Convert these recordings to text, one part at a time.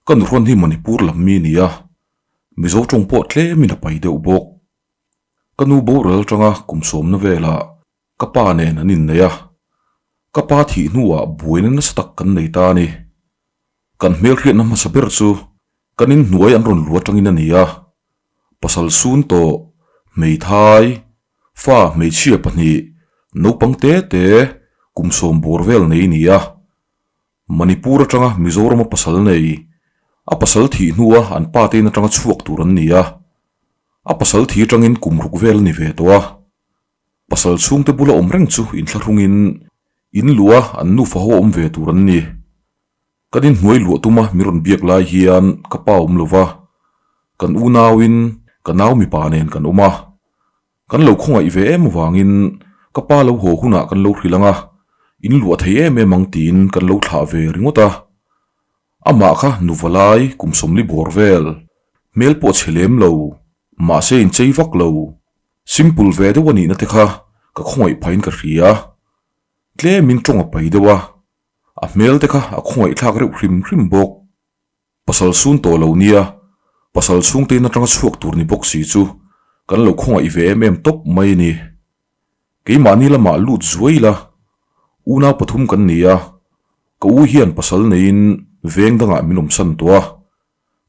Ka nuhrawn hi Manipur lam mi nia, Mizo tawng pawh tlemin a pai deuh bawk. Ka nu boral atanga kum sawmna velah ka pa nen an innei a, ka pa thih hnuah buaina nasa tak kan nei ta a ni. Kan hmelhriatna hmasa ber chu kan inhnuai an rawn lu atangin a ni a, pasal sun tawh, hmeithai, fa hmeichhia pahnih, naupang te te, kum sawm bawr vel nei a ni a. Manipur atanga Mizorama pasal nei, a pasal thih hnua an pa te in atanga chhuak tur an ni a. A pasal thi atangin kum ruk vel a ni ve tawh a. Pasal chhungte bula awm reng chu inthlahrungin in luah an nufa ho awm ve tur an ni. Kan inhnuai luah tuma min rawn biak lai hian ka pa awm lo va, kan unauin ka nau mipa nen kan awm a. Kan lo khawngaih ve em avangin ka pa lo haw hunah kan lo hrilh ang a, in luah thei em em ang tiin kan lo thlah ve ringawt a. Amah kha nu valai kum sawmli bawr vel, hmel pawh chhe lem lo, mahse inchei vak lo, simple ve deuh a nihna te kha ka khawngaih phahin ka hria. Tlemin tawng a pai deuh a, a hmel te kha a khawngaihthlak reuh hrim hrim bawk. Pasal sun tawh lo nia, pasal chhungte in atanga chhuak tur ni bawk si chu kan lo khawngaih ve em em tawp mai a ni. Keimahni lamah lut zuai ila, unau pathum kan ni a, ka u hian pasal neiin veng dangah min awmsan tawh a,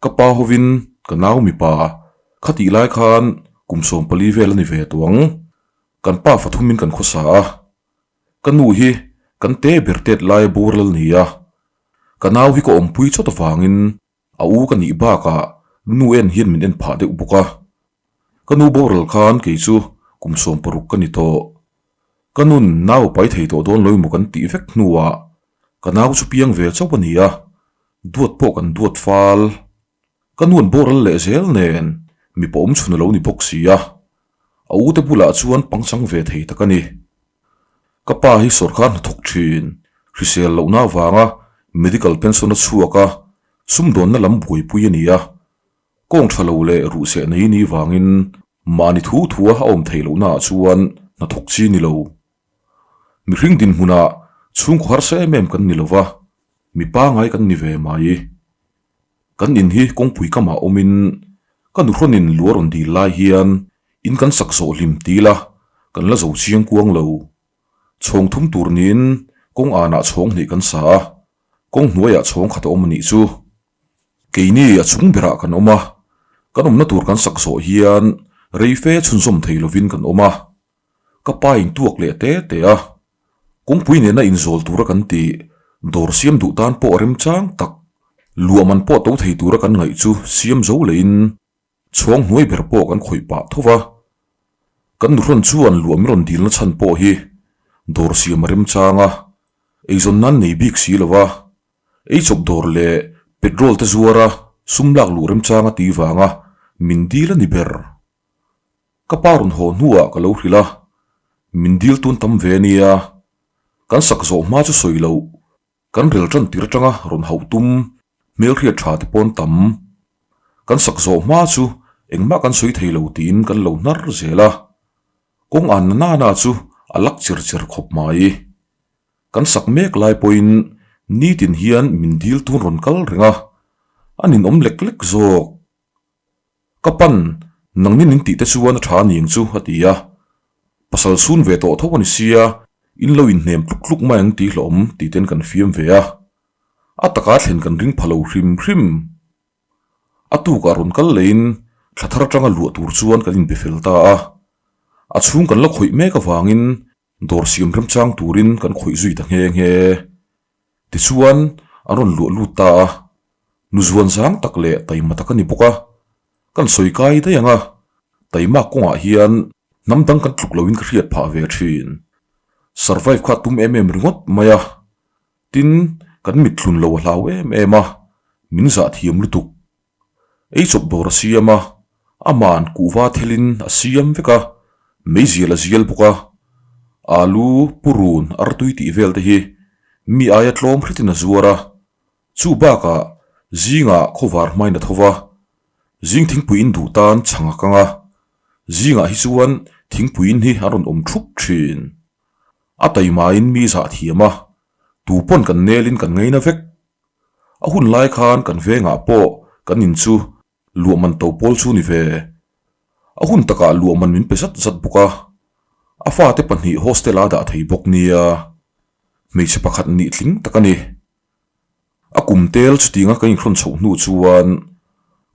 ka pa hovin ka nau mipa khatih lai khan kum 14 vel a ni ve tawh ang, kan pa fathumin kan khawsa a, Ka nu hi kan te ber tet lai boral ni a, ka nau hi ka awmpui chawt avangin a u ka nih bakah nu en hian min en phah deuh bawk a. Ka nu boral khan kei chu kum 16 ka ni tawh. Ka nun nau pai thei tawh dawn lo emaw kan tih vek hnuah ka nau chu piang ve chauh a ni a, duat pawh kan duat fal. Ka nuan boral leh zel nen mipa awm chhun a lo ni bawk si a, a u te bulah chuan pangchang ve thei tak a ni. Ka pa hi sawrkar hnathawk thin, hrisel lohna avanga medical pension a chhuak a, sumdawnna lam buaipui a ni a. Kawng tha lo leh ruhseh nei ni vangin mahni thu thua a awm theih lohnaah chuan hnathawk chi ni lo. Mihring dinhmunah chhungkaw harsa em em kan ni lo va, mi pangai kan ni ve mai. Kan in hi kawngpui kamah awmin ka nuhrawnin lu a rawn dil lai hian in kan sak zawh hlim ti ila kan la zo chiang kuang lo. Chhawng thum tur niin kawng anah chhawng hnih kan sa a, kawng hnuaiah chhawng khat a awm a nih chu. Keini a chung berah kan awm a, kan awmna tur kan sak zawh hian rei fe chhunzawm thei lovin kan awm a. Ka pa in tuak leh te te a, kawngpui nena inzawl tura kan tih dawr siam duh tan pawh remchang tak, luah man pawh to thei tura kan ngaih chu siam zo lehin chhawng hnuai ber pawh kan khawih pah tho va. Kan nuhrawn chuan luah min rawn dilna chhan pawh hi dawr siam a remchang a, eizawn nan nei bik si lo va, eichawp dawr leh petrol te zuara sum lak luh remchang a tih vanga min dil a ni ber. Ka pa rawn haw hnuah ka lo hrilh a, min dil tun tam ve a nia, kan sak zawh hma chu sawi loh, kan rel tan tir atanga rawn hauh tum hmelhriat tha te pawn tam. Kan sak zawh hma chu engmah kan sawi thei lo tiin kan lo hnar zel a, kawng an na nana chu a lak cher cher khawp mai. Kan sak mek lai pawhin nitin hian min dil tun rawn kal reng a, a ninawm lek lek zawk. Ka pan, nangni min tih te chuan a tha aniang chu, a ti a. Pasal chhun ve tawh tho a ni sia, in lo inhnem tluk tluk mai ang tih hlawm tih ten kan fiam ve a. A taka thlen kan ring pha lo hrim hrim. A tukah rawn kal leiin thla thar atanga luah tur chuan kan inbe fel ta a. A chhung kan la khawih mek avangin dawr siam remchang turin kan khawih zui ta nghe nghe. Tichuan, an rawn luah lut ta a, nu zuan zang tak leh taima tak a ni bawk a, kan sawi kai daih ang a, taima kawngah hian hnam dang kan tluk loin ka hriat phah ve thin. Survive kha tum em em ringawt mai a, tin, kan mithlun lo a hlau em em a, min zah thiam lutuk. Eichawp dawr a siam a, ama'n kuhva thelin a siam vek a, meizial a zial bawk a. Alu, purun, artui tih vel te hi mi aia tlawm hretin a zuar a, chu bakah zingah khawvar hmain a tho va, zing thingpui in duh tan chhang a kang a, zingah hi chuan thingpui in hi an rawn awm thup thin. A taimain mi zah thiam a, tu pawn kan nelin kan ngaina vek. A hun lai khan kan vengah pawh kan in chu luah man to pawl chu ni ve. A hun takah luah man min pe zat zat bawk a, a fate pahnih hostel-a dah thei bawk nia. Hmeichhe pakhat nih tling tak a ni. A kum tel chutinga kan inhrawn chhoh hnu chuan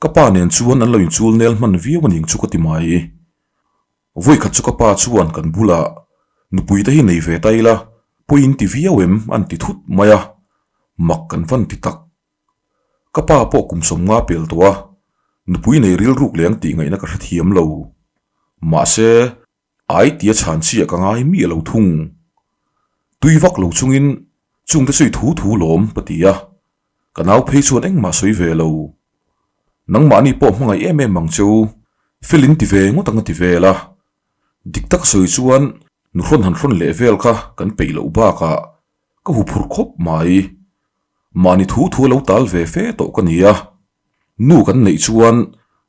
ka pa nen chuan an lo inchul nel hman viau a ning chu ka ti mai. Vawikhat chu ka pa chuan kan bulah nupui te hi nei ve ta ila pawi in ti viau em an ti thut mai a, mak kan van ti tak. Ka pa pawh kum sawmnga pel tawh a, nupui nei rilruk leh ang tih ngaihna ka hrethiam lo. Mahse, Ai tia chhan chiah ka ngai miah lo thung. Tui vak lo chungin chungte chu i thu thu lawm ka ti a, ka nau phei chuan engmah sawi ve lo. Nangmahni pawh hmangaih em em ang che u, fel in ti ve ngawt ang a ti vel a. Dik tak sawi chuan nuhrawn han hrawn leh vel kha kan peih loh bakah ka huphurh khawp mai. Mahni thu thu a lo tal ve fe tawh ka ni a, nu kan neih chuan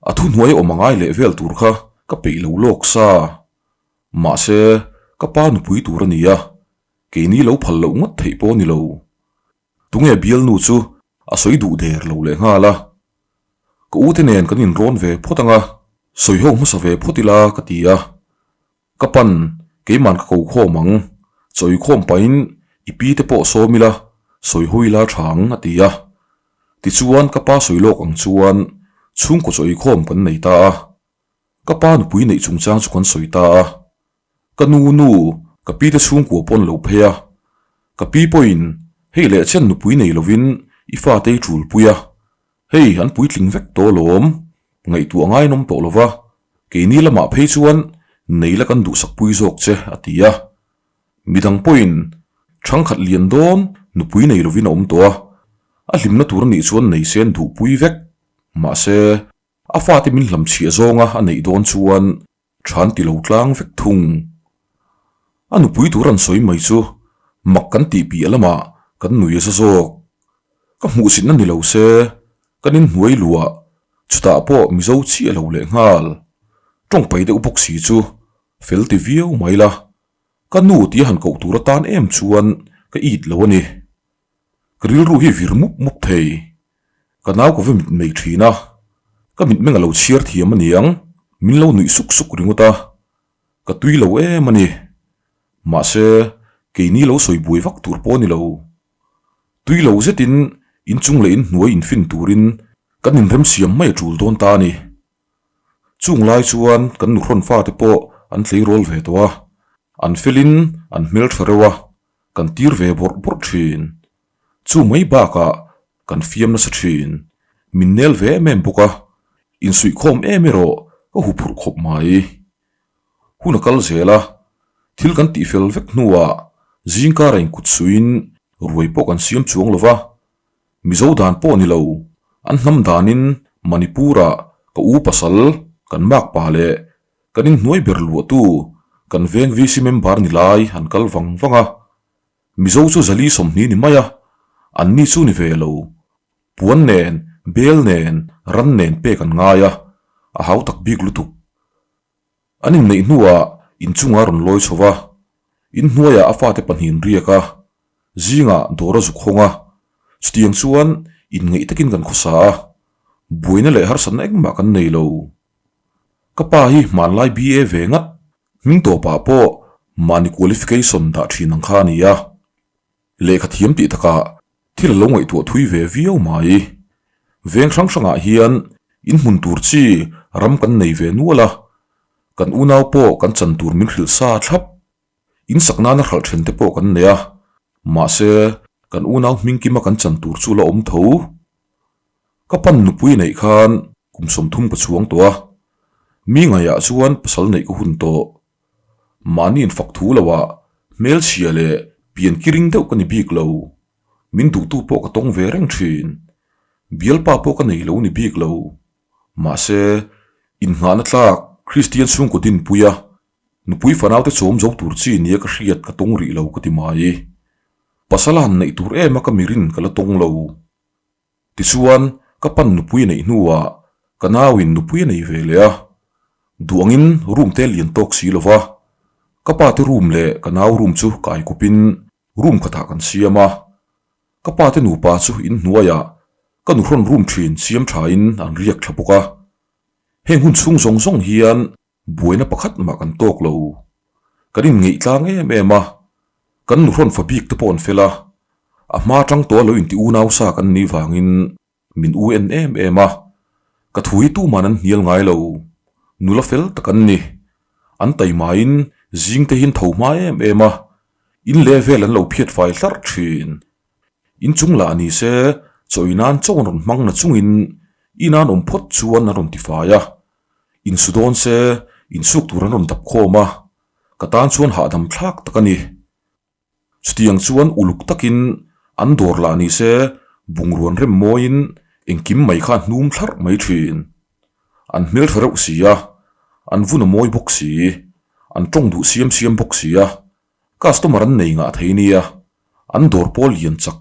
a thuhnuai awm a ngai leh vel tur kha ka peih lo lawk sa. Mahse, ka pa nupui tur a ni a, keini lo phal loh ngawt theih pawh a ni lo. Tunge bialnu chu a sawi duh der lo leh nghal a. Ka ute nen kan inrawn ve phawt ang a, sawi ho hmasa ve phawt ila ka ti a. Ka pan, keiman ka ko khawm ang, chawi khawm pahin i pi te pawh sawm ila, sawi hawi ila tha ang, a ti a. Tichuan ka pa sawi lawk ang chuan chhungkaw chawi khawm kan nei ta a. Ka pa nupui neih chungchang chu kan sawi ta a. Ka nu nu, ka pi te chhungkua pawh an lo phei a. Ka pi pawhin hei leh chen nupui nei lovin i fate i ṭulpui a, Hei an puitling vek tawh alawm, ngaihtuah ngainawm tawh lova, keini lamah phei chuan nei la kan duhsak pui zawk che a ti a. Midang pawhin thangkhat lian dawn nupui nei lovin a awm tawh a, a hlimna tur a nih chuan nei se an duhpui vek, mahse a fate min hlamchhiah zawnga a neih dawn chuan Than ti lo tlang vek thung. A nupui tur an sawi mai chu mak kan tih piah lamah kan nui a za zawk. Ka hmuhsitna ni lo se kan inhnuai luah chutah pawh Mizo chiah lo leh nghal. Tawngpai deuh bawk si chu fel ti viau mai la, ka nu tia han koh tur atan em chuan ka it lo a ni. Ka rilru hi vir mup mup thei. Ka nau ka va mit mai thin a, ka mitmeng a lo chhiar thiam a niang, min lo nuih suk suk ringawt a, ka tui lo em a ni. Mahse, keini lo sawi buai vak tur pawh a ni lo. Tui lo zetin inchung leh inhnuai infin turin kan inremsiam mai a tul dawn ta a ni. Chung lai chuan kan nuhrawn fate pawh an tleirawl ve tawh a, an felin an hmeltha reuh a, kan tir ve bawrh bawrh thin. Chu mai bakah kan fiam nasa thin. Min nel ve em em bawk a, insuihkhawm em erawh ka huphurh khawp mai. Hun a kal zel a, thil kan tihfel vek hnuah zingkara inkut suiin ruai pawh kan siam chuang lo va, Mizo dan pawh ni lo, an hnam danin Manipur-ah ka u pasal, kan makpa leh kan inhnuai ber luahtu kan veng VC member ni lai an kal vang vang a. Mizo chu zali 20 ni mai a, anni chu ni ve lo. Puan nen, bel nen, ran nen pek an ngai a, a hau tak bik lutuk. An inneih hnuah inchungah a rawn lawi chho va, inhnuaiah a fate pahnihin riak a, zingah dawr a zuk hawng a, chutiang chuan inngeih takin kan khawsa a, buaina leh harsatna engmah kan nei lo. Ka pa hi hmanlai BA ve ngat, hming tawpah pawh mahni qualification dah thin ang kha a ni a. Lehkha thiam tih takah thil a lo ngaihtuah thui ve viau mai. Veng hrang hrangah hian inhmun tur chi ram kan nei ve nual a, kan unau pawh kan chan tur min hrilh sa thlap. Insak nana hralh then te pawh kan nei a, mahse kan unau hming kima kan chan tur chu la awm tho. Ka pan nupui neih khan kum 30 ka chhuang tawh a, mi ngaiah chuan pasal neih ka hun tawh. Mahni infak thu loah hmelchhia leh pian kiring deuh ka ni bik lo. Min duhtu pawh ka tawng ve reng thin. Bialpa pawh ka nei lo ni bik lo. Mahse, innghahna tlak Kristian chhungkaw dinpuia nupui fanaute chawm zo tur chi nia ka hriat ka tawng rih lo ka ti mai. Pasal a han neih tur em a ka mirin ka la tawng lo. Tichuan, ka pan nupui a neih hnuah ka nauin nupui a nei ve leh a, duh angin room te lian tawk si lo va, ka pa te room leh ka nau room chu kai kawpin room khatah kan siam a, ka pa te nupa chu inhnuaiah. Ka nuhrawn room thin siam thain an riak thla bawk a. Heng hun chhung zawng zawng hian buaina pakhat mah kan tawk lo. Kan inngeih tlang em em a, kan nuhrawn fa bik te pawh an fel a, a hma tang tawh a lo inti unau sa kan nih vangin min u en em em a, ka thu hi tuman an hnial ngai lo. Nula fel tak an ni. An taimain zing te hi an tho hma em em a, in leh vel an lo phiat fai hlarh thin. In chung lah ni se, chawi nan chaw an rawn hmang na chungin in an awm phawt chuan an rawn ti fai a. Insu dawn se, insuk tur an rawn dap khawm a, ka tan chuan hahdam thlak tak a ni. Chutiang chuan uluk takin an dawr lah ni se, bungruan rem mawiin engkim mai kha a hnum thlarh mai thin. An hmeltha reuh si a, an vun a mawi bawk si, an tawng duh siam siam bawk si a, Customer an nei ngah thei nia, an dawr pawl lian chak.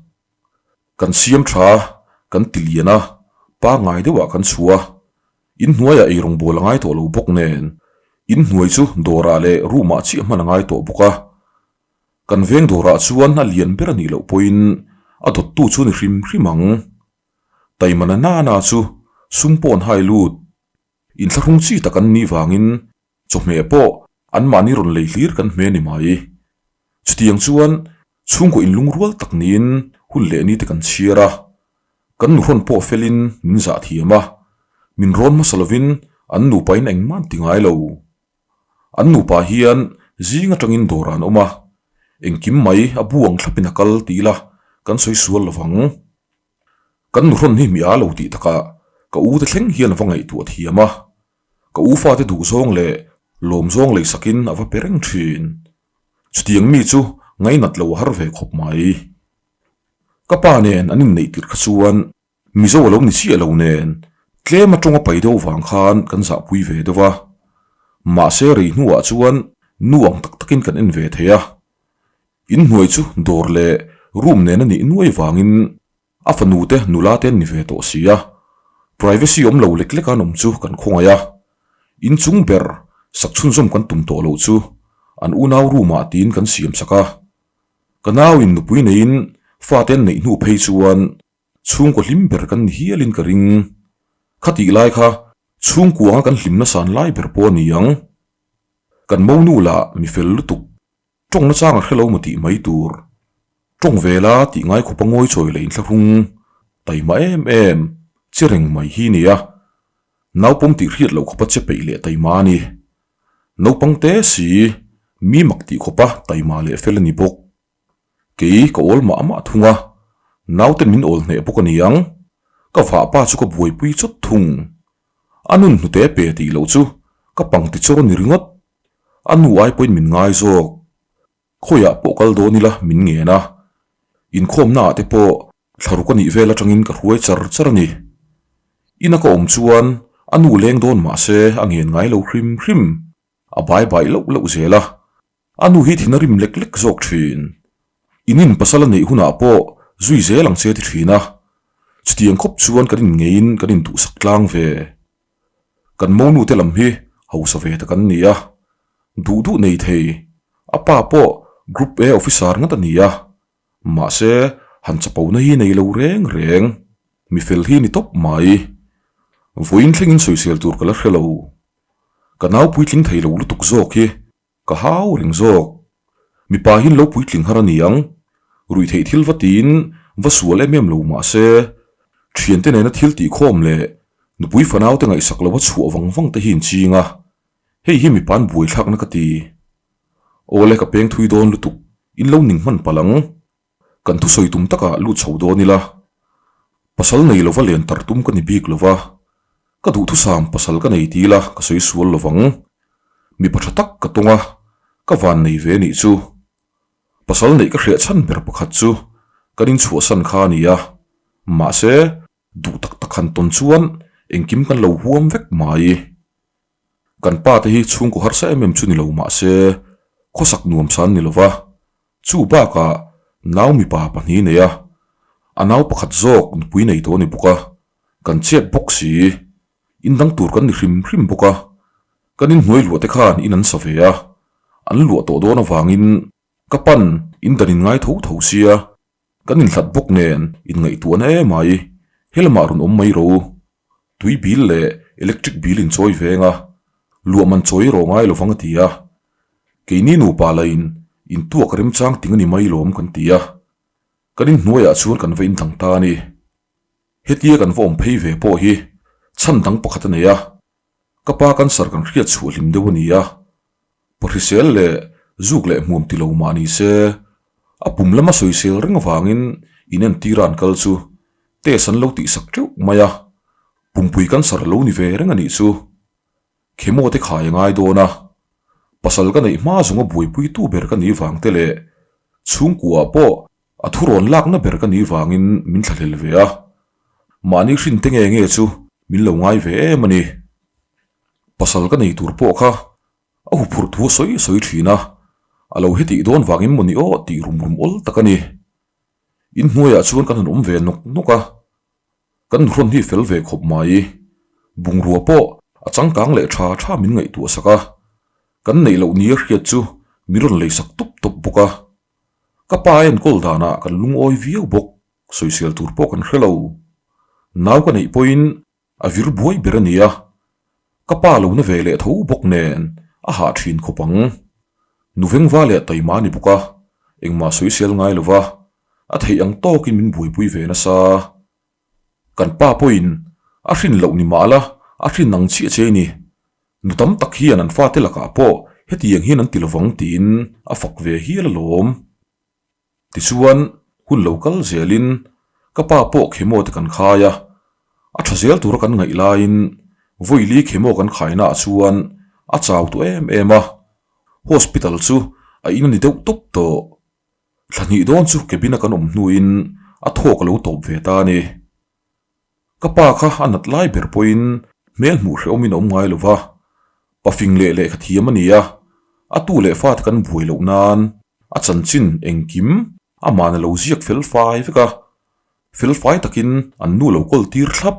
Kan siam tha, kan ti lian a, pangngai deuhah kan chhuah a. In hnuaiah ei rawngbawl a ngai tawh lo bawk nen, in hnuai chu dawrah leh room-ah chiah hman a ngai tawh bawk a. Kan veng dawrah chuan a lian ber a nih loh pawhin a dawttu chu ni hrim hrim ang. Taimana nana chu sum pawh an hai lut. Inthlahrung chi tak an nih vangin Chawhmeh pawh anmahni rawn lei hlir kan hme ni mai. Chutiang chuan chhungkaw inlungrual tak niin hun leh ni te kan chhiar a. Kan nuhrawn pawh felin min zah thiam a, min rawn hmasa lovin an nupain engmah an ti ngai lo. An nupa hian zing atangin dawr an awm a, engkim mai a bu ang thlapin a kal ti ila kan sawi sual lovang. Kan nuhrawn hi mi a lo tih takah ka u te thleng hian a va ngaihtuah thiam a. Ka u fate duh zawng leh lawm zawng lei sakin a va pe reng thin. Chutiang mi chu ngainat lo a har ve khawp mai. Ka pa nen an inneih tirh kha chuan Mizo a lo ni chiah lo nen tlem atanga pai deuh vang khan kan zahpui ve deuh a. Mahse rei hnuah chuan nu ang tak takin kan en ve thei a. Inhnuai chu dawr leh room nen a nih nuai vangin A fanu te nula te an ni ve tawh si a, privacy awm lo lek lek a an awm chu kan khawngaih a, inchung ber sak chhunzawm kan tum tawh loh chu an unau room ah tiin kan siam sak a. Ka nau in nupui neiin fate an neih hnu phei chuan chhungkaw hlim ber kan ni hialin ka ring. Khatih lai kha chhungkuanga kan hlimna san lai ber pawh a ni ang. Kan monu lah mi fel lutuk Tawng na chang a hre lo maw tih mai tur. Tawng ve la tih ngai khawpa ngawi chawi leh inthlahrung taima em em che reng mai hi nia. Naupawm tih hriat loh khawpa che peih leh taima a ni. Naupang te si mi mak tih khawpa taima leh fel a ni bawk. Kei ka awl mah mah thung a, naute min awl hneh bawk a ni ang. Ka vahpa chu ka buaipui chawt thung. A nun hnute pe tih loh chu ka pang ti chawr a ni ringawt. A nu ai pawhin min ngai zawk. Khawiah pawh kal dawn ila min ngen a. Inkhawmna ah te pawh thlaruk a nih vel atangin ka hruai char char a ni. Ina ka awm chuan a nu leng dawn mah se a ngen ngai lo hrim hrim. A bai bai loh loh zel a. A nu hi thin a rim lek lek zawk thin. In in pasal a neih hunah pawh zui zel ang che ti thin a. Chutiang khawp chuan kan inngeiin kan induhsak tlang ve. Kan monu te lam hi hausa ve tak an ni a, duh duh nei thei, a pa pawh Group A officer ngat a ni a, mahse han chapona hi nei lo reng reng, mi fel hi ni tawp mai. Vawiin thlengin sawisel tur ka la hre lo. Ka nau puitling thei lo lutuk zawk hi Ka hau reng zawk. Mipa hi lo puitling har a ni ang. Ruihtheih thil va tiin va sual em em lo mah se, thiante nena thil tihkhawm leh nupui fanaute ngaihsak lova chhuah vang vang te hi in ching a. Hei hi mipa an buaithlakna ka ti. Awle ka peng thui dawn lutuk, in lo ning hman palh ang. Kan thusawi tum takah lut chho dawn ila, pasal nei lova len tar tum ka ni bik lova, ka duhthusam pasal ka nei ti ila ka sawi sual lovang. Mipa tha tak ka tawng a, ka van nei ve nih chu. Pasal neih ka hriah chhan ber pakhat chu kan inchhuahsan kha a ni a, mahse duh tak tak han tawn chuan engkim kan lo huam vek mai. Kan pa te hi chhungkaw harsa em em chu ni lo mahse khawsak nuam san ni lova, chu bakah nau mipa pahnih nei a, a nau pakhat zawk nupui nei tawh a ni bawk a, kan chet bawk si, in dang tur kan ni hrim hrim bawk a, kan inhnuai luah te khan in an sa ve a, an luah tawh dawn avangin ka pan in dan in ngai tho tho sia. Kan inhlat bawk nen inngaihtuahna em ai. Helamah rawn awm mai ro u. Tui bill leh electric bill in chawi veng a, luah man chawi rawh ngai lovang a ti a. Keini nupa lain intuak remchang ting a ni mai lawm kan ti a. Kan inhnuaiah chuan kan va indang ta a ni. Hetia kan va awm phei ve pawh hi chhan dang pakhat a nei a, ka pa cancer kan hriat chhuah hlim deuh a ni a, pahrisel leh zuk leh hmuam ti lo mah ni se, a pum lama sawisel reng avangin inentira an kal chu test an lo tihsak teuh mai a, pumpui cancer a lo ni ve reng a nih chu. Chemo te khai a ngai dawn a, pasal ka neih hma zawnga buaipuitu ber ka nih vang te leh chhungkuaah pawh A thurawn lakna ber ka nih vangin min thlahlel ve a, mahni hrin te nge nge chu min lo ngai ve em a ni. Pasal ka nei tur pawh kha a huphurh thu a sawi sawi thin a, a lo hetih dawn vangin maw ni aw tih rum rum awl tak a ni. Inhnuaiah chuan kan han awm ve nawk nawk a, kan nuhrawn hi fel ve khawp mai. Bungrua pawh a changkang leh tha tha min ngaihtuah sak a, kan neih loh nia hriat chu min rawn leisak tawp tawp bawk a. Ka pa a enkawl danah kan lungawi viau bawk, sawisel tur pawh kan hre lo. Nau ka neih pawhin a vir buai ber a ni a, ka pa lo na ve leh tho bawk nen a hah thin khawp ang. Nu vengva leh taima a ni bawk a, engmah sawisel ngai lova a theih ang tawkin min buaipui ve nasa. Kan pa pawhin a hrin loh ni mahla a hrin ang chiah che a ni. Nu tam tak hian an fate lakah pawh hetiang hian an ti lovang tiin a fak ve hial alawm. Tichuan, hun lo kal zelin ka pa pawh chemo te kan khai a, a tha zel tura kan ngaih laiin vawili chemo kan khainaah chuan a chau tawh em em a, hospital chu a in a ni deuh tawp tawh. Thla hnih dawn chu cabin a kan awm hnuin a thawk a lo tawp ve ta a ni. Ka pa kha a nat lai ber pawhin hmel hmuh hrehawmin a awm ngai lo va, pafing leh lehkha thiam a ni a, a tu leh fate kan buai loh nan a chanchin engkim ama'n a lo ziak fel fai vek a, fel fai takin an nu lo kawl tir thlap.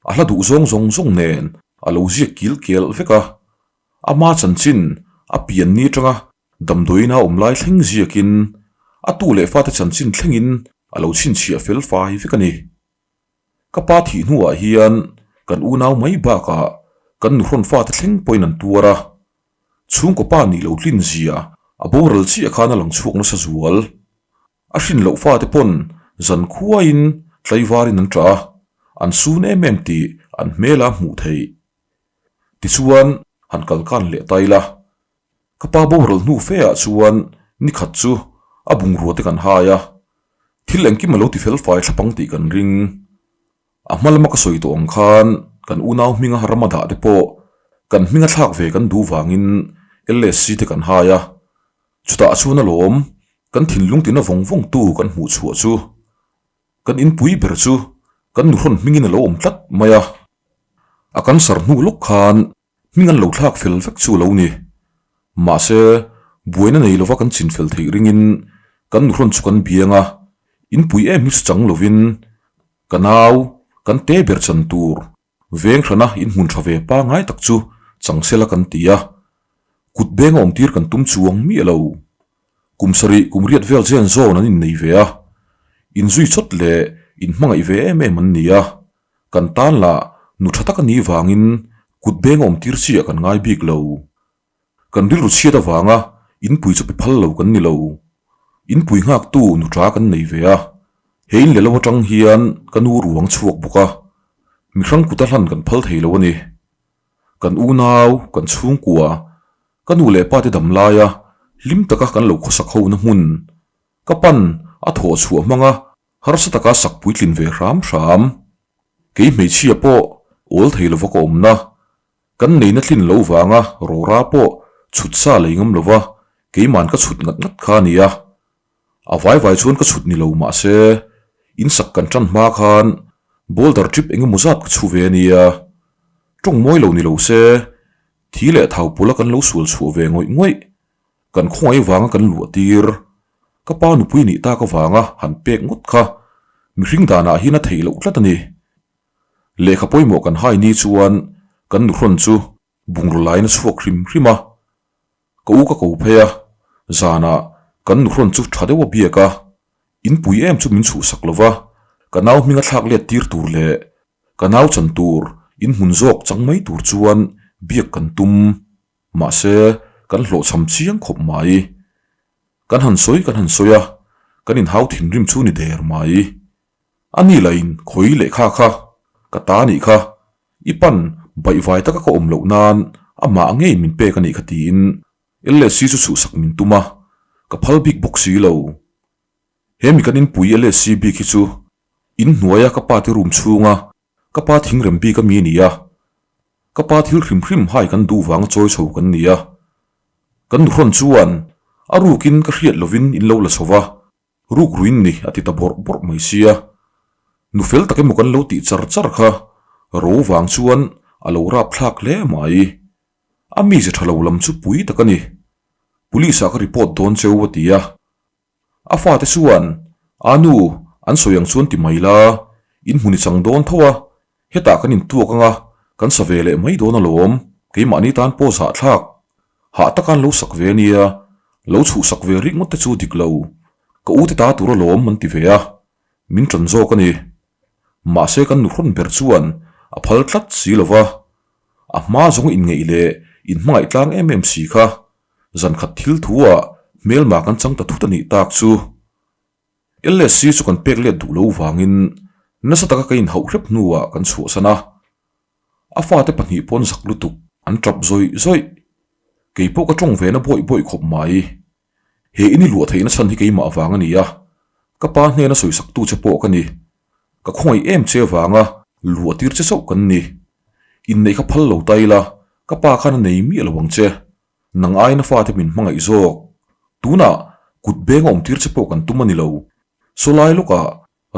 A hla duh zawng zawng zawng nen a lo ziak kil kel vek a, ama chanchin a pian ni atanga damdawiin a awm lai thleng ziakin a tu leh fate chanchin thlengin a lo chhinchhiah fel fai vek a ni. Ka pa thih hnuah hian kan unau mai bakah kan nuhrawn fate thleng pawhin an tuar a, chhungkaw pa nih lo tlin zia a boral chiah khan a lang chhuak nasa zual. A hrin loh fate pawn zan khuaiin tlaivarin an ṭah a, an sun em em tih an hmela hmuh theih. Tichuan, han kal kan leh ta ila. Ka pa boral hnu fe ah chuan nikhat chu a bungrua te kan hai a, thil engkim a lo ti fel fai thlap ang tih kan ring. A hma lama ka sawi tawh ang khan kan unau hminga ram a dah te pawh kan hminga thlak ve kan duh vangin LSC te kan hai a, chutah chuan alawm kan thinlung tina vawng vawng tu kan hmuh chhuah chu kan inpui ber chu kan nuhrawn hmingin a lo awm tlat mai a, a cancer hnu lawk khan Hming an lo thlak fel vek chu a lo ni. Mahse, buaina nei lova kan chin fel theih ringin kan nuhrawn chu kan biang a, inpui em hi chu chang lovin ka nau, kan te ber chan tur, veng hrana inhmun tha ve pangngai tak chu chang sela kan ti a, kut beng a awmtir kan tum chuang miah lo. Kum sarih kum riat vel zen zawn an innei ve a, inzui chawt leh inhmangaih ve em em an ni a, Kan tan lah nu tha tak a nih vangin kut beng awm tir chiah kan ngai bik lo. Kan rilru chhiat avanga inpui chu pe phal lo kan ni lo. Inpui nghaktu nu tha kan nei ve a, he in leh lo atang hian ka nu ruang chhuak bawk a, mihrang kuta hlan kan phal thei lo a ni. Kan unau, kan chhungkua, ka nu leh pa te dam laia hlim taka kan lo khawsak hona hmun, ka pan a thawh chhuah hmanga Harsa taka sak puitlin ve hram hram. Kei hmeichhia pawh awl thei lova ka awmna. Kan neina tlin lo vanga rawra pawh chhut sa lei ngam lova keiman ka chhut ngat ngat kha a nia. A vai vai chuan ka chhut ni lo mahse in sak kan tan hma khan boulder trip eng emaw zat ka chhu ve a nia. Tawng mawi lo ni lo se thi leh thau pawla kan lo sual chhuah ve ngawih ngawih. Kan khawngaih vanga kan luah tir, ka pa nupui nih tak avanga han pek ngawt kha mihring danah hian a theih loh tlat a ni. Lehkha pawimawh kan hai ni chuan kan nuhrawn chu bungraw laiin a chhuak hrim hrim a. Ka u ka ko phei a, zanah kan nuhrawn chu tha deuh a biak a, inpui em chu min chhuhsak lo va. Ka nau hminga thlak let tir tur leh ka nau chan tur in hmun zawk chang mai tur chuan biak kan tum. Mahse, kan hlawhchham chiang khawp mai. Kan han sawi kan han sawi a, kan inhau thinrim chu ni der mai. A ni lahin khawi lehkha kha ka ta nih kha, i pan baihvai taka ka awm loh nan amah ngei min pek a nih kha tiin LSC chu chhuhsak min tum a, ka phal bik bawk si lo. He mi kan inpui LSC bik hi chu in hnuaia ka pa te room chhunga ka pa thingrem bik a mi a ni a, ka pa thil hrim hrim hai kan duh vanga chawi chho kan ni a. Kan nuhrawn chuan a rukin ka hriat lovin in lo la chho va, Ruk ruin ni a ti ta bawrh bawrh mai sia. Nu fel tak emaw kan lo tih char char kha ro vang chuan a lo rap thlak hle mai. A mize tha lo lam chu pui tak a ni. Police ah ka report dawn cheu a ti a. A fate chuan, A nu, an sawi ang chuan ti mai la, in hmun i chang dawn tho a, Hetah kan intuak anga kan sa ve leh mai dawn alawm, keimahni tan pawh zahthlak. Hah taka an lo sak ve ania, lo chhuhsak ve ringawt te chu dik lo. Ka u te ta tur alawm an ti ve a, min ṭan zawk a ni. Mahse kan nuhrawn ber chuan a phal tlat si lo va, a hma zawng inngeih leh inhmangaih tlang em em si kha zankhat thil thu ah hmelma kan chang ta thut a nih tak chu. LSC chu kan pek let duh lo vangin nasa taka ka inhauh hrep hnuah kan chhuahsan a, a fate pahnih pawn zak lutuk an tap zawih zawih. Kei pawh ka tawng ve na bawih bawih khawp mai. He in i luah theihna chhan hi keimah vang a ni a, ka pa hnena sawisaktu che pawh ka ni. Ka khawngaih em che vanga luah tir che chauh kan ni. Inneih kha phal lo ta ila, ka pa khan a nei miah lo ang che. Nang aina fate min hmangaih zawk. Tunah kut beng a awm tir che pawh kan tum a ni lo. Saw lai lawkah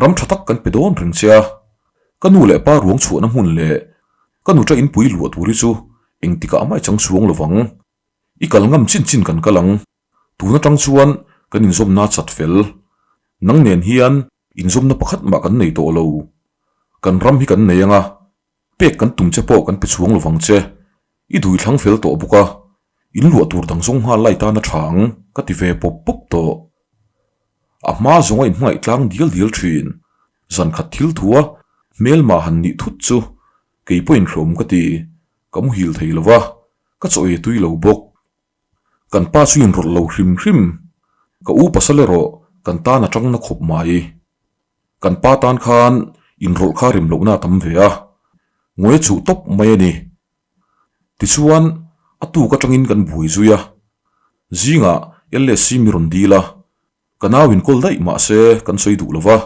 ram tha tak kan pe dawn reng che a. Ka nu leh pa ruang chhuahna hmun leh ka nuṭa inpui luah tur hi chu engtikah a mai chang chuang lo vang. I kal ngam chin chin kan kal ang. Tun atang chuan kan inzawmna chat fel. Nang nen hian inzawmna pakhat mah kan nei tawh lo. Kan ram hi kan nei ang a, Pek kan tum che pawh kan pe chhuang lovang che. I dui thlang fel tawh bawk a, in luah tur dang zawng nghal lai tan a tha ang ka ti ve pawp pawp tawh. A hma zawng a inhmangaih tlang dial dial thin. Zan khat thil thu a, hmelma han nih thut chu kei pawh inhreawm ka ti, ka muhil thei lo va, ka chaw ei tui lo bawk. Kan pa chu inrawlh lo hrim hrim, ka u pasal erawh kan tan a tang na khawp mai. Kan pa tan khan inrawlh kha rem lohna a tam ve a, ngawi a chuh tawp mai a ni. Tichuan, a tuk atangin kan buai zui a, zingah LSC mi rawn dil a, ka nau inkawl daih mah se kan sawi duh lo va,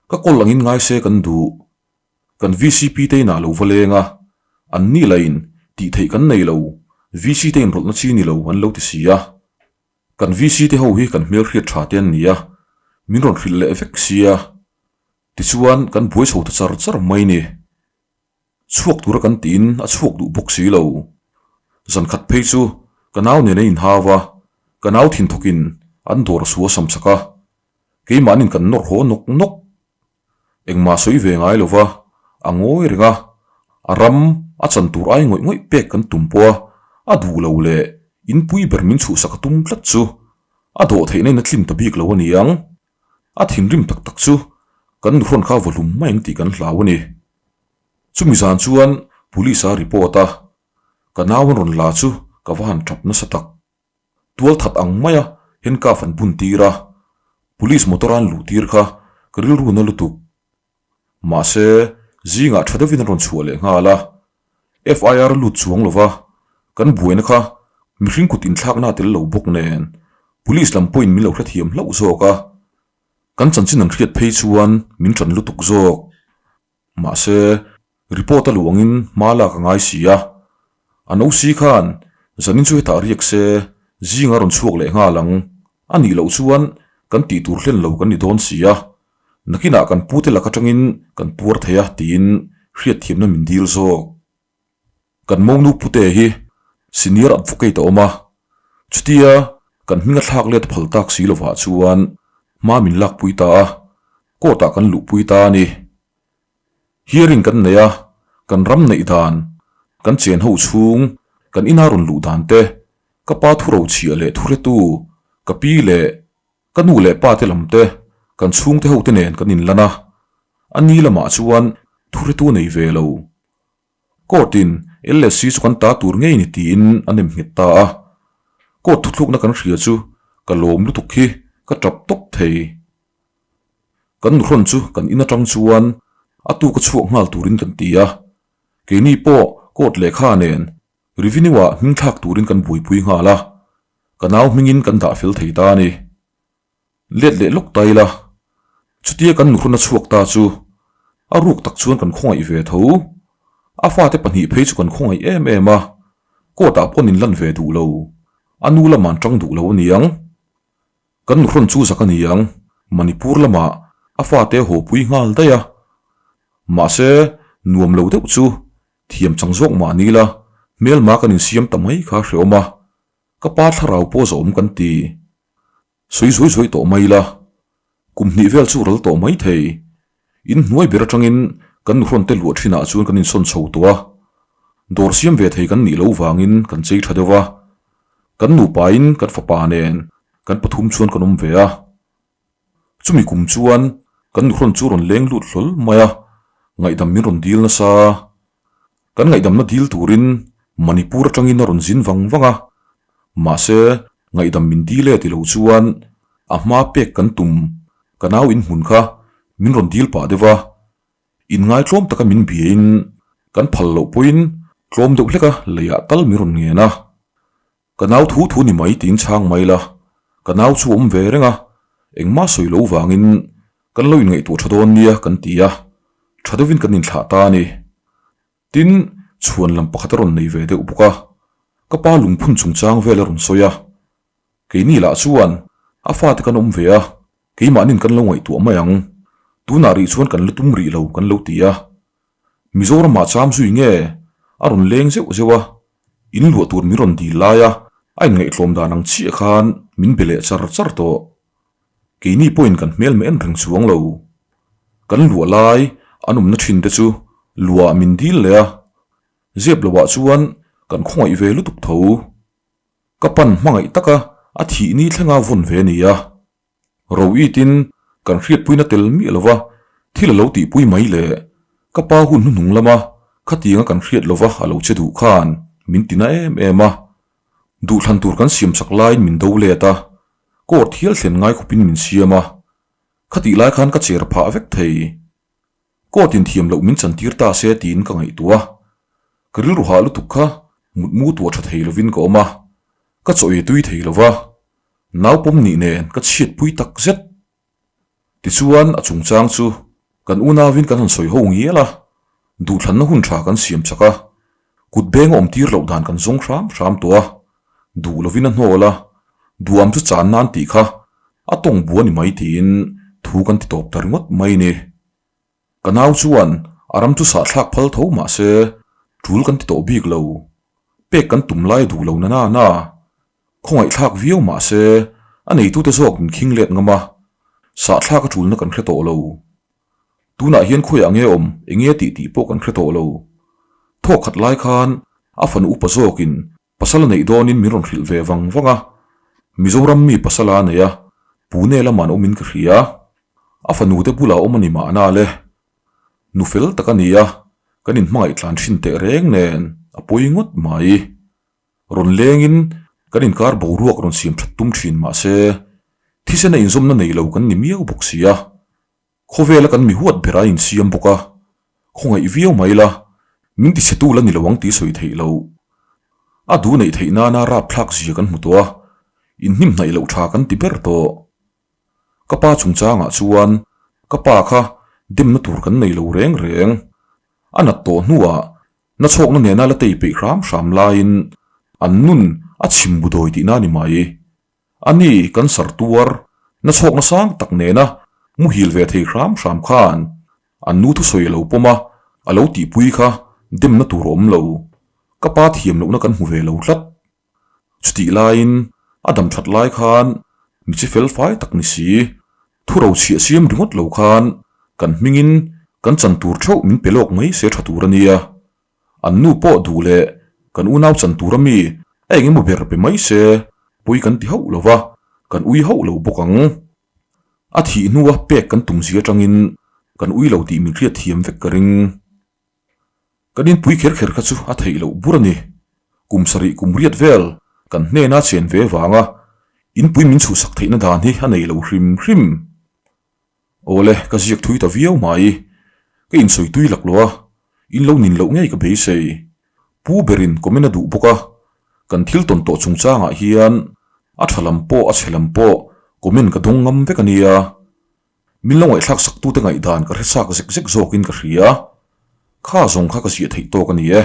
ka kawl angin ngai se kan duh. Kan vcp te inah lo va leng a, an ni lahin tih theih kan nei lo, VC te inrawlhna chi ni lo an lo ti si a. Kan VC te ho hi kan hmelhriat tha te an ni a, min rawn hrilh leh vek sia. Tichuan kan buai chho ta char char mai ni. Chhuak tura kan tiin a chhuak duh bawk si lo. Zan khat phei chu ka nau nen an inhau a, ka nau thinthawkin an dawr a sual sam chak a, keimahnin kan nawr haw nawk nawk. Engmah sawi ve ngai lo va, a ngawi reng a, a ram a chan tur ai ngawih ngawih pek kan tum pawh a, a duh lo leh inpui ber min chhuhsak a tum tlat chu a dawh theihna in a tlin ta bik lo a ni ang. A thinrim tak tak chu kan nuhrawn kha vaw hlum mai ang tih kan hlau a ni. Chumi zan chuan police a report a, ka nau an rawn la chu ka va han tap nasa tak. Tual that ang maia handcuff an bun tir a, police motor a an luh tir kha ka rilru na lutuk. Mahse, zingah tha deuhin an rawn chhuah leh nghal a, FIR a lut chuang lo va, kan buaina kha mihring kut inthlakna a tel lo bawk nen police lam pawhin min lo hrethiam hlauh zawk a, kan chanchin an hriat phei chuan min tan lutuk zawk. Mahse, report a luh angin hma lak a ngai si a. An OC khan zanin chu hetah riak se, zing a rawn chhuak leh nghal ang. A nih loh chuan kan tih tur hlen lo kan ni dawn si a. Nakinah kan pute lak atangin kan puar thei a tiin hriatthiamna min dil zawk. Kan monu pute hi senior advocate a awm a, chutia kan hming a thlak let phal tak si lovah chuan hma min lakpui ta a, court ah kan luhpui ta a ni. Hearing kan nei a, kan ram neih dan, kan chen ho chhung, kan ina rawn luh dan te, ka pa thu rochhiah leh thuhretu, ka pi leh ka nu leh pa te lam te, kan chhungte ho te nen kan inlan a. A ni lamah chuan thuhretu nei ve lo. Court in LSC chu kan ta tur ngei ni tiin a nem nghet ta a. Court thuthlukna kan hria chu ka lawm lutuk hi ka tap tawp thei. Kan nuhrawn chu kan in atang chuan a tuka chhuak nghal turin kan ti a. Keini pawh court lehkha nen Revenue ah hming thlak turin kan buaipui nghal a, ka nau hmingin kan dah fel thei ta a ni. Let leh lawk ta ila, chutia kan nuhrawn a chhuak ta chu a ruk tak chuan kan khawngaih ve tho. A fate pahnih phei chu kan khawngaih em em a, court ah pawh nin lan ve duh lo, a nu lamah an tang duh lo a niang. Kan nuhrawn chu zak a ni ang, Manipur lamah a fate a haw pui nghal daih a. Mahse, nuam lo deuh chu thiam chang zawk mah ni la, hmelma kan insiam ta mai kha hreawm a, ka pa thlarau pawh zawhawm kan ti. Sawi zuai zuai tawh mai la, kum hnih vel chu ral tawh mai thei. In hnuai ber atangin kan nuhrawn te luah thinah chuan kan insawn chho tawh a, dawr siam ve thei kan nih loh vangin kan chei tha deuh a, kan nupain kan fapa nen kan pathum chuan kan awm ve a. Chumi kum chuan kan nuhrawn chu rawn leng lut hlawl mai a, ngaihdam min rawn dil nasa. Kan ngaihdamna dil turin Manipur atangin a rawn zin vang vang a, mahse ngaihdam min dil e ti lo chuan a hma pek kan tum ka nau inhmun kha min rawn dil pah deuh a, inngai tlawm taka min biain kan phal loh pawhin tlawm deuh hleka leiah tal min rawn ngen a. Ka nau thu thu ni mai tiin chhang mai la, ka nau chu awm ve reng a, engmah sawi lo vangin kan lo inngaihtuah tha dawn nia kan ti a, tha deuhin kan inthlah ta a ni. Tin, chhuan lam pakhat a rawn nei ve deuh bawk a, ka pa lungphun chungchang vel a rawn sawi a, keini lah chuan a fate kan awm ve a, keimahnin kan lo ngaihtuah mai ang, tunah rih chuan kan la tum rih lo kan lo ti a. Mizoramah cham zui nge a rawn leng zeuh zeuh a, in luah tur min rawn dil lai a, a inngaihtlawm dan ang chiah khan min be leh char char tawh. Keini pawhin kan hmel meh en reng chuang lo. Kan luah lai an awmna thin te chu luah min dil leh a, zep loah chuan kan khawngaih ve lutuk tho. Ka pan hmangaih taka a thih ni thlenga vawn ve a ni a. Roitin kan hriatpuina tel miah lova thil a lo tihpui mai le, ka pa hun hnuhnung lama khatianga kan hriat lova a lo che duh khan min tina em em a. Duhthlan tur kan siam sak laiin min do let a, court hial thlen ngai khawpin min siam a, khatih lai khan ka cher phah vek thei. Court in thiam loh min chantir ta se tiin ka ngaihtuah a, ka rilru hah lutuk kha mutmu tuah tha thei lovin ka awm a, ka chaw ei tui thei lova, naupawm nih nen ka chhiatpui tak zet. Tichuan a chungchang chu kan unauin kan han sawi ho ngial a, duhthlanna hun tha kan siam chak a, kut beng a awm tir loh dan kan zawng hram hram tawh a, duh lovin a hnawl a, duam chu chan nan tih kha a tawng bu a ni mai tiin thu kan ti tawp ta ringawt mai ni. Ka nau chuan a ram chu sahthlak phal tho mah se tul kan ti tawh bik lo, pek kan tum lai duh lo na na na, Khawngaihthlak viau mah se a neitute zawk min khing let ngam a, sahthlak a tulna kan hre tawh lo. Tunah hian khawiah nge awm eng nge tih tih pawh kan hre tawh lo. Thawk khat lai khan a fanu upa zawkin pasal a neih dawnin min rawn hrilh ve vang vang a, Mizoram mi pasal a nei a, Pune lamah an awmin ka hria. A fanute bulah awm a ni mahna le. Nu fel tak a ni a, kan inhmangaih tlan thin teh reng nen a pawi ngawt mai. Rawn lengin kan inkar boruak rawn siam that tum thin mah se, thisena inzawmna nei lo kan ni miau bawk si a. Khawvela kan mi huat ber a insiam bawk a, khawngaih viau mai la, min tichhetu la ni lo ang tih sawi theih loh. A duh neih theih nana rapthlak zia kan hmu tawh a, inhnim hnaih loh tha kan ti ber tawh. Ka pa chungchangah chuan ka pa kha demna tur kan nei lo reng reng. A nat tawh hnuah Na chhawkna nena la tei peih hram hram laiin an nun a chhim bu dawi tihna a ni mai. A ni, kan sar tuar, na chhawkna sang tak nena muhil ve thei hram hram khan an nu thusawi a lo pawm a, a lo tihpui kha demna tur a awm lo. Ka pa thiam lohna kan hmu ve lo tlat. Chutih laiin a dam that lai khan mi chi fel fai tak ni si, thu ro chhiah siam ringawt lo khan kan hmingin kan chan tur theuh min pe lawk mai se tha tur a nia. An nu pawh duh leh kan unau chan tur ami a eng emaw ber pe mai se pawi kan ti hauh lo va, kan ui hauh lo bawk ang. A thih hnua pek kan tum zia atangin. Kan ui lo tih min hriat thiam vek ka ring. Kan inpui kher kher kha chu a theih loh bur a ni. Kum sarih kum riat vel kan hnena chen ve vanga inpui min chhuhsak theihna dan hi a nei lo hrim hrim. Awle, ka ziak thui ta viau mai. Ka insawi tui lak lo a, in lo nin loh ngei ka beisei. Pu berin comment a duh bawk a, kan thil tawn tawh chungchangah hian a tha lam pawh a chhe lam pawh comment ka dawng ngam vek a nia. Min lo ngaihthlak saktute ngaihdan ka hre chak zek zek zawkin ka hria. Kha zawng kha ka ziah theih tawk a ni e.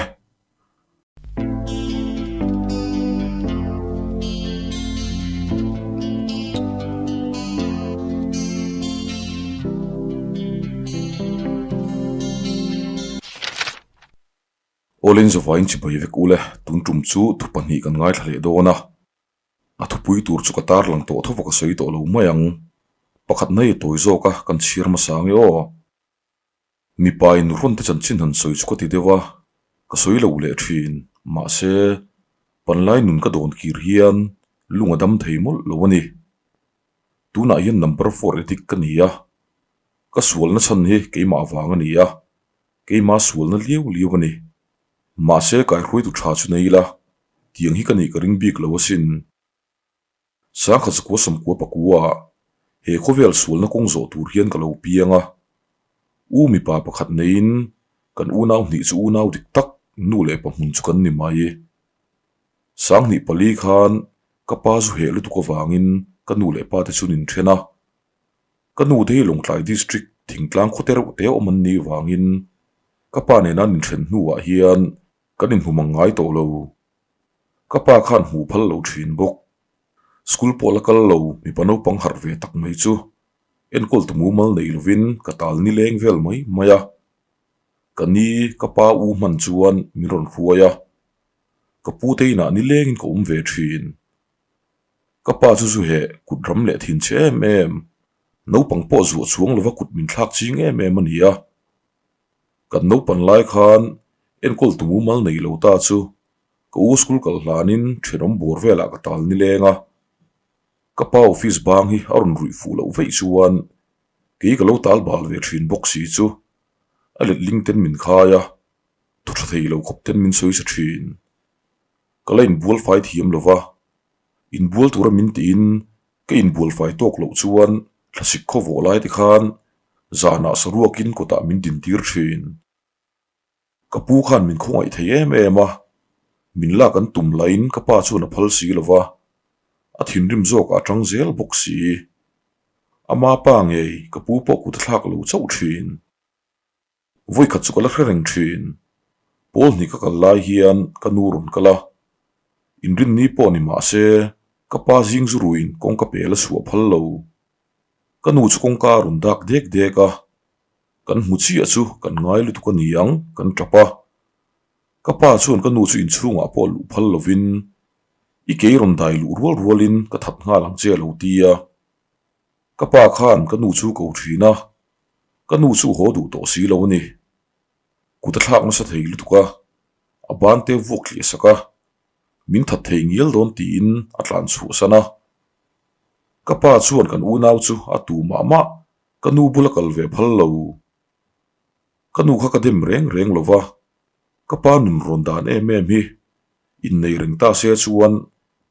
Awlin zavaiin chibai vek ule, tun tum chu thu pahnih kan ngaithla leh dawn a. A thupui tur chu ka tarlang tawh tho va ka sawi tawh lo mai ang. Pakhat mai a tawi zawk a, kan chhiar hmasa ang e aw. Mipa in rawn te chanchin han sawi chu ka ti deuh a, ka sawi lo leh thin. Mahse, panlai nun ka dawn kir hian lung a dam thei mawlh lo a ni. Tunah hian number four addict ka ni a, ka sualna chhan hi keimah vang a ni a, keimah sualna liau liau a ni. Mahse, kaihruaitu tha chu nei ila, Tiang hi ka nih ka ring bik lo asin. Sangkhat zakua sawmkua pakua he khawvel sualna kawng zawh tur hian ka lo piang a. U mipa pakhat neiin kan unau hnih chu unau dik tak nu leh pa hmun chu kan ni mai. Sanghnih pali khan ka pa zu heh lutuk avangin ka nu leh pa te chu nin then a. Ka nu te hi Lawngtlai District thingtlang khawte reuh te awm an nih vangin ka pa nena nin then hnuah hian Kan inhmu mang ngai tawh lo. Ka pa khan hmuh phal lo thin bawk. School pawh la kal lo mipa naupang harh ve tak mai chu enkawl tu mumal nei lovin ka tal nileng vel mai mai a. Ka ni ka pa u hman chuan min rawn hruai a. Ka pu te inah nilengin ka awm ve thin. Ka pa chu zu heh kut ram leh thin che em em. Naupang pawh zuah chuang lova kut min thlak ching em em a ni a. Kan naupan lai khan enkawl tu mumal nei lo ta chu ka u school kal hlanin thenawm bawr velah ka tal nileng a. Ka pa office bang hi a rawn ruih fuh loh veih chuan kei ka lo tal bal ve thin bawk si chu a letling ten min khai a, thu tha thei lo khawp ten min sawi sa thin. Ka la inbual fai thiam lo va, inbual tura min tiin Ka inbualfai tawk loh chuan thlasik khaw vawh lai te khan zanah saruakin kawtah min dintir thin. Ka pu khan min khawngaih thei em em a, min lak an tum laiin ka pa chuan a phal si lo va, a thinrim zawkah a tang zel bawk si. Ama pa ngei ka pu pawh kut a thlak lo chauh thin. Vawikhat chu ka la hre reng thin. Pawl hnih ka kal lai hian ka nu rawn kal a, inrinni pawh ni mah se ka pa zing zu ruin kawngka pel a chhuah phal lo. Ka nu chu kawngka a rawn dak dek dek a, kan hmu chiah chu kan ngai lutuk a ni ang kan tap a. Ka pa chuan ka nu chu inchhungah pawh luh phal lovin, I kei rawn dai luh rual rualin ka that nghal ang che a lo ti a. Ka pa khan ka nu chu ko thin a, Ka nu chu haw duh tawh si lo a ni. Kut a thlak nasa thei lutuk a, a ban te vuak thliah sak a, min that thei ngial dawn tiin a tlan chhuahsan a. Ka pa chuan kan unau chu a tu mah mah ka nu bula kal ve phal lo. Ka nu kha ka dem reng reng lo va, ka pa nun rawn dan em em hi innei reng ta se chuan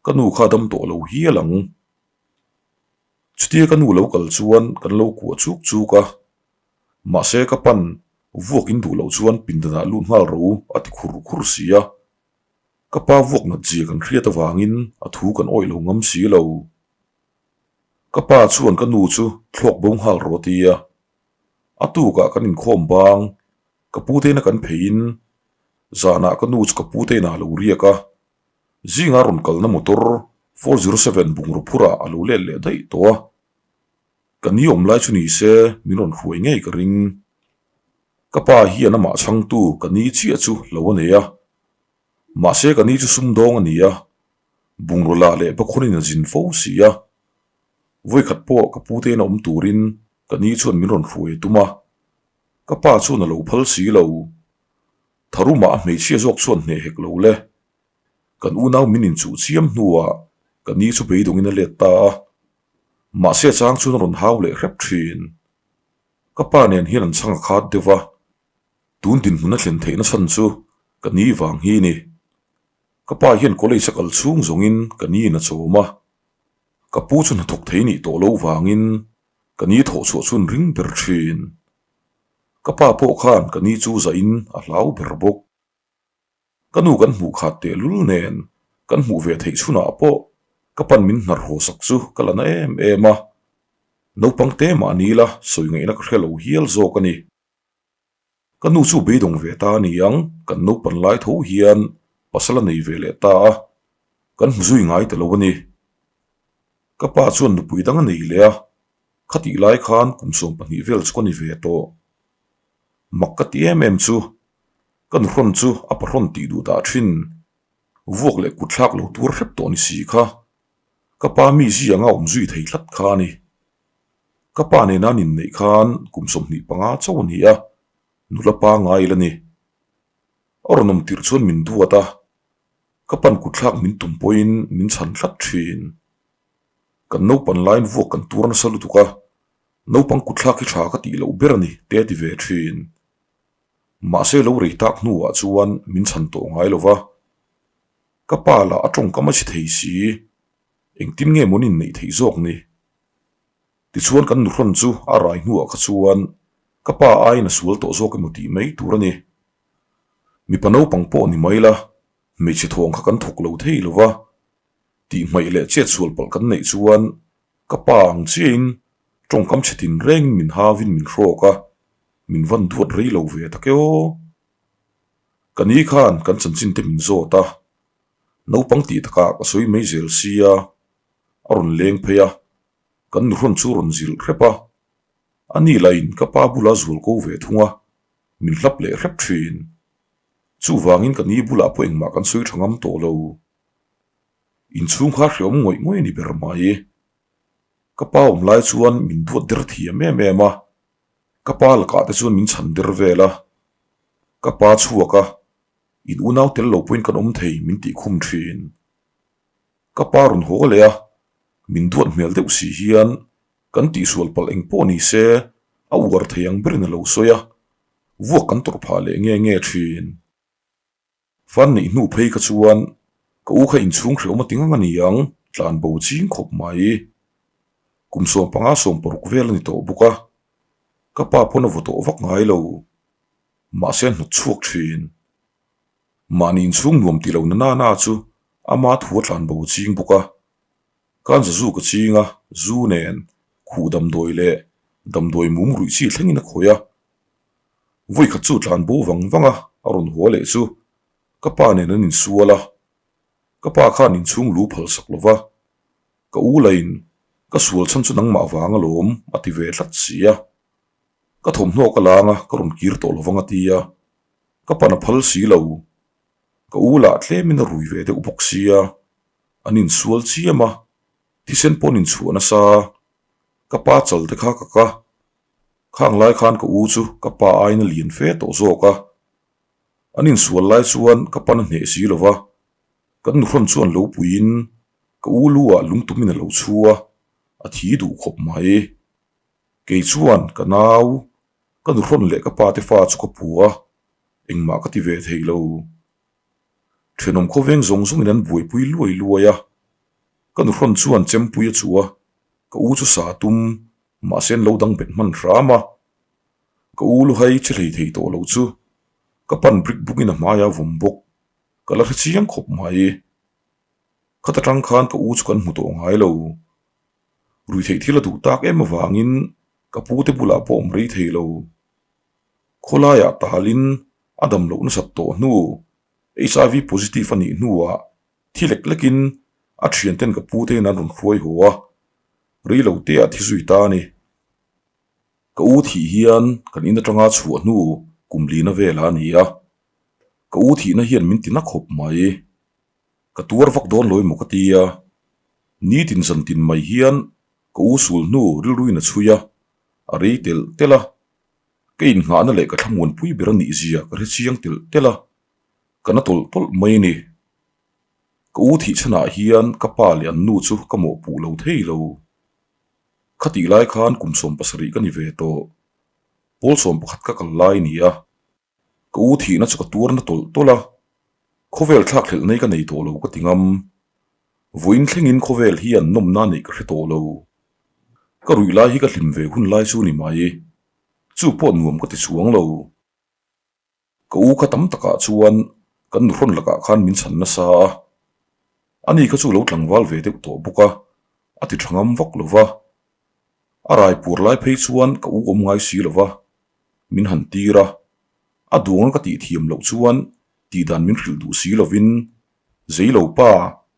ka nu kha dam tawh lo hial ang. Chutia ka nu lo kal chuan kan lo kuah chuk chuk a, mahse ka pan vuak in duh loh chuan pindanah lut nghal ro a ti khur khur si a. Ka pa vuak nat zia kan hriat avangin a thu kan awih lo ngam si lo. Ka pa chuan ka nu chu thlawk bo nghal rawh a ti a. A tukah kan inkhawm bang, ka pu te ina kan pheiin zanah ka nu chu ka pu te inah a lo riak a. Zinga rawn kalna motor 407 bungraw phurah a lo let leh daih tawh a, ka ni awm lai chu ni se min rawn hruai ngei ka ring. Ka pa hian amah chhangtu ka ni chiah chu lo a nei a, mahse ka ni chu sumdawng a ni a, bungraw lah leh bakhawnin a zin fo si a. Vawikhat pawh ka pu te ina awm turin ka ni chuan min rawn hruai a tum a, ka pa chuan a lo phal si lo. Tharumah a hmeichhia zawk chuan hneh hek lo le. Kan unau min inchuh chiam hnuah ka ni chu beidawngin a let ta a, mahse chang chuan a rawn hau leh hrep thin. Ka pa nen hian an chhang a khat deuh va, tun dinhmun a thlen theihna chhan chu ka ni vang hi ni. Ka pa hian college a kal chhung zawngin ka ni in a chawm a, ka pu chu hnathawk thei nih tawh loh vangin ka ni thawh chhuah chu an ring ber thin. Ka pa pawh khan ka ni chu zahin a hlau ber bawk. Ka nu kan hmuh khat tehlul nen kan hmuh ve theih chhunah pawh ka pan min hnar haw sak chu ka la na em em a, naupang te mah ni la sawi ngaihna ka hre lo hial zawk a ni. Ka nu chu beidawng ve ta a ni ang, kan naupan lai tho hian pasal a nei ve leh ta a, kan hmu zui ngai ta lo a ni. Ka pa chuan nupui dang a nei leh a, khatih lai khan kum 12 vel chu ka ni ve tawh. Mak ka ti em em chu, ka nuhrawn chu a pahrawn tih duh dah thin, vuak leh kut thlak lo tur hrep tawh ni si kha, ka pa mi zianga awm zui thei tlat kha a ni. Ka pa nena an inneih khan kum 25 chauh a ni a, nula pangai la ni. A rawn awm tirh chuan min duat a, ka pan kut thlak min tum pawhin min chhan tlat thin. Kan naupan laiin vuak kan tur nasa lutuk a, Naupang kutthlak hi tha ka tih loh ber a ni, te a ti ve thin. Mahse lo rei tak hnuah chuan min chhan tawh ngai lo va. Ka pa lah a tawngkam a chhi thei si, engtin nge maw nin neih theih zawk ni? Tichuan kan nuhrawn chu a rai hnuah kha chuan ka pa aiin a sual tawh zawk emaw tih mai tur a ni. Mipa naupang pawh ni mai la, hmeichhe thawng kha kan thawk lo thei lo va, tihhmaih leh chetsual palh kan neih chuan Ka pa ang chiahin tawngkam chhe tin rengin min havin min hrawk a, min van duat rei lo ve tak e aw. Ka ni khan kan chanchin te min zawt a, naupang tih takah ka sawi mai zel sia, a rawn leng phei a, kan nuhrawn chu rawn zilh hrep a, a ni lahin ka pa bula zual ko ve thung a, min hlap leh hrep thin. Chuvangin ka ni bulah pawh engmah kan sawi tha ngam tawh lo. Inchhung kha hreawm ngawih ngawih a ni ber mai. Ka pa awm lai chuan min duat der thiam em em a, ka pa lakah te chuan min chhan der vel a. Ka pa chhuak a, in unau tel lo pawhin kan awm thei min tih khum thin. Ka pa rawn haw leh a, min duat hmel deuh si hian kan tihsual palh eng pawh ni se a uar thei ang berin a lo sawi a, vuak kan tawrh phah leh nge nge thin. Fan neih hnu phei kha chuan ka u kha inchhung hrehawm a ti ngang a ni ang, tlan bo ching khawp mai. Kum 15 16 vel a ni tawh bawk a, ka pa pawn a vaw tawh vak ngai lo. Mahse a hnawt chhuak thin. Mahni inchhung nuam ti lo na nana chu ama thu a tlan bo ching bawk a. Kanza zu ka ching a, zu nen khuh damdawi leh damdawi mum ruih chi thlengin a khawih a. Vawi khat chu tlan bo vang vang a, a rawn haw leh chu ka pa nen an insual a, ka pa khan inchhung lu phal sak lo va, ka u lain ka sual chhan chu nangmah vang alawm a ti ve tlat si a, ka thawmhnaw ka lang a ka rawn kir tawh lo vang a ti a, ka pan a phal si lo, ka u lah tlemin a rui ve deuh bawk sia, an insual chiam a, thisen pawh an inchhuah nasa, ka pa chal te kha ka ka. Khang lai khan ka u chu ka pa aiin a lian fe tawh zawk a, an insual lai chuan ka pan a hneh si lo va, kan nuhrawn chuan lo puiin ka u lu ah lungtumin a lo chhu a, a thi duh khawp mai. Kei chuan ka nau, ka nuhrawn leh ka pa te fa chu ka pu a, engmah ka ti ve thei lo. Thenawm khawveng zawng zawngin an buaipui luai luai a, ka nuhrawn chuan chempui a chuh a, ka u chu sa tum Mahse an lo dang bet hman hram a, ka u luhai che hlei thei tawh lo chu ka pan brick buk in a hmai a vawm bawk, ka la hre chiang khawp mai. Khat atang khan ka u chu kan hmu tawh ngai lo. Ruitheih thil a duh tak em avangin ka pu te bulah pawh awm rei thei lo. Khawlaiah talin a dam loh nasat tawh hnu, HIV positive a nih hnuah thi lek lekin a thianten ka pu te in an rawn hruai haw a, Rei lo te ah thi zui ta a ni. Ka u thih hian kan in atanga chhuah hnu kum lina velah a ni a, ka u thihna hian min ti na khawp mai. Ka tuar vak dawn lo emaw ka ti a, nitin zantin mai hian ka u sul hnu rilruin a chhui a, a rei telh telh a, ka innghahna leh ka thlamuanpui ber a nih zia ka hre chiang telh telh a, ka na tawlh tawlh mai a ni. Ka u thih chhanah hian ka pa leh an nu chu ka mawhpuh lo thei lo. Khatih lai khan kum 70 ka ni ve tawh. Pawl 11 ka kal lai ni a. Ka u thihna chu ka tuar na tawlh tawlh a, khawvel thlakhlelh nei ka nei tawh lo ka ti ngam. Vawiin thlengin khawvel hian nawmna neih ka hre tawh lo. Ka ruih lai hi ka hlim ve hun lai chu ni mai. Chu pawh nuam ka ti chuang lo. Ka u kha tam takah chuan kan nuhrawn lakah khan min chhan nasa a. Ani kha chu lo tlangval ve deuh tawh bawk a, a ti tha ngam vak lo va. A rai puar lai phei chuan ka u awm ngai si lo va, min han tir a. A duang a ka tih thiam loh chuan tih dan min hrilh duh si lovin zei lo pa,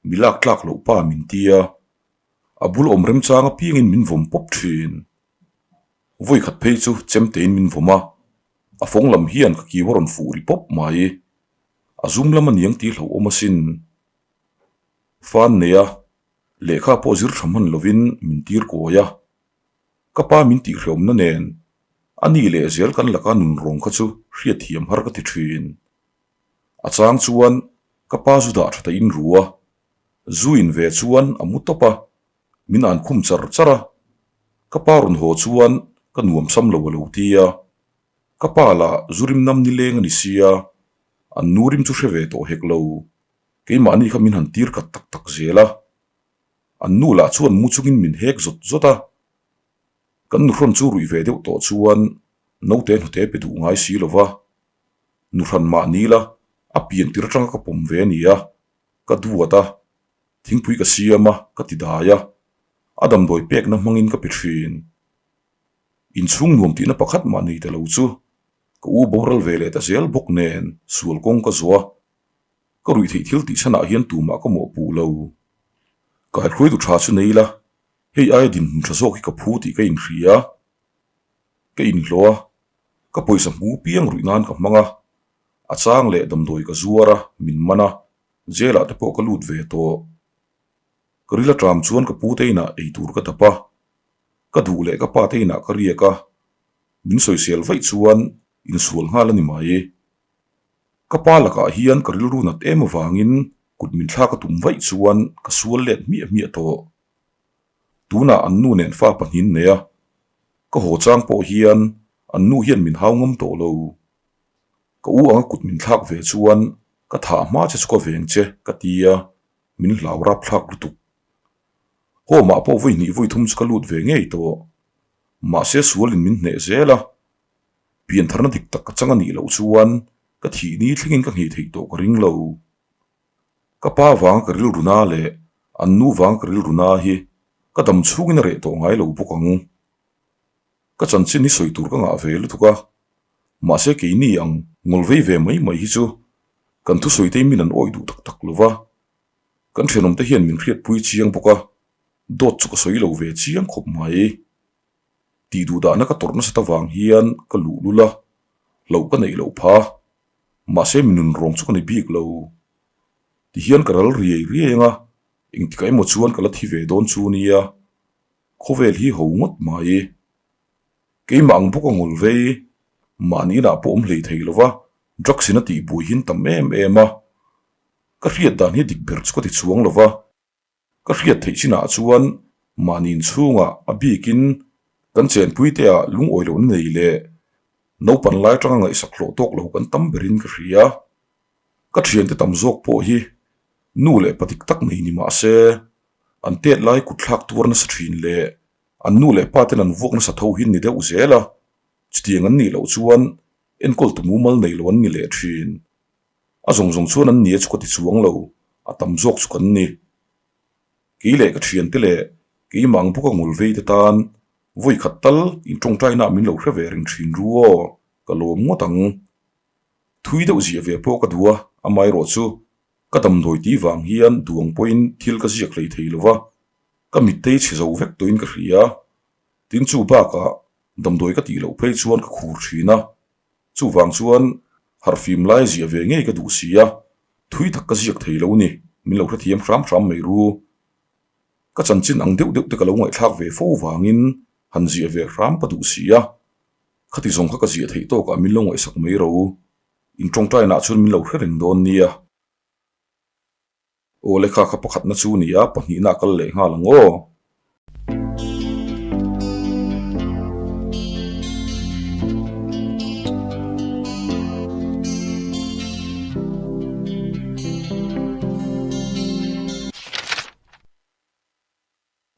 mi lak tlak loh pa min ti a. A bul awm remchang apiangin min vawm pawp thin. Vawi khat phei chu chemtein min vawm a, a fawng lam hian ka kiu a rawn fuh ri pawp mai. A zum lam a niang tih hlauhawm asin. Fan nei a, lehkha pawh zir tha hman lovin min tir kawi a. Ka pa min tihhreawmna nen a ni leh zel kan laka nunrawng kha chu hriatthiam har ka ti thin. A chang chuan ka pa zu dah tha ta in ru a, zu in ve chuan a mu tawp a, min an khum char char a, ka pa rawn haw chuan ka nuam sam lo a lo ti a, ka pa lah zu rim nam nileng a ni sia, an nu rim chu hre ve tawh hek lo, keimahni kha min han tir khat tak tak zel a, an nu lah chuan mu chungin min hek zawt zawt a, kan nuhrawn chu ruih ve deuh tawh chuan naute hnute pe duh ngai si lo va, nuhran mah ni la a pian tir atanga ka pawm ve a ni a, ka duat a. Thingpui ka siam a, ka ti dai a, a damdawi pekna hmangin ka pe thin. Inchhung nuam tihna pakhat mah nei ta lo chu ka u boral ve leh ta zel bawk nen sual kawng ka zawh a, ka ruih theih thil tih chhanah hian tumah ka mawhpuh lo. Kaihruaitu tha chu nei la, hei aia dinhmun tha zawk hi ka phu tih ka inhria. Ka inhlawh a, ka pawisa hmu piang ruih nan ka hmang a, a chang leh damdawi ka zuar a, min man a, Jail ah te pawh ka lut ve tawh. Ka ril aṭam chuan ka pu te inah ei tur ka dap a, ka duh leh ka pa te inah ka riak a, min sawisel vaih chuan insual nghal a ni mai. Ka pa lakah hian ka rilru nat em avangin kut min thlak a tum vaih chuan ka sual let hmiah hmiah tawh. Tunah an nu nen fa pahnin nei a, ka haw chang pawh hian an nu hian min hau ngam tawh lo. Ka u anga kut min thlak ve chuan ka thah hma che chu ka veng che ka ti a, min hlau rap thlak lutuk. Home ah pawh vawi hnih vawi thum chu ka lut ve ngei tawh. Mahse sualin min hneh zel a, piantharna dik tak ka chang a nih loh chuan ka thih ni thlengin ka nghei theih tawh ka ring lo. Ka pa vanga ka rilru na leh an nu vanga ka rilru na hi ka dam chhungin a reh tawh ngai lo bawk ang. Ka chanchin hi sawi tur ka ngah ve lutuk a, mahse keini ang ngawl vei ve mai mai hi chu kan thusawi te min an awih duh tak tak lo va, kan thenawm te hian min hriatpui chiang bawk a, dawt chu ka sawi lo ve chiang khawp mai. Tih duh dahna ka tawrh nasat avang hian ka luh lul a, hlauh ka neih loh pha, mahse mi nun rawng chu ka ni bik lo. Tihian ka ral riai riai ang a, engtikah emaw chuan ka la thi ve dawn chu nia. Khawvel hi ho ngawt mai. Keimah ang bawk a ngul vei, mahni inah pawh awm hlei thei lova drugs in a tih buai hin tam em em a. Ka hriat dan hi dik ber chu ka ti chuang lova, ka hriat theih chinah chuan mahni inchhungah a bikin kan chenpui te ah lungawi lohna nei leh naupan lai atanga ngaihsak hlawh tawk lo kan tam berin ka hria. Ka thiante tam zawk pawh hi nu leh pa dik tak nei ni mahse An tet lai kut thlak tuar nasa thin leh an nu leh pa ten an vuak nasa tho hi ni deuh zel a, chutiang an nih loh chuan enkawl tu mumal nei lo an ni leh thin. A zawng zawng chuan an nia chu ka ti chuang lo, a tam zawk chu kan ni. Kei leh ka thiante leh keimah ang bawka ngul vei te tan vawi khat tal in tawngtaina ah min lo hre ve reng thin ru aw, ka lawm ngawt ang. Thui deuh ziah ve pawh ka duh a, amaherawh chu Ka damdawi tih vang hian duang pawhin thil ka ziak hlei thei lo va, ka mittei chhe zo vek tawhin ka hria. Tin chu bakah damdawi ka tih loh phei chuan ka khur thin a, chuvang chuan harhfim lai ziah ve ngei ka duh si a, thui tak ka ziak thei lo ni, min lo hrethiam hram hram mai ru. Ka chanchin ang deuh deuh te ka lo ngaihthlak ve fo vangin han ziah ve hram ka duh si a, khati zawng kha ka ziah theih tawkah min lo ngaihsak mai ro. In tawngtainah chuan min lo hre reng dawn nia. Aw lekha kha pakhatna chu nia, pahnihna a kal leh nghal ang aw.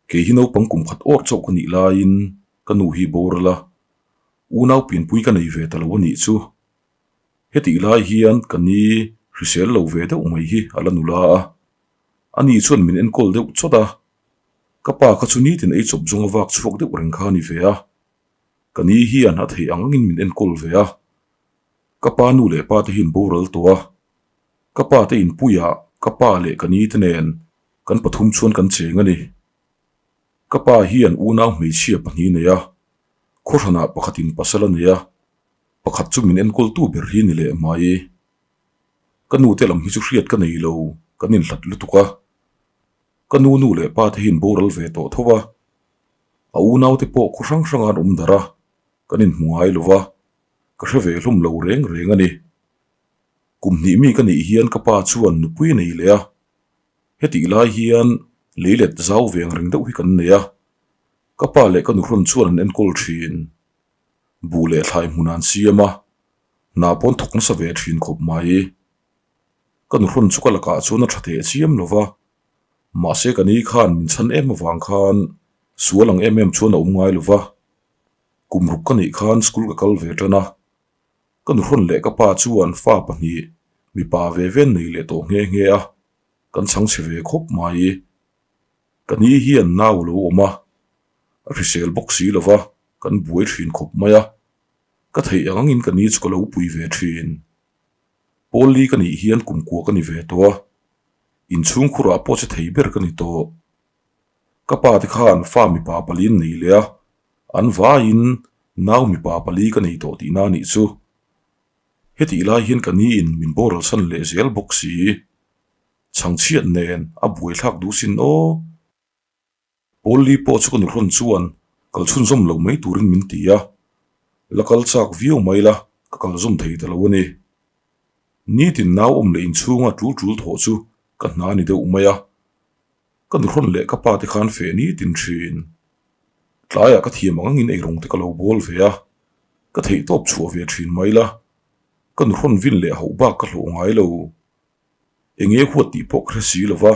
Kei hi naupang kum khat awr chauh ka nih laiin ka nu hi boral a, unau pianpui ka nei ve ta lo a nih chu. Hetih lai hian ka ni hrisel lo ve deuh mai hi a la nula a, ani chuan min enkawl deuh chawt a, ka pa kha chu nitin ei chawp zawnga vak chhuak deuh reng kha a ni ve a, ka ni hian a theih ang angin min enkawl ve a, ka pa nu leh pa te hi an boral tawh a, ka pa te inpuiah ka pa leh ka ni te nen kan pathum chuan kan cheng a ni. Ka pa hian unau hmeichhia pahnih nei a, khawhranah pakhatin pasal a nei a, pakhat chu min enkawltu ber hi ni leh mai. Ka nu te lam hi chu hriat ka nei lo, kan inhlat lutuk a. Ka nu nu leh pa te hi an boral ve tawh tho a, a unau te pawh khaw hrang hranga an awm darh a, kan inhmu ngai lo va, ka hre ve hlawm lo reng reng a ni. Kum hnih mi ka nih hian ka pa chuan nupui a nei leh a, hetih lai hian leilet zau ve ang reng deuh hi kan nei a, ka pa leh ka nuhrawn chuan an enkawl thin. Buh leh thlai hmun an siam a, hna pawn thawk nasa ve thin khawp mai. Ka nuhrawn chu ka lakah chuan a tha teh chiam lo va, mahse ka ni khan min chhan em avang khan sual ang em em chuan a awm ngai lo va. Kum ruk ka nih khan school ka kal ve tan a, ka nuhrawn leh ka pa chuan fa pahnih mipa ve ve an nei leh tawh nghe nghe a, kan chhang chhe ve khawp mai. Ka ni hian nau a lo awm a, a hrisel bawk si lo va, kan buai thin khawp mai a, ka theih ang angin ka ni chu ka lo pui ve thin. Pawl li ka nih hian kum kua ka ni ve tawh a, inchhung khurah pawh che thei ber ka ni tawh. Ka pa te khan fa mipa pali an nei leh a, an vaiin nau mipa pali ka nei tawh tihna a nih chu. Hetih lai hian ka niin min boral san leh zel bawk si. Chhangchhiat nen a buaithlak duh sin aw. Pawl li pawh chu ka nuhrawn chuan kal chhunzawm lo mai turin min ti a, la kal chak viau mai la ka kal zawm thei ta lo a ni. Nitin nau awm leh inchhunga tul tul thawh chu ka hna ni deuh mai a, ka nuhrawn leh ka pa te khan feh nitin thin. Tlaiah ka thiam ang angin eirawng te ka lo bawl ve a, ka theihtawp chhuah ve thin mai la, ka nuhrawn vin leh hauh bak ka hlawh ngai lo. Enge huat tih pawh ka hre si lo va,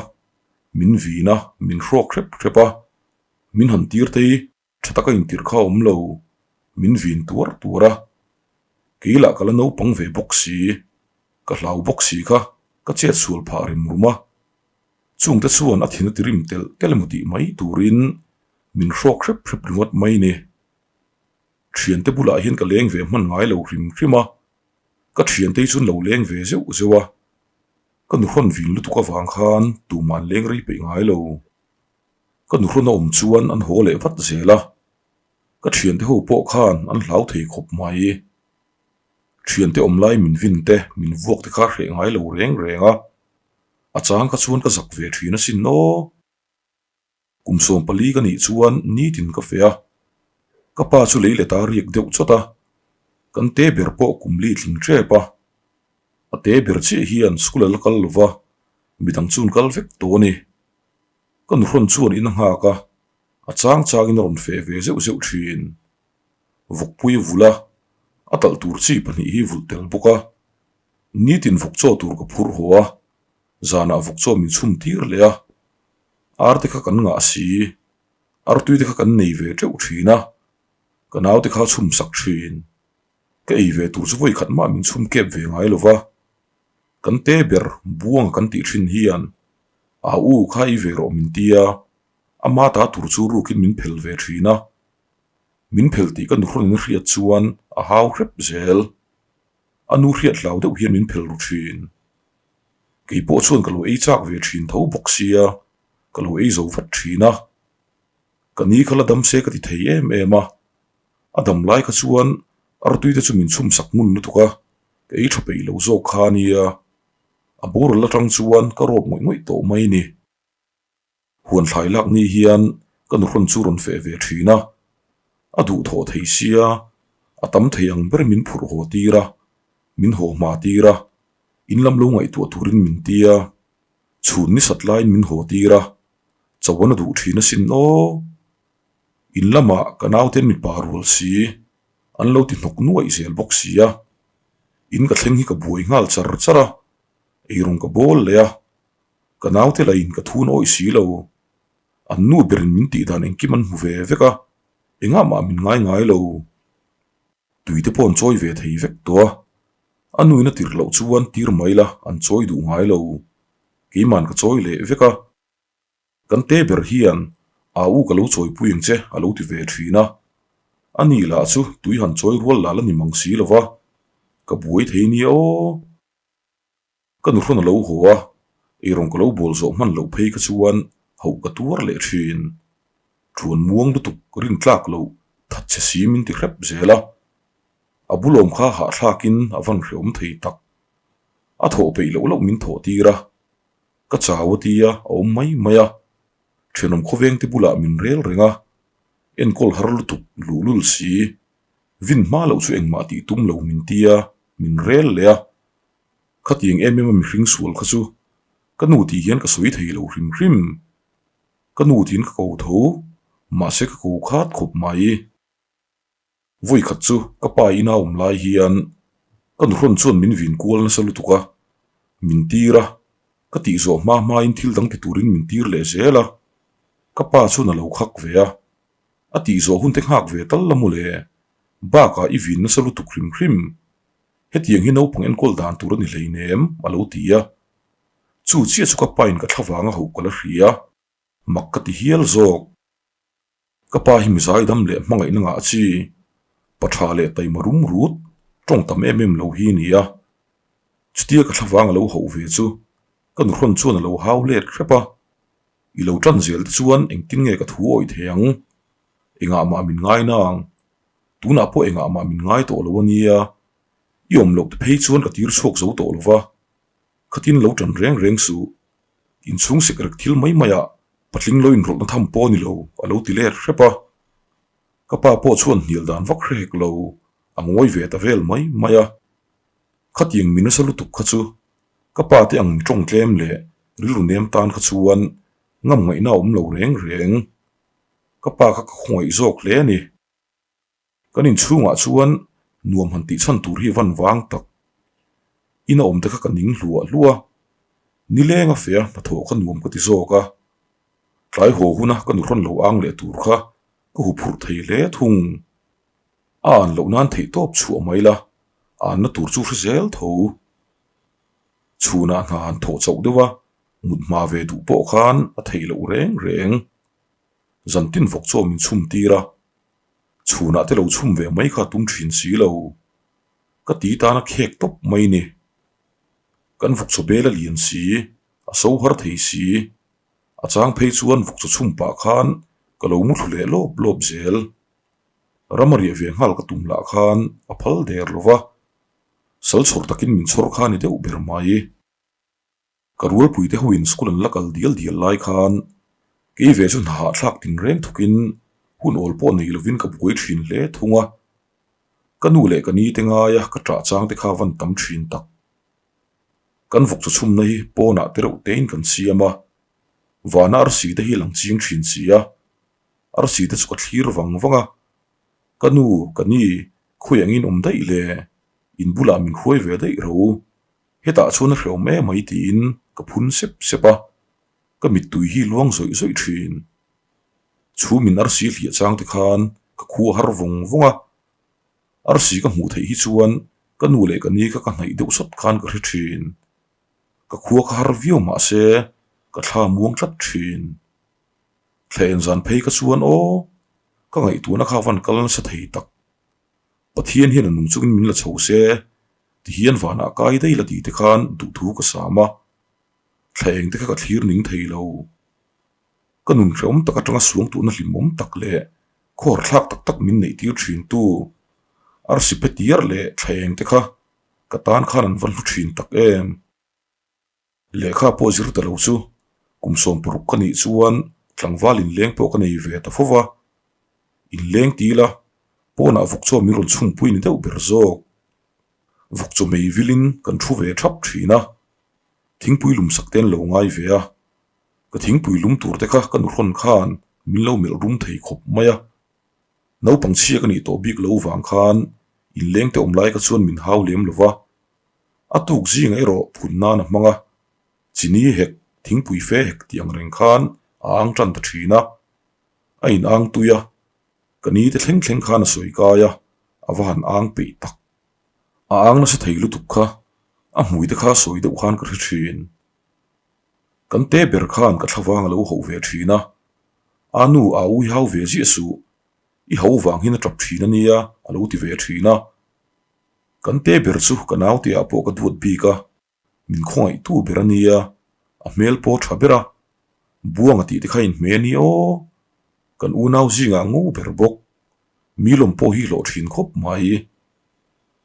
min vin a, min hrawk hrep hrep a, min han tir te hi tha taka intirh kha a awm lo, min vin tuar tuar a, kei lah ka la naupang ve bawk si, ka hlau bawk si kha ka chet sual phah rem rum a, chungte chuan a thin a ti rim telh telh emaw tih mai turin min hrawk hrep hrep ringawt mai ni. Thiante bulah hian ka leng ve hman ngai lo hrim hrim a, Ka thiante hi chuan lo leng ve zeuh zeuh a, ka nuhrawn vin lutuk avang khan tuman leng rei peih ngai lo. Ka nuhrawn a awm chuan an haw leh vat zel a, ka thiante ho pawh khan an hlau thei khawp mai. Thiante awm lai min vin te, min vuak te kha hreh ngai lo reng reng a, a chang kha chuan ka zak ve thin asin aw. Kum 14 ka nih chuan nitin ka feh a, ka pa chu lei let a riak deuh chawt a, kan te ber pawh kum li tling tep a, a te ber chiah hian school a la kal lova, midang chu an kal vek tawh a ni. Ka nuhrawn chuan in a nghak a, a chang changin a rawn feh ve zeuh zeuh thin. Vawkpui a vulh a, a talh tur chi pahnih hi vulh tel bawk a, nitin vawk chaw tur ka phur haw a, zanah vawk chaw min chhum tir leh a, Ar te kha kan ngah si, artui te kha kan nei ve teuh thin a, ka nau te kha chhum sak thin. Ka ei ve tur chu vawi khat mah min chhum kep ve ngai lo va, kan te ber buanga kan tih thin hian a u kha ei ve rawh min ti a, ama ta tur chu rukin min phel ve thin a, min phel tih ka nuhrawn in hriat chuan a hau hrep zel. A nu hriat hlau deuh hian min phel ru thin. Kei pawh chuan ka lo ei chak ve thin tho bawk sia, ka lo ei zo vat thin a. Ka ni kha la dam se ka ti thei em em a, a dam lai kha chuan artui te chu min chhum sak ngun lutuk a, ka ei tha peih lo zawk kha a nia. A boral atang chuan ka rawp ngawih ngawih tawh mai ni. Huan thlai lak ni hian ka nuhrawn chu rawn feh ve thin a, a duhthawh thei sia, a tam thei ang ber min phurh haw tir a, min haw hma tir a, in lam lo ngaihtuah turin min ti a, chhun ni sat laiin min haw tir a, chawan a duh thin asin aw. In lamah ka nauten mipa rual si, an lo ti hnawk nuaih zel bawk si a, in ka thleng hi ka buai nghal char char a, eirawng ka bawl leh a, Ka naute lahin ka thun awih si lo. An nu berin min tih dan engkim an hmu ve vek a, engah mah min ngai ngai lo. Tui te pawh an chawi ve thei vek tawh a, a nuin a tirh loh chuan tir mai la an chawi duh ngai lo. Keiman ka chawi leh vek a. Kan te ber hian a u ka lo chawipui ang che a lo ti ve thin a, a ni lah chu tui han chawi rual lah la ni mang si lo va, ka buai thei nia aw. Ka nuhrawn a lo haw a, eirawng ka lo bawl zawh hman loh phei kha chuan hauh ka tuar leh thin. Thuan muang lutuk rintlak loh that che si min ti hrep zel a, a bulawm kha hahthlakin a van hreawm thei tak. A thawh peih loh loh min thawh tir a, Ka chau a tia a awm mai mai a, thenawm khawveng te bulah min rel reng a, enkawl har lutuk luhlul si, vin hma loh chu engmah tih tum lo min tia min rel leh a, khatiang em em a mihring sual kha chu ka nu tih hian ka sawi thei lo hrim hrim, ka nu tiin ka ko tho, mahse ka ko khat khawp mai. Vawi khat chu ka pa ina awm lai hian ka nuhrawn chuan min vin kual nasa lutuk a, min tir a, ka tih zawh hma hmain thil dang ti turin min tir leh zel a, ka pa chuan a lo khak ve a, a tih zawh hun te nghak ve tal la mawle, bakah i vin nasa lutuk hrim hrim, hetiang hi naupang enkawl dan tur a ni hleinem a lo ti a, chu chiah chu ka pain ka thla vanga hauh ka la hria, mak ka ti hial zawk. Ka pa hi mizaidam leh hmangaihna ngah chi, pa tha leh taima rum rut, tawng tam em em lo hi a ni a. Chutia ka thlavang a lo hauh ve chu ka nuhrawn chuan a lo hau let hrep a, I lo tan zel te chuan engtin nge ka thu awih thei ang? Engah mah min ngai nang? Tunah pawh engah mah min ngai tawh lo a nia, i awm loh te phei chuan ka tir chhuak zo tawh lo va, khatin lo tan reng reng suh. Inchhung sek rek thil mai mai ah patling lo inrawlhna tham pawh a ni lo a lo ti let hrep a. Ka pa pawh chuan hnial dan vak hre hek lo, a ngawi ve ta vel mai mai a. Khatiang mi nasa lutuk kha chu ka pa te ang mi tawng tlem leh rilru nem tan kha chuan ngam ngaihna a awm lo reng reng. Ka pa kha ka khawngaih zawk hle a ni. Kan inchhungah chuan nuam han tih chhan tur hi van vang tak. Ina awm te kha ka ning hluah hluah a, nileng a feh a hnathawh kha nuam ka ti zawk a. Tlai haw huna ka nuhrawn lo ang leh tur kha ka huphurh thei hle thung. A an loh nan theih tawp chhuah mai la, a anna tur chu hre zel tho. Chhunah hna han thawh chauh deuh a, mut hma ve duh pawh khan a theih loh reng reng. Zantin vawk chaw min chhum tir a, Chhunah te lo chhum ve mai kha tum thin si lo. Ka ti tan a khek tawp mai ni. Kan vawkchaw bel a lian si, a so har thei si. A chang phei chuan vawkchaw chhum pah khan ka lo mu thlu leh lawp lawp zel. Ram a riah ve nghal ka tum lah khan a phal der lo va, sal chhawr takin min chhawr kha ni deuh ber mai. Ka rualpuite hoin school an la kal dial dial lai khan kei ve chu hna hahthlak tinreng thukin hun awl pawh nei lovin ka buai thin hle thung a. Ka nu leh ka ni te ngaia ka ṭah chang te kha van tam thin tak. Kan vawk chaw chhumna hi pawnah te reuh tein kan siam a, vana arsi te hi lang ching thin si a, arsi te chu ka thlir vang vang a, ka nu, ka ni, khawi angin awm daih le, in bulah min hruai ve daih ro. Hetah chuan a hrehawm em mai tiin ka phun sep sep a, ka mittui hi luang zawih zawih thin. Chhum in arsi hliah chang te khan ka khu a har vawng vawng a, arsi ka hmuh theih hi chuan ka nu leh ka ni kha ka hnaih deuh sawt khan ka hre thin. Ka khua kha har viau mahse ka thla muang tlat thin. Thla en zan phei kha chuan aw, ka ngaihtuahna kha van kal nasa thei tak. Pathian hian a nung chungin min la chho se, tihian vanah kai daih la tih te khan duhthu ka sam a, thla eng te kha ka thlir ning thei lo. Ka nun hrehawm tak atanga suangtuahna hlimawm tak leh khawhar thlak tak tak min neih tir thin tu arsi pe tiar leh thla eng te kha ka tan khan an va hlu thin tak em. Lehkha pawh zir ta lo chu kum 16 ka nih chuan tlangval inleng pawh ka nei ve ta fo va. Inleng ti ila pawnah vawk chaw min rawn chhungpui ni deuh ber zawk. Vawk chaw mei vilin kan thu ve thap thin a, thingpui lum sak te an lo ngai ve a. Ka thingpui lum tur te kha ka nuhrawn khan min lo melh rum thei khawp mai a. Naupang chhia ka nih tawh bik lo vang khan inleng te awm lai kha chuan min hau lem lo va. A tuk zingah erawh phun nan a hmang a, chini hek, thingpui fe hek tih ang reng khan a ang tan ta thin a, a in ang tui a, ka ni te thleng thleng khan a sawi kai a, a va han ang peih tak. A ang nasa thei lutuk kha, a hmui te kha sawi deuh khan ka hre thin. Kan te ber khan ka thlavang a lo hauh ve thin a, a nu a ui hau ve ziah suh, i ho vang hian a tap thin a nia a lo ti ve thin a. Kan te ber chu ka naute ah pawh ka duat bik a, min khawngaihtu ber a nia, a hmel pawh tha ber a, Buanga tih te kha inhmeh a ni aw, kan unau zingah ngo ber bawk, mi lawm pawh hi hlawh thin khawp mai.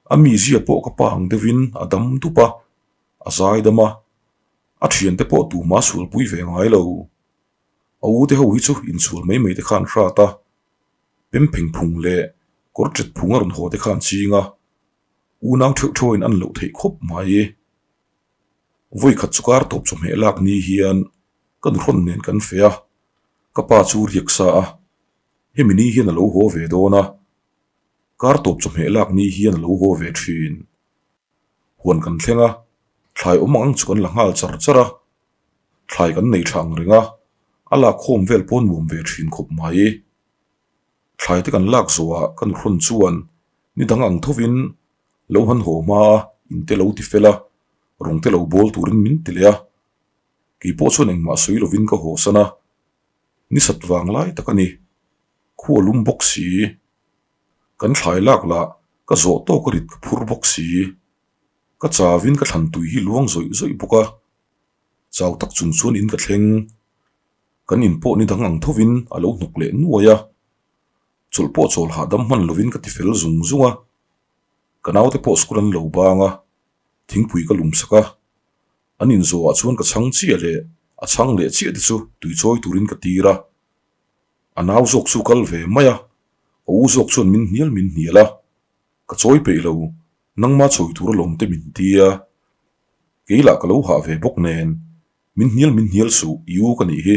A mizia pawh ka pa ang deuhin a dam dup a, a zai dam a, a thiante pawh tumah sualpui ve ngai lo. A u te ho hi chu insual mai mai te khan hrat a, pempheng phung leh kawr ṭet phung a rawn haw te khan ching a, unau theuh theuh a in an loh theih khawp mai. Vawi khat chu kar tawp chawhmeh lak ni hian ka nuhrawn nen kan feh a, ka pa chu riak sa a, hemi ni hian a lo haw ve dawn a, kar tawp chawhmeh lak ni hian a lo haw ve thin. Huan kan thleng a, thlai awm ang chu kan la nghal char char a, thlai kan nei tha ang reng a, a lak khawm vel pawh nuam ve thin khawp mai. Thlai te kan lak zawhah ka nuhrawn chuan ni dang ang thovin lo han haw hma a, in te lo ti fel a, rawng te lo bawl turin min ti leh a. Kei pawh chuan engmah sawi lovin ka haw san a, ni sat vang lai tak a ni, khua lum bawk si. Kan thlai lak lah ka zawh tawk a rit ka phur bawk si. Ka chauin ka thlan tui hi luang zawih zawih bawk a, chau tak chung chuan in ka thleng. Kan in pawh ni dang ang thovin a lo hnawk leh nuai a, chawlh pawh chawl hahdam hman lovin ka ti fel zung zung a. Ka naute pawh school an lo bang a, thingpui ka lum sak a. An inzawhah chuan ka chhang chiah leh a chhang leh chiah te chu tui chawi turin ka tir a. A nau zawk chu kal ve mai a, a u zawk chuan min hnial min hnial a, ka chawi peih lo, nangma chawi tur alawm te min ti a, kei lah ka lo hah ve bawk nen, min hnial min hnial suh i u ka nih hi,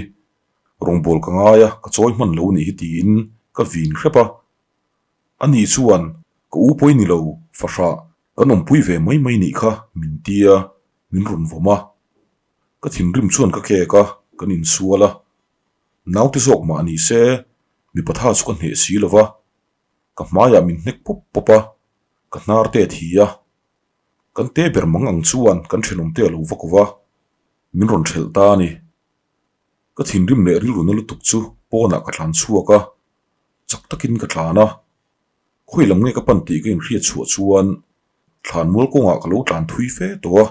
rawngbâwl ka ngai a, ka chawi hman lo nih hi tiin ka vin hrep a. Ani chuan, ka u pawi ni lo, fahrah, kan awmpui ve mai mai nih kha min ti a, min rawn vawm a. Ka thinrim chuan ka kek a, kan insual a. Naute zawk mah ni se, mipa tha chu ka hneh si lo va, ka hmaiah min hnek pawp pawp a, ka hnar te a thi a. Kan te ber mang ang chuan kan thenawmte a lo va ko va, min rawn thelh ta a ni. Ka thinrim leh rilru na lutuk chu pawnah ka tlan chhuak a, chak takin ka tlan a. Khawi lam nge ka pan tih ka inhriat chhuah chuan thlan mual kawngah ka lo tlan thui fe tawh a,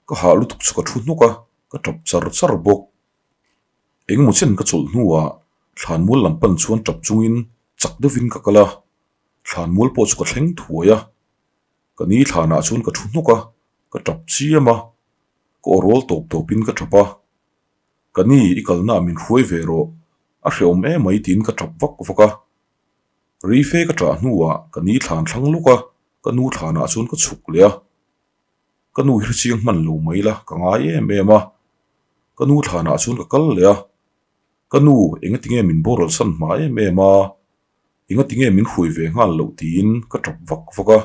ka hah lutuk chu ka thu hnawk a, ka tap char char bawk. Engemaw chen ka chawlh hnuah thlanmual lam pan chuan tap chungin chak deuhin ka kal a, thlanmual pawh chu ka thleng thuai a. Ka ni thlanah chuan ka thu hnawk a, ka tap chiam a, ka aw rawl tawp tawpin ka tap a. Ka ni, i kalnaah min hruai ve rawh, a hrehawm emai tiin ka tap vak vak a. Rei fe ka tah hnuah ka ni thlan thlang lawk a, ka nu thlanah chuan ka chhuk leh a. Ka nu hi hrechiang hman lo mai la, ka ngai em em a. Ka nu thlanah chuan ka kal leh a. Ka nu, engati nge min boral san hma em em a? Engati nge min hruai ve nghal loh tiin ka tap vak vak a.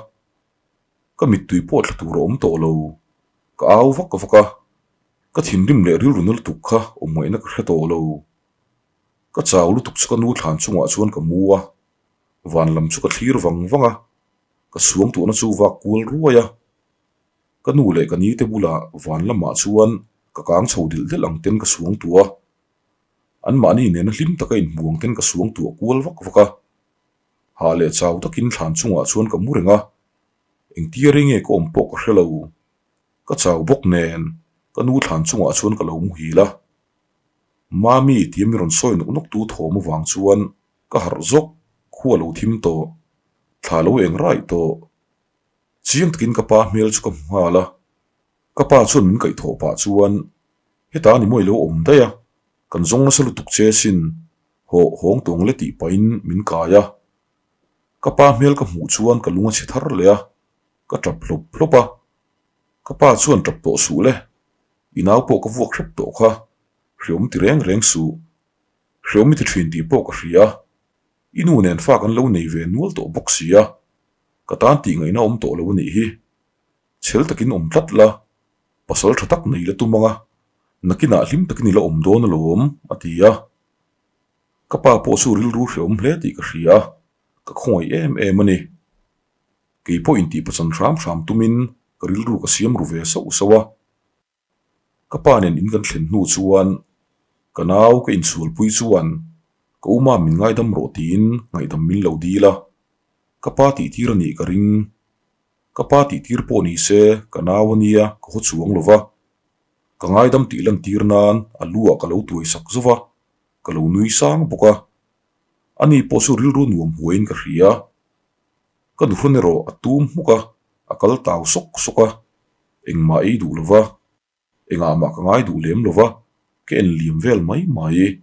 Ka mittui pawh thla tur a awm tawh lo. Ka au vak vak a. Ka thinrim leh rilru na lutuk kha awm ngaihna ka hre tawh lo. Ka chau lutuk chu ka nu thlan chungah chuan ka mu a. Van lam chu ka thlir vang vang a. Ka suang tuhna chu vak kual ruai a, ka nu leh ka ni te bulah van lamah chuan ka kang chho dilh delh ang ten ka suang tuah a, anmahni nena hlim taka inhmu ang ten ka suang tuah kual vak vak a. Hah leh chau takin thlan chungah chuan ka mu reng a, engtia rei nge ka awm pawh ka hre lo. Ka chau bawk nen ka nu thlan chungah chuan ka lo muhil a. Mami tia mi rawn sawi nawk nawk tu thawm avang chuan Ka harh zawk, khua lo thim tawh, thla lo eng raih tawh. Chiang takin ka pa hmel chu ka hmu nghal a, ka pa chuan min kaihthawh pah chuan, Heta ni mawi lo awm daih a, kan zawng nasa lutuk che sin, hawh hawng tawng le tih pahin min kai a. Ka pa hmel ka hmuh chuan ka lung a chhe thar leh a, ka tap hlawp hlawp a. Ka pa chuan tap tawh suh le, i nau pawh ka vuak hrep tawh kha, hreawm ti reng reng suh. Hreawm i ti thin tih pawh ka hria. I nu nen fa kan lo nei ve nual tawh bawk si a, ka tan tih ngaihna awm tawh lo a nih hi. Chhel takin awm tlat la, pasal tha tak nei la tum ang a. Nakinah hlim takin i la awm dawn alawm, a ti a. Ka pa pawh chu rilru hrehawm hle tih ka hria a, ka khawngaih em em a ni. Kei pawh intihpachan hram hram tumin ka rilru ka siam ru ve sauh sauh a. Ka pa nen in kan thlen hnu chuan ka nau ka insualpui chuan ka uma min ngaidam rawh tiin ngaihdam min lo dil a, ka pa tihtir a nih ka ring. Ka pa tihtir pawh ni se ka nau a nia ka haw chuang lo va, ka ngaidam tih lantir nan a lu ah ka lo tuai sak zauh va, ka lo nui sang bawk a. Ani pawh chu rilru nuam huaiin ka hria. Ka nuhrawn erawh a tum hmuk a, a kal tau sawk sawk a, engmah ei duh lo va, engah mah ka ngai duh lem lo va, ka en liam vel mai mai.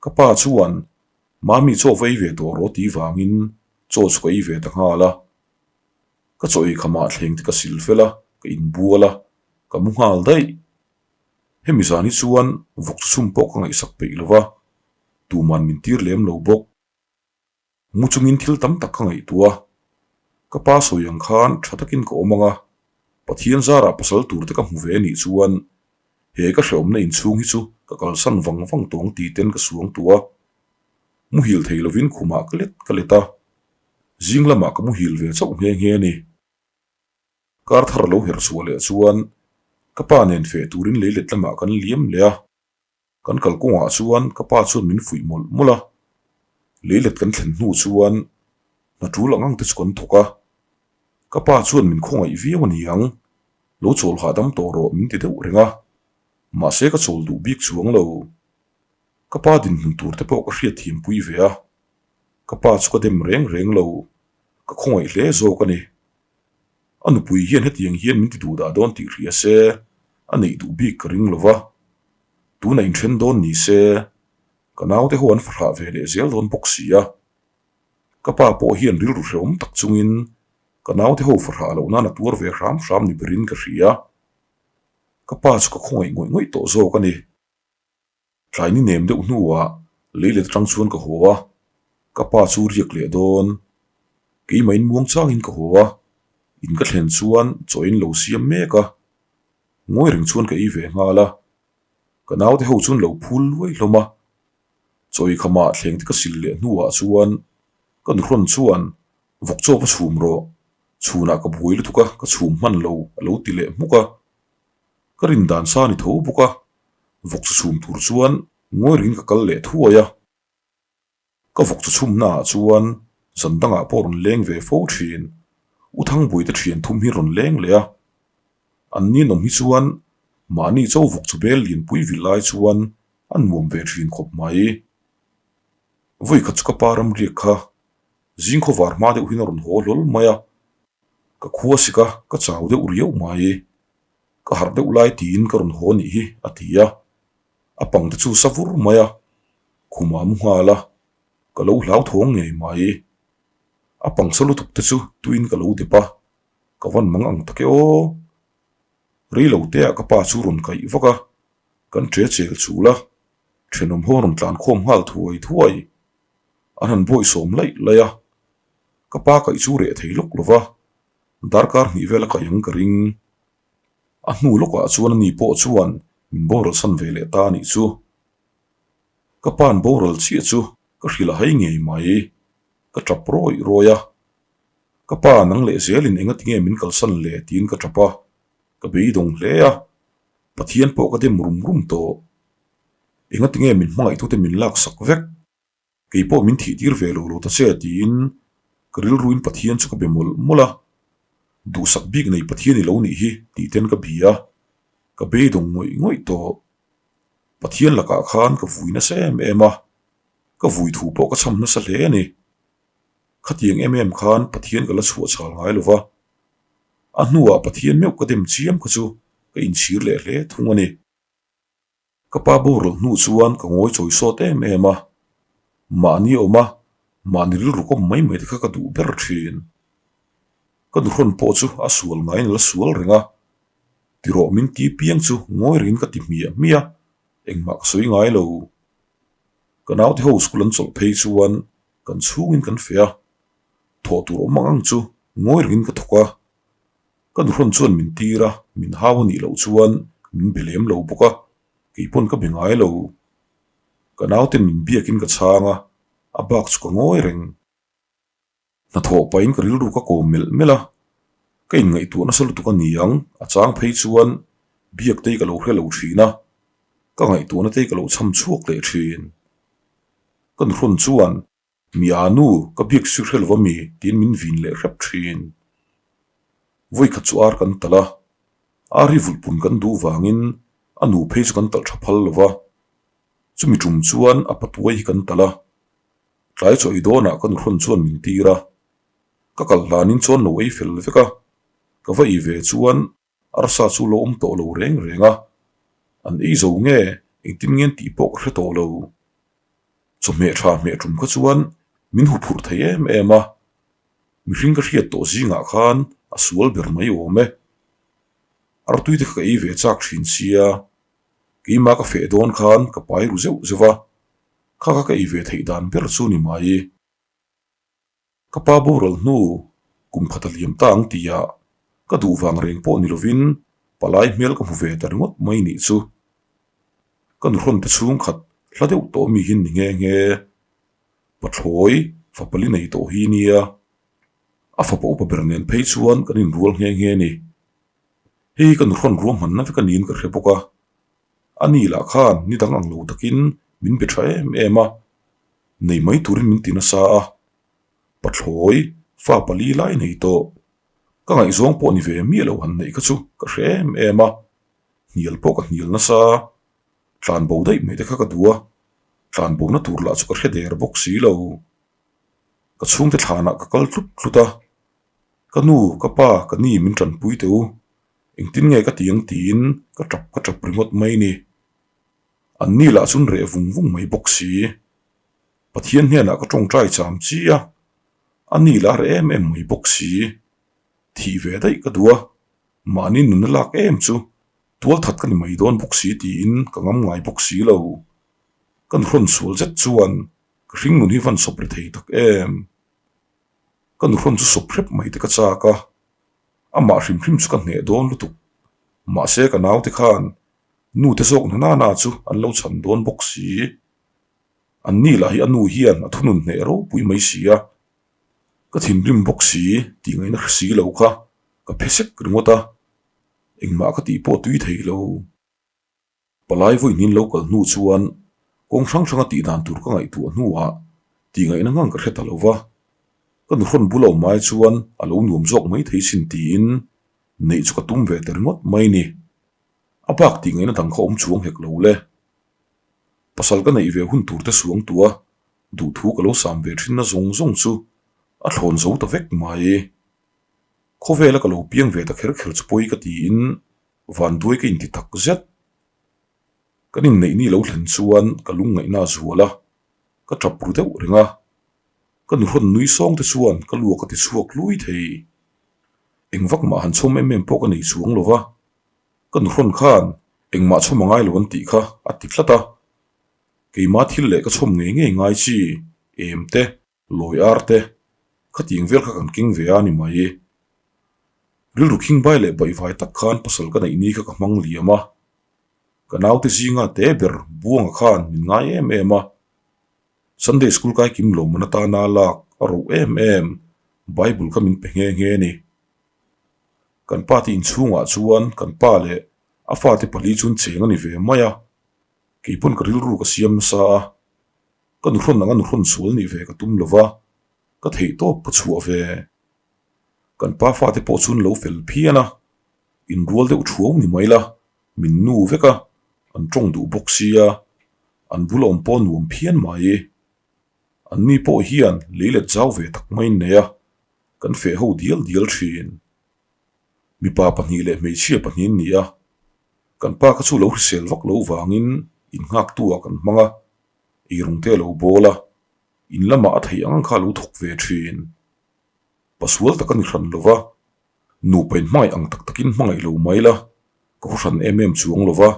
Ka pa chuan Mami chaw va ei ve tawh rawh tih vangin chaw chu ka ei ve ta nghal a. Ka chaw ei khamah thleng te ka sil fel a, ka inbual a, ka mu nghal daih. Hemi zan hi chuan vawk chu chhum pawh ka ngaihsak peih lo va, tuman min tir lem lo bawk. Mu chungin thil tam tak ka ngaihtuah a, ka pa sawi ang khan tha takin ka awm ang a, Pathian zarah pasal tur te ka hmu ve anih chuan he ka hrehawmna inchhung hi chu ka kalsan vang vang tawng ti ten ka suang tuah a. Muhil thei lovin khumah ka let ka let a, zing lamah ka muhil ve chauh nghe nghe a ni. Kar thar lo herh chhuah leh chuan ka pa nen feh turin leilet lamah kan liam leh a. Kan kalkawngah chuan ka pa chuan min fuih mawlh mawlh a, leilet kan thlen hnu chuan hna tul ang ang te chu kan thawk a. Ka pa chuan min khawngaih viau a ni ang, lo chawl hahdam tawh rawh min ti deuh reng a, mahse ka chawl duh bik chuang lo. Ka pa dinhmun tur te pawh ka hriat thiampui ve a, ka pa chu ka dem reng reng lo, ka khawngaih hle zawk a ni. A nupui hian hetiang hian min ti duh dah dawn tih hria se, a neih duh bik ka ring lo va. Tuna inthen dawn ni se, ka naute ho an fahrah ve leh zel dawn bawk si a. Ka pa pawh hian rilru hrehawm tak chungin ka naute ho fahrah loh nan a tuar ve hram hram ni berin ka hria. Ka pa chu ka khawngaih ngawih ngawih tawh zawk a ni. Tlai ni nem deuh hnuah leilet atang chuan ka haw a, ka pa chu riak leh dawn. Keimahin muang changin ka haw a, in ka thlen chuan chaw in lo siam mek a, ngawi reng chuan ka ei ve nghal a, ka naute ho chuan lo phul luai hlawm a. Chaw ei khamah thleng te ka sil leh hnuah chuan ka nuhrawn chuan vawk chaw va chhum rawh, chhunah ka buai lutuk a, ka chhum hman lo a lo ti leh hmuk a. Ka rin dan sa ni tho bawk a, vawk chu chhum tur chuan ngawi ringin ka kal leh thuai a. Ka vawk chu chhumna ah chuan zan dangah pawh rawn leng ve fo thin. U Thangbuai te thian thum hi rawn leng leh a. An ninawm hi chuan mahni cho vawk chu bel lianpui vil lai chuan a nuam ve thin khawp mai. Vawikhat chu ka pa ramriak kha zing khawvar hma deuh hian a rawn haw hlawl mai a. Ka khua sik a, ka chau deuh riau mai. Ka harh deuh lai tiin ka rawn haw nih hi, a ti a. A pang te chu sa vur mai a, khum a mu nghal a, ka lo hlauthawng ngei mai. A pang sa lutuk te chu tuin ka lo dep a, ka van mang ang tak e aw. Rei lo te ah ka pa chu rawn kaih vak a, kan ṭe chel chul a, ṭhenawm ho rawn tlan khawm nghal thuai thuai. An han bawisawm laih laih a, ka pa kaih chu reh thei lawk lo va. Darkar hnih vel a kaih ang ka ring. A hnu lawkah chuan ani pawh chuan min boral san ve leh ta a nih chu. Ka pa'n boral chiah chu ka hrilh a hai ngei mai. Ka tap rawih rawih a. Ka pa nang leh zelin engati nge min kalsan le tiin ka tap a. Ka beidawng hle a. Pathian pawh ka dem rum rum tawh. Engati nge min hmangaihtute min laksak vek? Kei pawh min thih tir ve lo lo ta che tiin ka rilruin Pathian chu ka be mawlh mawlh a, duhsak bik nei Pathian i lo nih hi tih ten ka bi a, ka beidawng ngawih ngawih tawh. Pathian lakah khan ka vui nasa em em a, ka vui thu pawh ka chham nasa hle a ni. Khatiang em em khan Pathian ka la chhuah chhal ngai lo va, a hnuah Pathian meuh ka dem chiam kha chu ka inchhir leh hle thung a ni. Ka pa boral hnu chuan ka ngawi chawi sawt em em a, mahni awm a, mahni rilru kawm mai mai te kha ka duh ber thin. Ka nuhrawn pawh chu a sual ngaiin a la sual reng a, tirawh min ti piang chu ngawi rengin ka ti hmiah hmiah a, engmah ka sawi ngai lo. Ka naute ho school an chawlh phei chuan kan chhungin kan feh a, thawh tur awm ang ang chu ngawi rengin ka thawk a, Ka nuhrawn chuan min tir a, min hau a nih loh chuan Min be lem lo bawk a, kei pawn ka be ngai lo. Ka nauten min biakin ka chhang a, a bak chu ka ngawi reng. Hnathawh pahin ka rilru ka kawm melh melh a, ka inngaihtuah nasa lutuk a ni ang, a chang phei chuan biak te hi ka lo hre lo thin a, ka ngaihtuahna te hi ka lo chham chhuak leh thin. Ka nuhrawn chuan Mi a nu, ka biak sir hre lova mi tiin min vin leh hrep thin. Vawikhat chu ar kan talh a, ar hi vulhpun kan duh vangin a nu phei chu kan talh tha phal lova, chumi tum chuan a patuai hi kan talh a, tlai chaw ei dawnah ka nuhrawn chuan min tir a, ka kal hlanin chuan lo ei fel vek a, ka va ei ve chuan arsa chu lo awm tawh lo reng reng a, an ei zo nge engtin ngen tih pawh ka hre tawh lo. Chawhmeh tha hmeh tum kha chuan min hu phurh thei em em a, mihring ka hriat tawh zingah khan a sual ber mai awm e. Artui te kha ka ei ve chak thin sia, keimah ka feh dawn khan ka pai ru zeuh zeuh a, kha kha ka ei ve theih dan ber chu ni mai. Ka pa boral hnu kum khat a liam ta ang tihah ka duh vang reng pawh ni lovin palai hmel ka hmu ve ta ringawt mai nih chu. Ka nuhrawn te chhung khat hla deuh tawh mi hi ni nghe nghe. Pathlawi fapali nei tawh hi nia. A fapa upa ber nen phei chuan kan inrual nghe nghe ni. Hei hi ka nuhrawn ruahmanna vek a niin ka hre bawk a. Ani lah khan ni dang ang lo takin min be tha em em a. Nei mai turin min ti nasa a, pathlawi fa pali lai nei tawh. Ka ngaihzawng pawh ni ve miah lo han neih kha chu ka hre em em a, hnial pawh ka hnial nasa. Tlan bo daih mai te kha ka duh a, tlan bona tur lah chu ka hre der bawk si lo. Ka chhungte thlanah ka kal tlut tlut a, ka nu, ka pa, ka ni min tanpui teh u, engtin nge ka ti ang tiin ka tap ka tap ringawt mai ni. An ni lah chun reh vung vung mai bawk si. Pathian hnenah ka tawngtai cham chi a, a ni lah reh em em mai bawk si. Thih ve daih ka duh a, mahni nunna lak em chu tualthat ka ni mai dawn bawk si tiin ka ngam ngai bawk si lo. Ka nuhrawn sual zet chuan ka hring nun hi van sawp ri thei tak em. Ka nuhrawn chu sawp hrep mai te ka chak a, amah hrim hrim chu ka hneh dawn lutuk. Mahse ka naute khan Nu te zawk na nana chu an lo chhan dawn bawk si. An ni lah hi a nu hian a thunun hneh ropui mai si a. Ka thinrim bawk si tih ngaihna hre si lo kha ka phe sek ringawt a, engmah ka tih pawh tui thei lo. Palai vawiin lo kal hnu chuan kawng hrang hranga tih dan tur ka ngaihtuah hnuah tih ngaihna ngang ka hre ta lo va. Ka nuhrawn bul a awm ai chuan a lo nuam zawk mai thei sin tiin neih chu ka tum ve ta ringawt mai ni. A bak tih ngaihna dang kha awm chuang hek lo le. Pasal ka neih ve hun tur te suang tua duhthu ka lo sam ve thinna zawng zawng chu a thlawn zo ta vek mai. Khawvela ka lo piang ve ta kher kher chu pawi ka tiin vanduai ka inti tak zet. Kan inneih ni lo thlen chuan ka lungngaihna a zual a, ka tap ru deuh reng a. Ka nuhrawn nui sawng te chuan ka luak a ti chhuak hlui thei. Eng vak mah han chhawm em em pawh ka nei chuang lo va. Ka nuhrawn khan engmah chhawm a ngai lo an tih kha a ti tlat a. Keimah thil leh ka chhawm ngei ngei ngai chi em te, lawi ar te, khatiang vel kha kan keng ve a ni mai. Rilru khingbai leh baihvai tak khan pasal ka neih ni kha ka hmang liam a. Ka naute zinga te ber Buanga khan min ngai em em a. Sunday school kai kim lo man atana lak a roh em em, Bible kha min pe nghe nghe a ni. Kan pa te inchhungah chuan kan pa leh a fate pali chuan cheng a ni ve mai a, kei pawn ka rilru ka siam nasa a, ka nuhrawn anga nuhrawn sual nih ve ka tum lo va, ka theih tawp ka chhuah ve. Kan pa fate pawh chuan lo fel phian a, inrual deuh thuau ni mai la, min nu vek a, an tawng duh bawk sia, an bul awm pawh nuam phian mai. An ni pawh hian lei let zau ve tak mai nei a, kan feh ho dial dial thin. Mipa pahnih leh hmeichhia pahnih an ni a, kan pa kha chu lo hrisel vak lo vangin innghaktu ah kan hmang a, eirawng te a lo bawl a, in lamah a theih ang ang kha a lo thawk ve thin. Pasual tak a ni hran lo va, nupa in hmangaih ang tak takin hmangaih lo mai la, ka hu hran em em chuang lo va.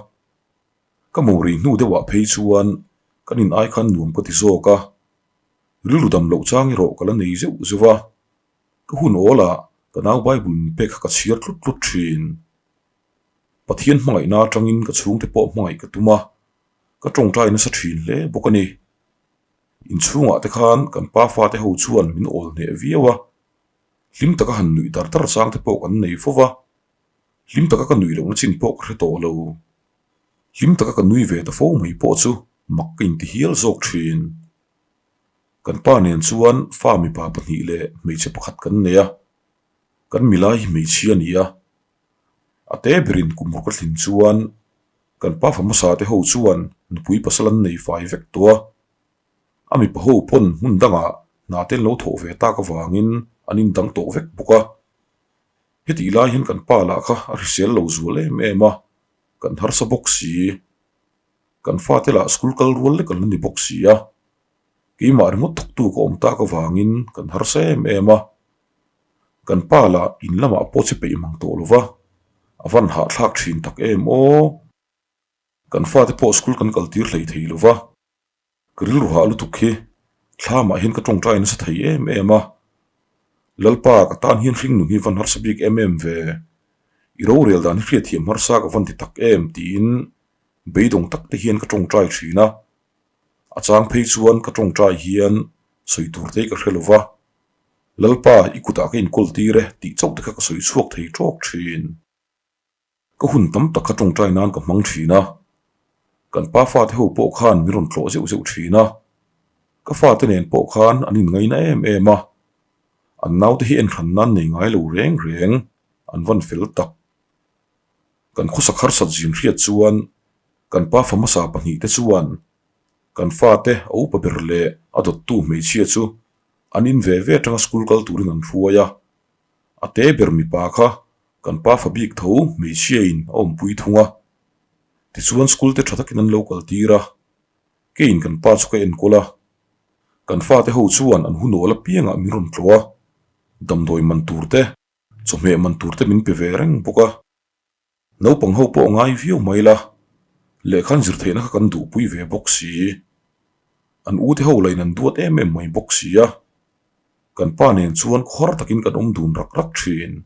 Ka mawri hnu deuhah phei chuan kan in ai khan nuam ka ti zawk a, rilru dam loh chang erawh ka la nei zeuh zeuh a, ka hun awl ah ka nau Bible min pek kha ka chhiar tlut tlut thin. Pathian hmangaihna atangin ka chhungte pawh hmangaih ka tum a, ka tawngtai nasa thin hle bawk a ni. Inchhungah te khan kan pa fate ho chuan min awl hneh viau a, hlim taka han nuih dar dar chang te pawh kan nei fo va, hlim taka ka nuih lohna chin pawh ka hre tawh lo. Hlim taka ka nui ve ta fo mai pawh chu mak ka inti hial zawk thin. Kan pa nen chuan fa mipa pahnih leh hmeichhe pakhat kan nei a, kan milai hi hmeichhia a ni a. A te berin kum ruk a thlin chuan kan pa fa hmasa te ho chuan nupui pasal an nei fai vek tawh a. A mipa ho pawn hmun dangah hna te an lo thawh ve tak avangin an indang tawh vek bawk a. Hetih lai hian kan pa lah kha a hrisel lo zual em em a, kan harsa bawk si. Kan fate lah school kal rual lek an la ni bawk si a, keimah ringawt thawktu ka awm tak avangin kan harsa em em a. Kan pa lah in lamah pawh che peih mang tawh lo va, a van hahthlak thin tak em aw. Kan fate pawh school kan kal tir hlei thei lo va. Ka rilru hah lutuk hi thlamah hian ka tawngtai nasa thei em em a, Lalpa ka tan hian hring nun hi van harsa bik em em ve, i rorel dan hi hriatthiam harsa ka van ti tak em tiin beidawng tak te hian ka tawngtai thin a, a chang phei chuan ka tawngtai hian sawi tur te ka hre lo va, Lalpa i kutah ka inkawl tir e tih chauh te kha ka sawi chhuak thei tawk thin. Ka hun tam tak kha tawngtai nan ka hmang thin a, kan pa fate ho pawh khan min rawn tlawh zeuh zeuh thin a, ka fate nen pawh khan an inngaina em em a, an naute hi enhran nan nei ngai lo reng reng, an van fel tak. Kan khawsak harsat zin hriat chuan kan pa fa hmasa pahnihte chuan kan fate a upa ber leh a dawttu hmeichhia chu an in ve ve atanga school kal turin an hruai a, a te ber mipa kha Kan pa fa bik tho hmeichhiain a awmpui thung a, tichuan school te tha takin an lo kal tir a, keiin kan pa chu ka enkawl a, kan fate ho chuan an hunawl apiangah min rawn tlawh a, damdawi man tur te, chawhmeh man tur te min pe ve reng bawk a. Naupang ho pawh ngai viau mai la, lehkha an zir theihna kha kan duhpui ve bawk si. An ute ho lain an duat em em mai bawk si a, kan pa nen chuan khawr takin kan awm dun rak rak thin.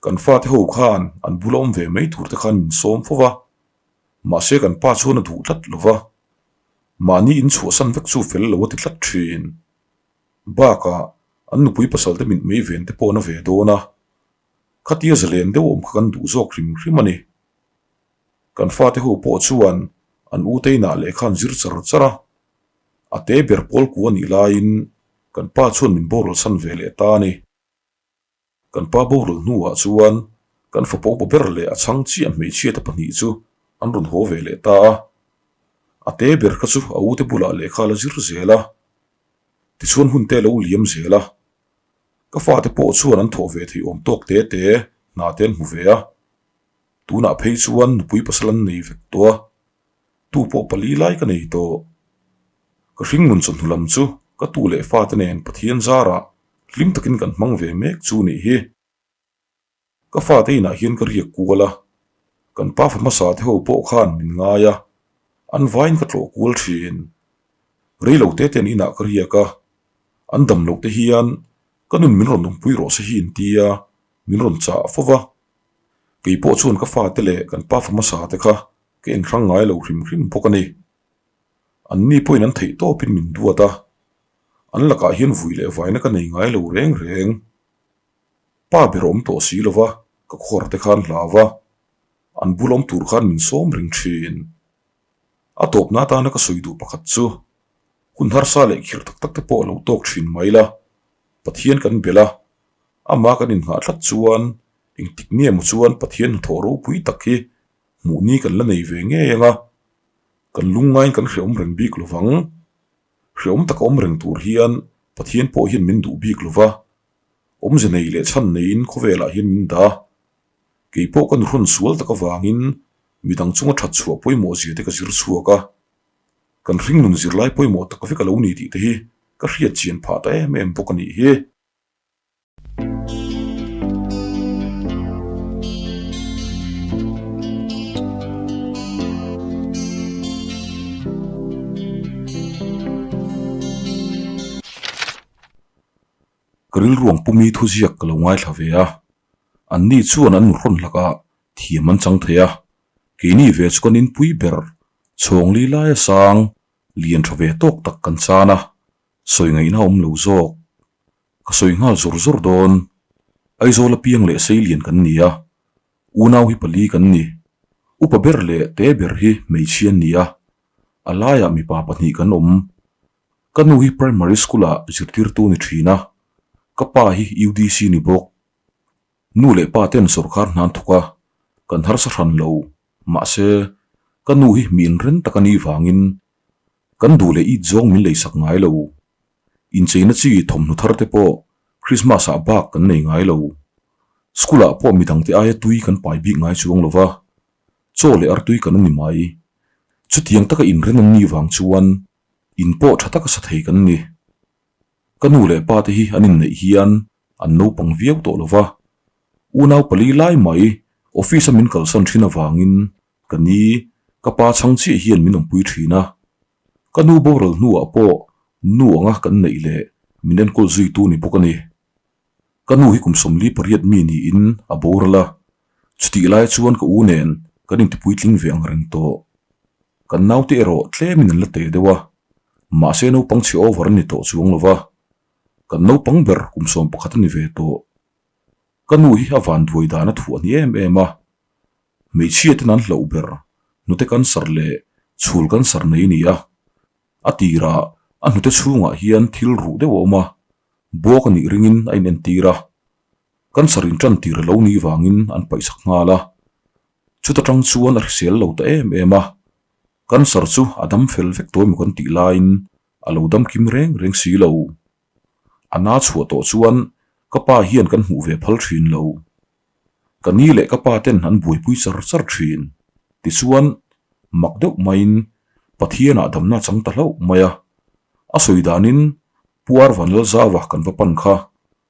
Kan fate ho khan an bula awm ve mai tur te khan min sawm fo va, mahse kan pa chuan a duh tlat lo va, mahni in chhuahsan vek chu fel lo a ti tlat thin. Bakah an nupui pasal te mit mei ven te pawh na ve dawn a, khatia zalen deuh awm kha kan duh zawk hrim hrim a ni. Kan fate ho pawh chuan an u te inah lehkha an zir char char a, a te ber pawl ku a nih laiin kan pa chuan min boral san ve leh ta a ni. Kan pa boral hnuah chuan kan fapa upa ber leh a chhang chiah hmeichhia te pahnih chu an rawn haw ve leh ta a. A te ber kha chu a ute bulah lehkha a la zir zel a, tichuan hun te a lo liam zel a. Ka fate pawh chuan an thawh ve theih awm tawk te te hna te an hmu ve a. Tunah phei chuan nupui pasal an nei vek tawh a, tu pawh pali lai ka nei tawh. Ka hringnun chawhnu lam chu ka tu leh fate nen Pathian zarah Hlim takin kan hmang ve mek chu nih hi. Ka fate inah hian ka riak kual a, kan pa fa hmasa te ho pawh khan min ngai a, an vaiin ka tlawh kual thin. Rei lo te ten inah ka riak a, an dam loh te hian ka nun min rawn awmpui rawh se hi intia min rawn chah fo va. Kei pawh chuan ka fate leh kan pa fa hmasa te kha ka enhrang ngai lo hrim hrim bawk a ni. Anni pawhin an theih tawpin min duat a, an lakah hian vui leh vaina ka nei ngai lo reng reng. Pa ber awm tawh si lova ka khuar te khan hlau va, an bul awm tur khan min sawm reng thin. A tawpna atana ka sawi duh pakhat chu, hun harsa leh khirh tak tak te pawh lo tawk thin mai la, Pathian kan bel a, amah kan innghah tlat chuan engtik nge maw chuan Pathian hnathawh ropui tak hi hmuh ni kan la nei ve ngei ang a, kan lungngaiin kan hrehawm reng bik lo vang. Hrehawm taka awm reng tur hian Pathian pawh hian min duh bik lo va, awmze nei leh chhan neiin khawvelah hian min dah a. Kei pawh ka nuhrawn sual tak avangin midang chunga that chhuah pawimawh zia te ka zir chhuak a, kan hringnun zirlai pawimawh tak vek a lo ni tih te hi ka hriat chian phah ta em em bawk a nih hi. Ka rilruang pumi thuziak ka lo ngaithla ve a, anni chuan an nuhrawn hlakah. Thiam an chang thei a, keini ve chu kan inpui ber chhawngli laia sang lian tha ve tawk tak kan chan a, sawi ngaihna awm lo zawk. Ka sawi nghal zawr zawr dawn. Aizawl apiang leh Seilian kan ni a, unau hi pali kan ni. Upa ber leh te ber hi hmeichhia an ni a, a laiah mipa pahnih kan awm. Ka nu hi primary school-ah zirtirtu ni thin a, ka pa hi UDC ni bawk. Nu leh pa ten sawrkar hna an thawk a, kan harsa hran lo. Mahse, ka nu hi mi inren tak a nih vangin kan duh leh it zawng min leisak ngai lo. Incheina chi thawmhnaw thar te pawh Christmas ah bak kan nei ngai lo. School ah pawh midangte aia tui kan pai bik ngai chuang lo va, chaw leh artui kan a ni mai. Chutiang taka inren an nih vang chuan in pawh tha taka sa thei kan ni. Ka nu leh pa te hi an inneih hian an naupang viau tawh lo va, unau pali lai mai office a min kalsan thin avangin ka ni, ka pa chhang chiah hian min awmpui thin a. Ka nu boral hnuah pawh nu anga kan neih leh min enkawl zuitu ni bawk a ni. Ka nu hi kum 48 mi niin a boral a, chutih lai chuan ka u nen kan intipuitling ve ang reng tawh. Kan naute erawh tlemin an la te deuh a, mahse naupang chhe over an ni tawh chuang lo va, kan naupang ber kum 11 a ni ve tawh. Ka nu hi a van duai dan a thuah ni em em a, hmeichhia ten an hlauh ber hnute cancer leh chhul cancer nei a ni a, a tirah a hnute chhungah hian thil ruh deuh a awm a, buak a nih ringin a inentir a, cancer intan tir a lo nih vangin an paihsak nghal a. Chuta tang chuan a hrisel lo ta em em a, cancer chu a dam fel vek tawh emaw kan tih laiin a lo dam kim reng reng si lo. A na chhuah tawh chuan ka pa hian kan hmuh ve phal thin lo. Ka ni leh ka pa ten an buaipui char char thin. Tichuan, mak deuh maiin Pathianah damna chang ta hlauh mai a. A sawi danin Pu Arvanlalzava kan va pan kha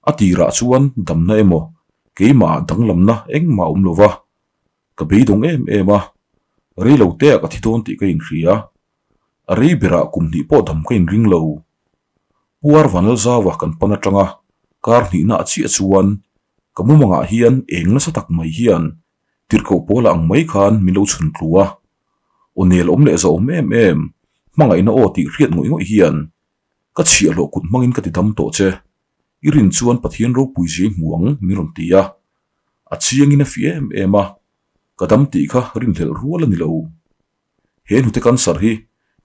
a tirah chuan damna emaw keimahah danglamna engmah a awm lo va, ka beidawng em em a, rei lo teah ka thi dawn tih ka inhria. A rei berah kum hnih pawh dam ka inring lo. Pu Arvanlalzava kan pan atanga kar hnihna a chiah chuan ka mumangah hian eng nasa tak mai hian tirhkoh pawla ang mai khan min lo chhun tlu a. Aw nel awm leh zahawm em em, hmangaihna aw tih hriat ngawih ngawih hian ka chhiahhlawh kut hmangin ka ti dam tawh che. I rin chuan Pathian ropui zia i hmu ang min rawn ti a. A chiangin a fiah em em a, ka dam tih kha rinhlelh rual a ni lo. He hnute cancer hi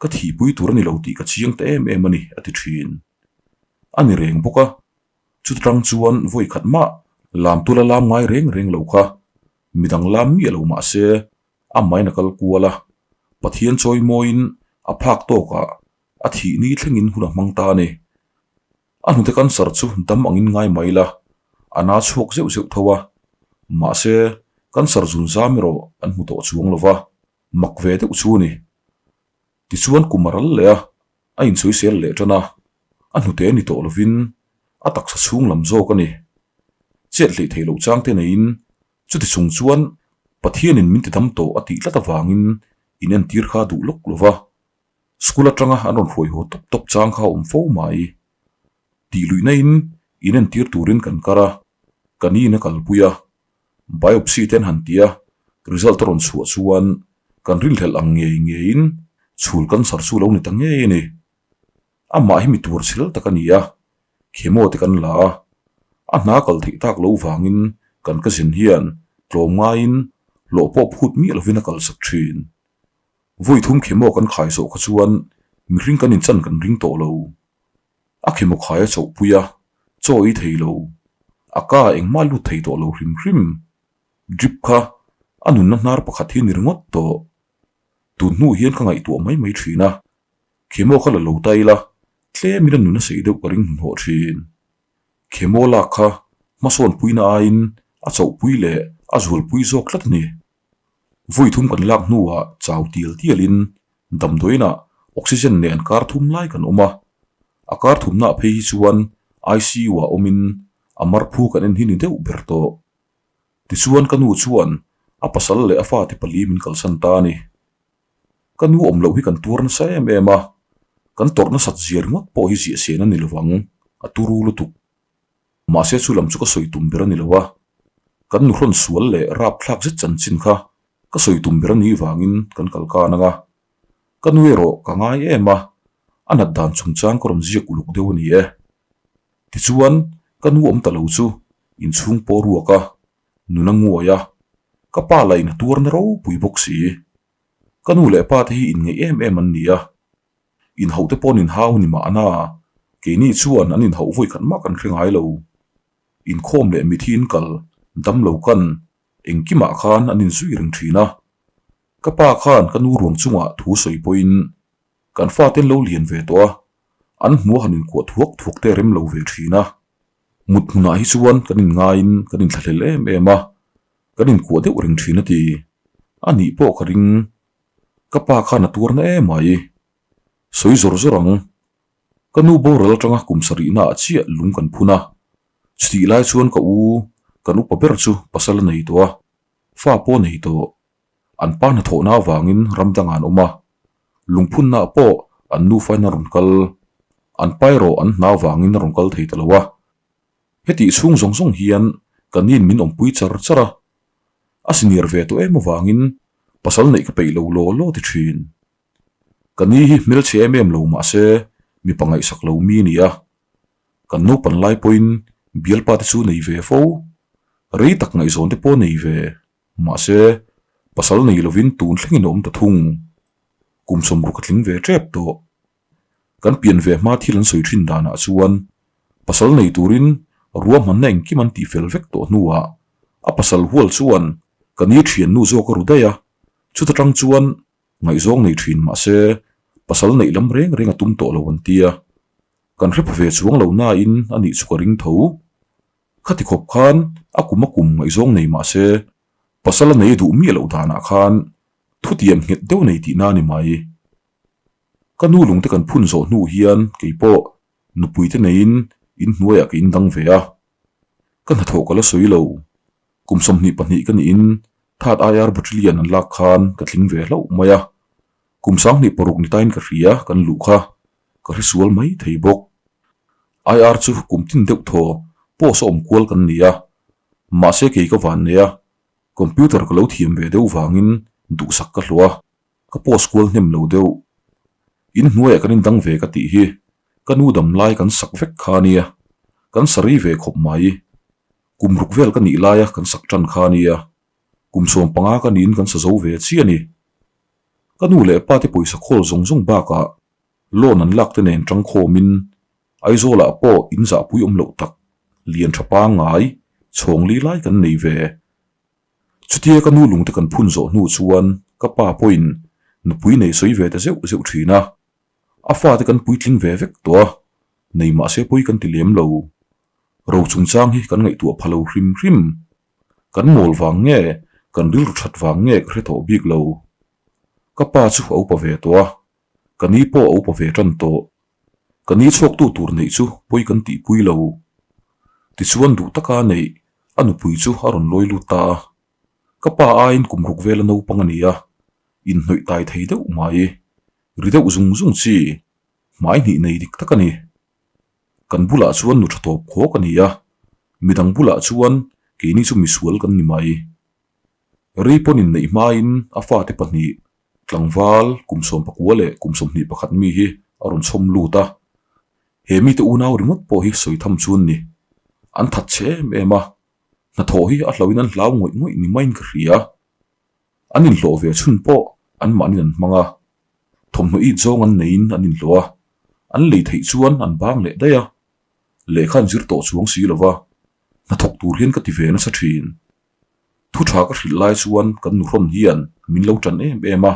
ka thihpui tur a ni lo tih ka chiang ta em em a ni, a ti thin. A ni reng bawk a, chuta tang chuan vawi khat mah lam tula lam ngai reng reng lo kha midang lam miah lo mah se amahin a kal kual a, Pathian chawimawiin a phak tawkah a thih ni thlengin hun a hmang ta a ni. A hnute cancer chu dam angin ngai mai la, a na chhuak zeuh zeuh tho a. Mahse, cancer zun zam erawh an hmu tawh chuang lo va, mak ve deuh chu a ni. Tichuan kum a ral leh a, a insawisel leh tan a, a hnute ni tawh lovin a taksa chhung lam zawk a ni. Chet hleih theih loh chang te neiin chuti chung chuan Pathianin min ti dam tawh a tih tlat avangin inentir kha duh lawk lo va. School atanga an rawn hruai haw tawp tawp chang kha a awm fo mai. Tih luihna in inentir turin kan kar a, ka ni in a kalpui a. Biopsy te an han ti a, result a rawn chhuah chuan kan rinhlelh ang ngei ngeiin chhul cancer chu lo ni ta ngei a ni. Amah hi mi tur chhel tak a ni a, chemo te kan la a, a hna kal theih tak lo vangin kan ka zin hian tlawm ngaiin hlawh pawh phut miah lovin a kalsak thin. Vawi thum chemo kan khai zawh kha chuan mihring kan inchan kan ring tawh lo. A chemo khai a chauhpui a, chaw ei thei lo. A ka engmah lut thei tawh lo hrim hrim. Drip kha a nunna hnar pakhat hi ni ringawt tawh. Tun hnu hian ka ngaihtuah mai mai thin a, chemo kha la lo ta ila tlemin a nunna sei deuh ka ring hnuhnawh thin. Chemo lak kha hmasawnpuina aiin a chauhpui leh a zualpui zawk tlat a ni. Vawi thum kan lak hnuah chau tial tialin damdawiinah oxygen nen kar thum lai kan awm a, a kar thumnaah phei hi chuan ICU ah awmin a marphu kan en hi ni deuh ber tawh. Tichuan ka nu chuan a pasal leh a fate pali min kalsan ta a ni. Ka nu awm loh hi kan tuar nasa em em a, kan tawrh nasat zia ringawt pawh hi ziah sen a ni lovang, a turu lutuk. Mahse chu lam chu ka sawi tum ber a ni lo a. Kan nuhrawn sual leh rapthlak zet chanchin kha ka sawi tum ber a nih vangin kan kal kan ang a. Ka nu erawh ka ngai em a, a nat dan chungchang ka rawn ziak uluk deuh a ni e. Tichuan, ka nu awm ta lo chu inchhung pawh ruak a, nun a nguai a, ka pa lah in a tuarna ropui bawk si. Ka nu leh pa te hi inngeih em em an ni a, inhauh te pawh an inhau ni mahna, keini chuan an inhauh vawi khat mah kan hre ngai lo. Inkhawm leh mithi in kal, damlo kan, engkimah khan an inzui reng thin a. Ka pa khan ka nu ruang chungah thu sawi pawhin kan fate an lo lian ve tawh a, an hmuh a han inkuah thuak thuak te a rem lo ve thin a. Mut hmunah hi chuan kan inngaiin kan inthlahlel em em a, kan inkuah deuh reng thin a ti. A nih pawh ka ring. Ka pa khan a tuar na em mai. Sawi zawr zawr ang. Ka nu boral atanga kum sarihna ah chiah lung kan phun a. Chutih lai chuan ka u, kan upa ber chu pasal a nei tawh a, fa pawh a nei tawh. An pa hnathawhna avangin ram dangah an awm a, lungphunnaah pawh an nufain a rawn kal. An pa erawh an hna avangin a rawn kal thei ta lo a. Hetih chhung zawng zawng hian ka nin min awmpui char char a, a senior ve tawh em avangin pasal neih ka peih lo law law ti thin. Ka ni hi hmelchhe em em lo mahse mipa ngaihsak lo mi a ni a, kan naupan lai pawhin bialpa te chu nei ve fo, rei tak ngaihzawn te pawh nei ve. Mahse, pasal nei lovin tun thlengin a awm ta thung. Kum sawmruk a tling ve tep tawh. Kan pian ve hma thil an sawi thin danah chuan pasal nei turin ruahmanna engkim an tihfel vek tawh hnuah a pasal hual chuan ka ni thiannu zawk a ru daih a, chuta tang chuan ngaihzawng nei thin mahse pasal neih lam reng reng a tum tawh lo an tia. Kan hre pha ve chuang lo nain a nih chu ka ring tho. Khati khawp khan a kum a kum ngaihzawng nei mah se, pasal a nei duh miah loh danah khan thutiam nghet deuh nei tihna a ni mai. Ka nu lungte kan phun zawh hnu hian kei pawh nupuite neiin inhnuaiah ka indang ve a. Ka hnathawh ka la sawi lo. Kum 22 ka niin Third IR Battalion an lak khan ka tling ve hlauh mai a. Kum 26 ni tain ka hria kan luh kha ka hre sual mai thei bawk. IR chu kum tin deuh thaw post a awm kual kan ni a, mahse kei ka van nei a, computer ka lo thiam ve deuh vangin duhsak ka hlawh a, ka post kual hnem lo deuh. In hnuaiah kan indang ve ka tih hi ka nu dam lai kan sak vek kha a nia, kan sa rei ve khawp mai. Kum ruk vel ka nih laia kan sak tan kha a nia, kum 15 ka niin kan sa zo ve chiah a ni. Ka nu leh pa te pawisa khawl zawng zawng bakah loan an lak te nen tangkhawmin Aizawlah pawh in zahpui awm loh tak lian tha pangngai chhawng li lai kan nei ve. Chutia ka nu lungte kan phun zawh hnu chuan ka pa pawhin nupui nei sawi ve ta zeuh zeuh thin a. A fate kan puitling ve vek tawh a, nei mahse pawi kan ti lem lo. Ro chungchang hi kan ngaihtuah pha lo hrim hrim. Kan mawl vang nge, kan rilru that vang nge ka hre tawh bik lo. Ka pa chu a upa ve tawh a, ka ni pawh a upa ve tan tawh. Ka ni chhuaktu tur neih chu pawi kan tihpui lo. Tichuan duh taka neih a nupui chu a rawn lawi lut ta a. Ka pa aiin kum ruk vela naupang a ni a, inhnawih tai thei deuh mai. Ri deuh zung zung chi, hmai hnih nei dik tak a ni. Kan bulah chuan nu tha tawp khawk a ni a, midang bulah chuan keini chu misual kan ni mai. Rei pawn inneih hmain a fate pahnih, tlangval kum 19 leh kum 21 mi hi a rawn chhawm lut a. He mite unau ringawt pawh hi sawi tham chu an ni. An that chhe em em a, hnathawh hi a hlauhin an hlau ngawih ngawih ni maiin ka hria. An inhlawh ve chhun pawh anmahnin an hmang a, thawmhnaw it zawng an neiin an inhlawh a, an lei theih chuan an bang leh daih a, lehkha an zir tawh chuang si lova, hnathawk tur hian ka ti ve nasa thin. Thu tha ka hrilh lai chuan kan nuhrawn hian min lo tan em em a,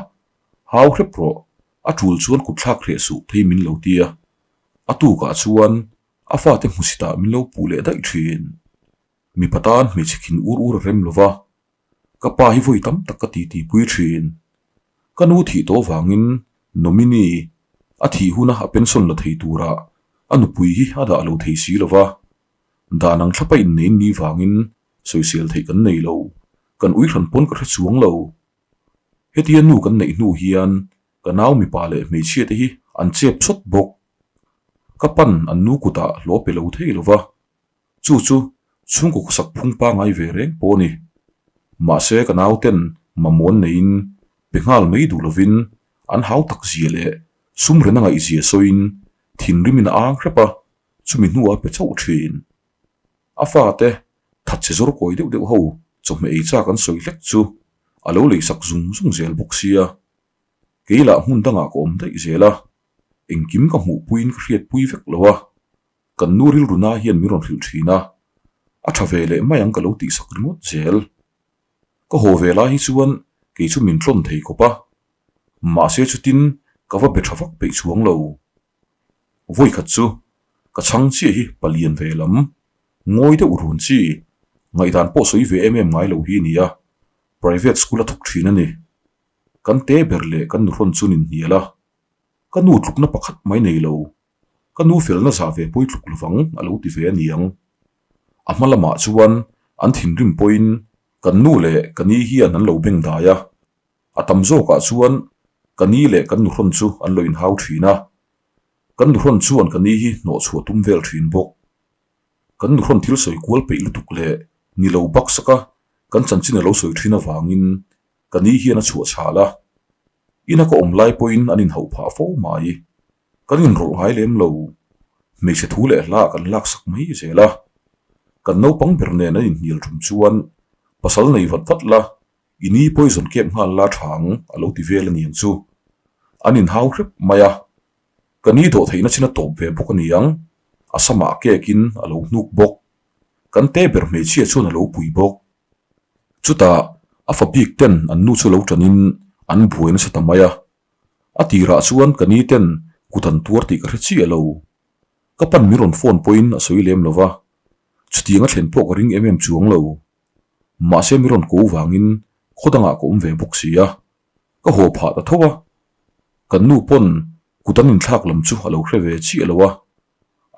hau hrep rawh, a tul chuan kut thlak hreh suh thei min lo ti a, a tukah chuan a fate hmusitah min lo puh leh daih thin. Mipa tan hmeichhe khin ur ur a rem lova, Ka pa hi vawi tam tak ka titi pui thin. Ka nu thih tawh vangin nominee a thih huna a pension la thei tura a nupui hi a dah lo thei si lo va. Dan ang thlapa innein ni vangin sawisel theih kan nei lo, kan ui hran pawn ka hre chuang lo. Hetia nu kan neih hnu hian ka nau mipa leh hmeichhia te hi an chep chawt bawk. Ka pan an nu kutah hlawh pe lo thei lo va. Chu chu. Chhungkaw khawsak phung pangai ve reng pawh a ni. Mahse ka nauten mamawh an neiin pe nghal mai duh lovin an hau tak zia leh sum rena ngaihzia sawiin thinrimin a ang hrep a, chumi hnuah a pe chauh thin. A fate thatchhe zawr kawi deuh deuh ho chawhmeh ei chak an sawi hlek chu a lo leisak zung zung zel bawk sia. Kei lah hmun dangah ka awm daih zel a, engkim ka hmuhpuiin ka hriatpui vek lo a, kan nu rilru na hian min rawn hrilh thin a, a tha ve leh mai ang ka lo tihsak ringawt zel. Ka haw ve lai hi chuan kei chu min tlawn thei khawp a, mahse chutin ka va be tha vak peih chuang lo. Vawikhat chu ka chhang chiah hi palian ve lam, ngawi deuh run chi, ngaihdan pawh sawi ve em em ngai lo hi a ni a, private school a thawk thin a ni. Kan te ber leh kan nuhrawn chu nin hnial a, ka nu tlukna pakhat mai nei lo, ka nu felna zah ve pawi tluk lovang a lo ti ve a niang. A hma lamah chuan an thinrim pawhin kan nu leh ka ni hian an lo beng dai a, A tam zawkah chuan ka ni leh kan nuhrawn chu an lo inhau thin a, kan nuhrawn chuan ka ni hi hnawh chhuah tum vel thin bawk. Kan nuhrawn thil sawi kual peih lutuk leh ni lo baksaka kan chanchin a lo sawi thin avangin ka ni hian a chhuah chhal a, ina ka awm lai pawhin an inhauh phah fo mai. Kan inrawlh ngai lem lo, hmeichhe thu leh hla kan laksak mai zel a, kan naupang ber nen an inhnial tum chuan pasal nei vat vat la I ni poison kep nghal la tha ang a lo ti vel a niang chu. An inhau hrep mai a. Ka ni dawh theihna chin a tawp ve bawk a niang. A samah kekin a lo hnuk bawk. Kan te ber hmeichhia chuan a lo pui bawk. Chutah a fa bik ten an nu chu lo tanin an buai nasa ta mai a. A tirah chuan ka ni ten kut an tuar tih ka hre chiah lo. Ka pan min rawn phone pawhin a sawi lem lo va. Chutiang a thlen pawh ka ring em em chuang lo. Mahse mi rawn ko vangin khaw dangah ka awm ve bawk si a, ka haw phah ta tho a. Kan nu pawn kut an inthlak lam chu a lo hre ve chiah lo a,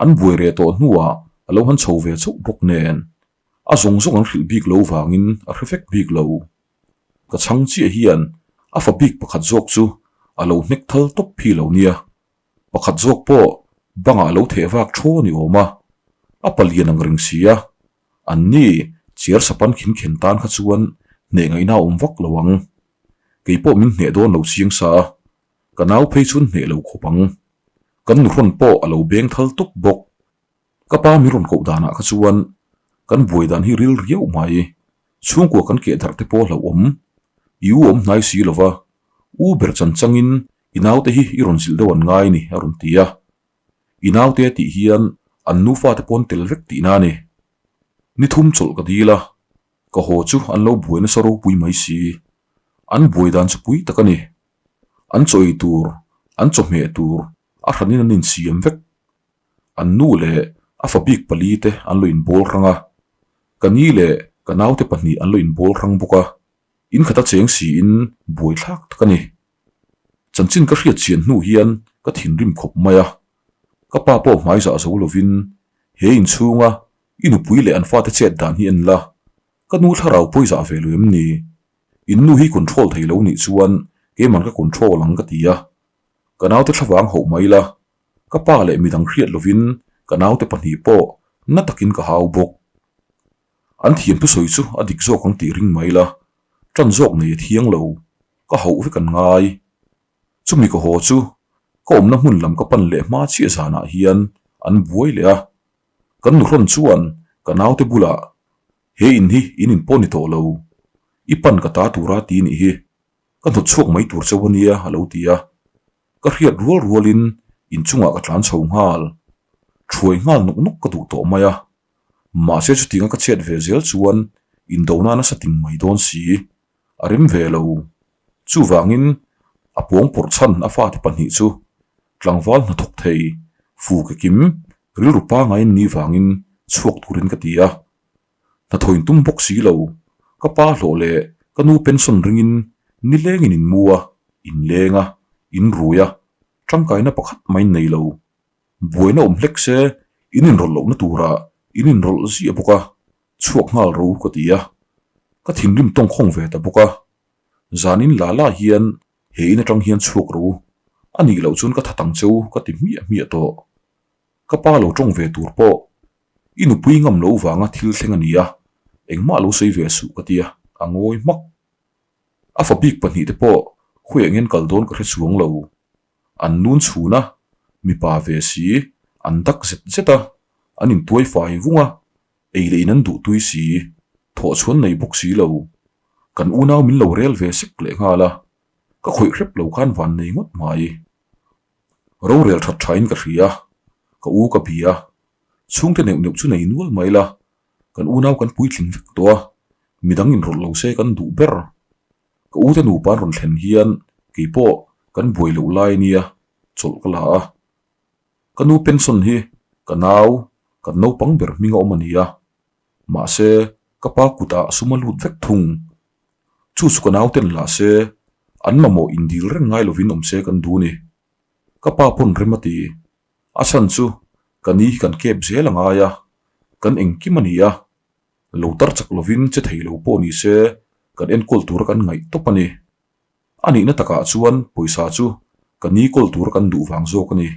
an buai reh tawh hnuah a lo han chho ve chauh bawk nen a zawng zawng an hrilh bik lo vangin a hre vek bik lo. Ka chhang chiah hian a fa bik pakhat zawk chu a lo hnek thal tawp phi lo nia. Pakhat zawk pawh bangah a lo theh vak thaw ni awm a, a palian ang reng si a, an ni chiar sapan khin khen tan kha chuan hneh ngaihna a awm vak lo ang. Kei pawh min hneh dawn lo chiang sa a, ka nau phei chuan hneh lo khawp ang. Kan nuhrawn pawh a lo beng thal tawp bawk. Ka pa min rawn koh danah kha chuan kan buai dan hi ril riau mai. Chhungkua kan keh darh te pawh hlauhawm. I u awm hnai si lova, u ber chan changin i naute hi i rawn zilh deuh an ngai ni a rawn ti a. I naute a tih hian an nufa te pawn tel vek tihna a ni. Ni thum chawlh ka dil a, ka haw chu an lo buai nasa ropui mai si. An buai dan chu pui tak a ni. An chaw ei tur, an chawhmeh tur a hranin an insiam vek. An nu leh a fa bik pali te an lo inbawl hrang a, ka ni leh ka naute pahnih an lo inbawl hrang bawk a, in khata cheng siin buaithlak tak a ni. Chanchin ka hriat chian hnu hian ka thinrim khawp mai a, ka pa pawh hmai zah zo lovin he inchhunga i nupui leh an fate chet dan hi en la, ka nu thlarau pawi zah ve lo em ni? In nu hi control thei lo nih chuan keiman ka control ang ka ti a, ka naute thlavang hauh mai la, Ka pa leh midang hriat lovin ka naute pahnih pawh na takin ka hau bawk. An thiam thusawi chu a dik zawk ang tih ring mai la, ṭan zawk nei a thiang lo, ka hauh vek an ngai. Chumi ka haw chu ka awmna hmun lam ka pan leh hma chiah zanah hian an buai leh a, kan nuhrawn chuan ka naute bulah he in hi in in pawh ni tawh lo, i pan ka ta tura ti nih hi, ka hnawt chhuak mai tur chauh a nia a lo ti a. Ka hriat rual rualin inchungah ka tlan chho nghal. Thuai nghal nawk nawk ka duh tawh mai a. Mahse chutianga ka chet ve zel chuan indona nasa ting mai dawn si. A rem ve lo. Chuvangin a pawng pawrh chhan a fate pahnih chu tlangval hnathawk thei fu ke kim rilru pangaiin ni vangin chhuak turin ka ti a. Hnathawin tum bawk si lo, ka pa hlawh leh ka nu pension ringin nilengin in mu a, in leng a, in rui a, tangkaina pakhat mai nei lo. Buaina awm hlek se in inrawlh lohna turah in inrawlh ziah bawk a, chhuak nghal ro ka ti a. Ka thinrim tawngkhawng ve ta bawk a. Zanin la la hian he in atang hian chhuak ro, a nih loh chuan ka that ang cheu ka ti hmiah hmiah tawh. Ka pa lo tawng ve tur pawh. I nupui ngam lo vanga thil thleng a nia, engmah lo sawi ve suh ka tia, a ngawi hmak. A fa bik pahnihte pawh khawiah ngen kal dawn ka hre chuang lo. An nun chhun a, mipa ve si, an dak zet zet a, an intuai fai vung a, ei leh in an duh tui si, thawhchhuan nei bawk si lo. Kan unau min lo rel ve sek leh nghal a, ka khawih hrep lo khan van nei ngawt mai. Rorel that thain ka hria, ka u ka bia, chhungte neuh neuh chu nei nual mai la, kan unau kan puitling vek tawh a, midang inrawlh lo se kan duh ber. Ka ute nupa an rawn thlen hian keipawh kan buai loh lai nia chawlh ka la a. Ka nu pension hi ka nau, kan naupang ber hming a awm a ni a, mahse ka pa kutah sum a lut vek thung. Chu chu ka nauten lah se an mamawh indil reng ngai lovin awm se kan duh ni. Ka pa pawn rem a ti. A chhan chu ka ni hi kan kep zel a ngai a, kan engkim a ni a. Lo tar chak lovin che thei lo pawh ni se kan enkawl tura kan ngaih tawp a ni. A nihna takah chuan pawisa chu ka ni kawl tura kan duh vang zawk a ni.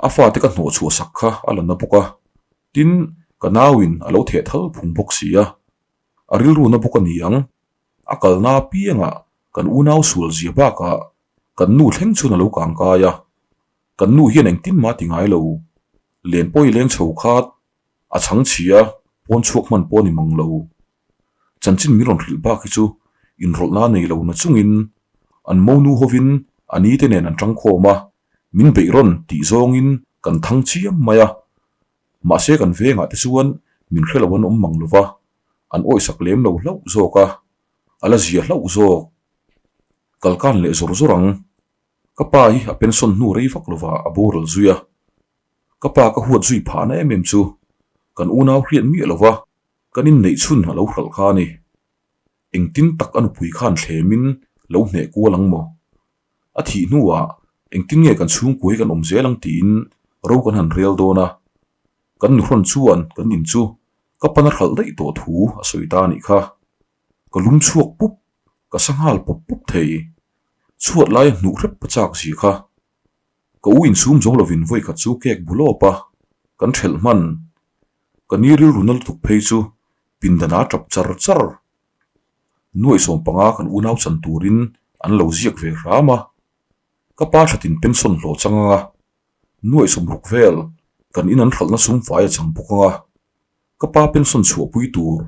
A fate ka hnawh chhuah sak kha a la na bawk a, tin ka nauin a lo theh thal phung bawk si a. A rilru na bawk a ni ang. A kalna apiangah kan unau sual zia bakah kan nu thleng chhun a lo kang kai a. Kan nu hian engtin mah ti ngai lo. Len pawi leng chho khat a chhang chhia pawn chhuak hman pawh a ni mang lo. Chanchin min rawn hrilh bak hi chu inrawlhna nei lo na chungin an monu hovin a ni te nen an tangkhawm a, min beih rawn tih zawngin kan thang chiam mai a. Mahse kan vengah te chuan min hre lo an awm mang lova, an awisak lem lo hlauh zawk a, a la zia hlauh zawk. Kalkan leh zawr zawr ang. Ka pa hi a pension hnu rei vak lova a boral zui a. Ka pa ka huat zui phahna em em chu kan unau hriat miah lova kan inneih chhun a lo hralh kha a ni. Engtin tak a nupui khan thlemin lo hneh kual ang maw? A thih hnuah engtin nge kan chhungkua hi kan awm zel ang tiin ro kan han rel dawn a, kan nuhrawn chuan kan in chu ka pana hralh daih tawh thu a sawi ta a nih kha. Ka lum chhuak pup, ka sa nghal pawp pawp thei. Chhuat laia hnuh hrep ka chak zia kha. Ka u insum zo lovin vawi khat chu cake bu lawp a, kan thelh hman. Ka ni rilru na lutuk phei chu pindan a tap char char. Nuaih 15 kan unau chan turin an lo ziak ve hram a, ka pa thatin pension hlawh chang anga nuaih 60 vel kan in an hralhna sum fai a chang bawk anga ka pa pension chhuahpui tur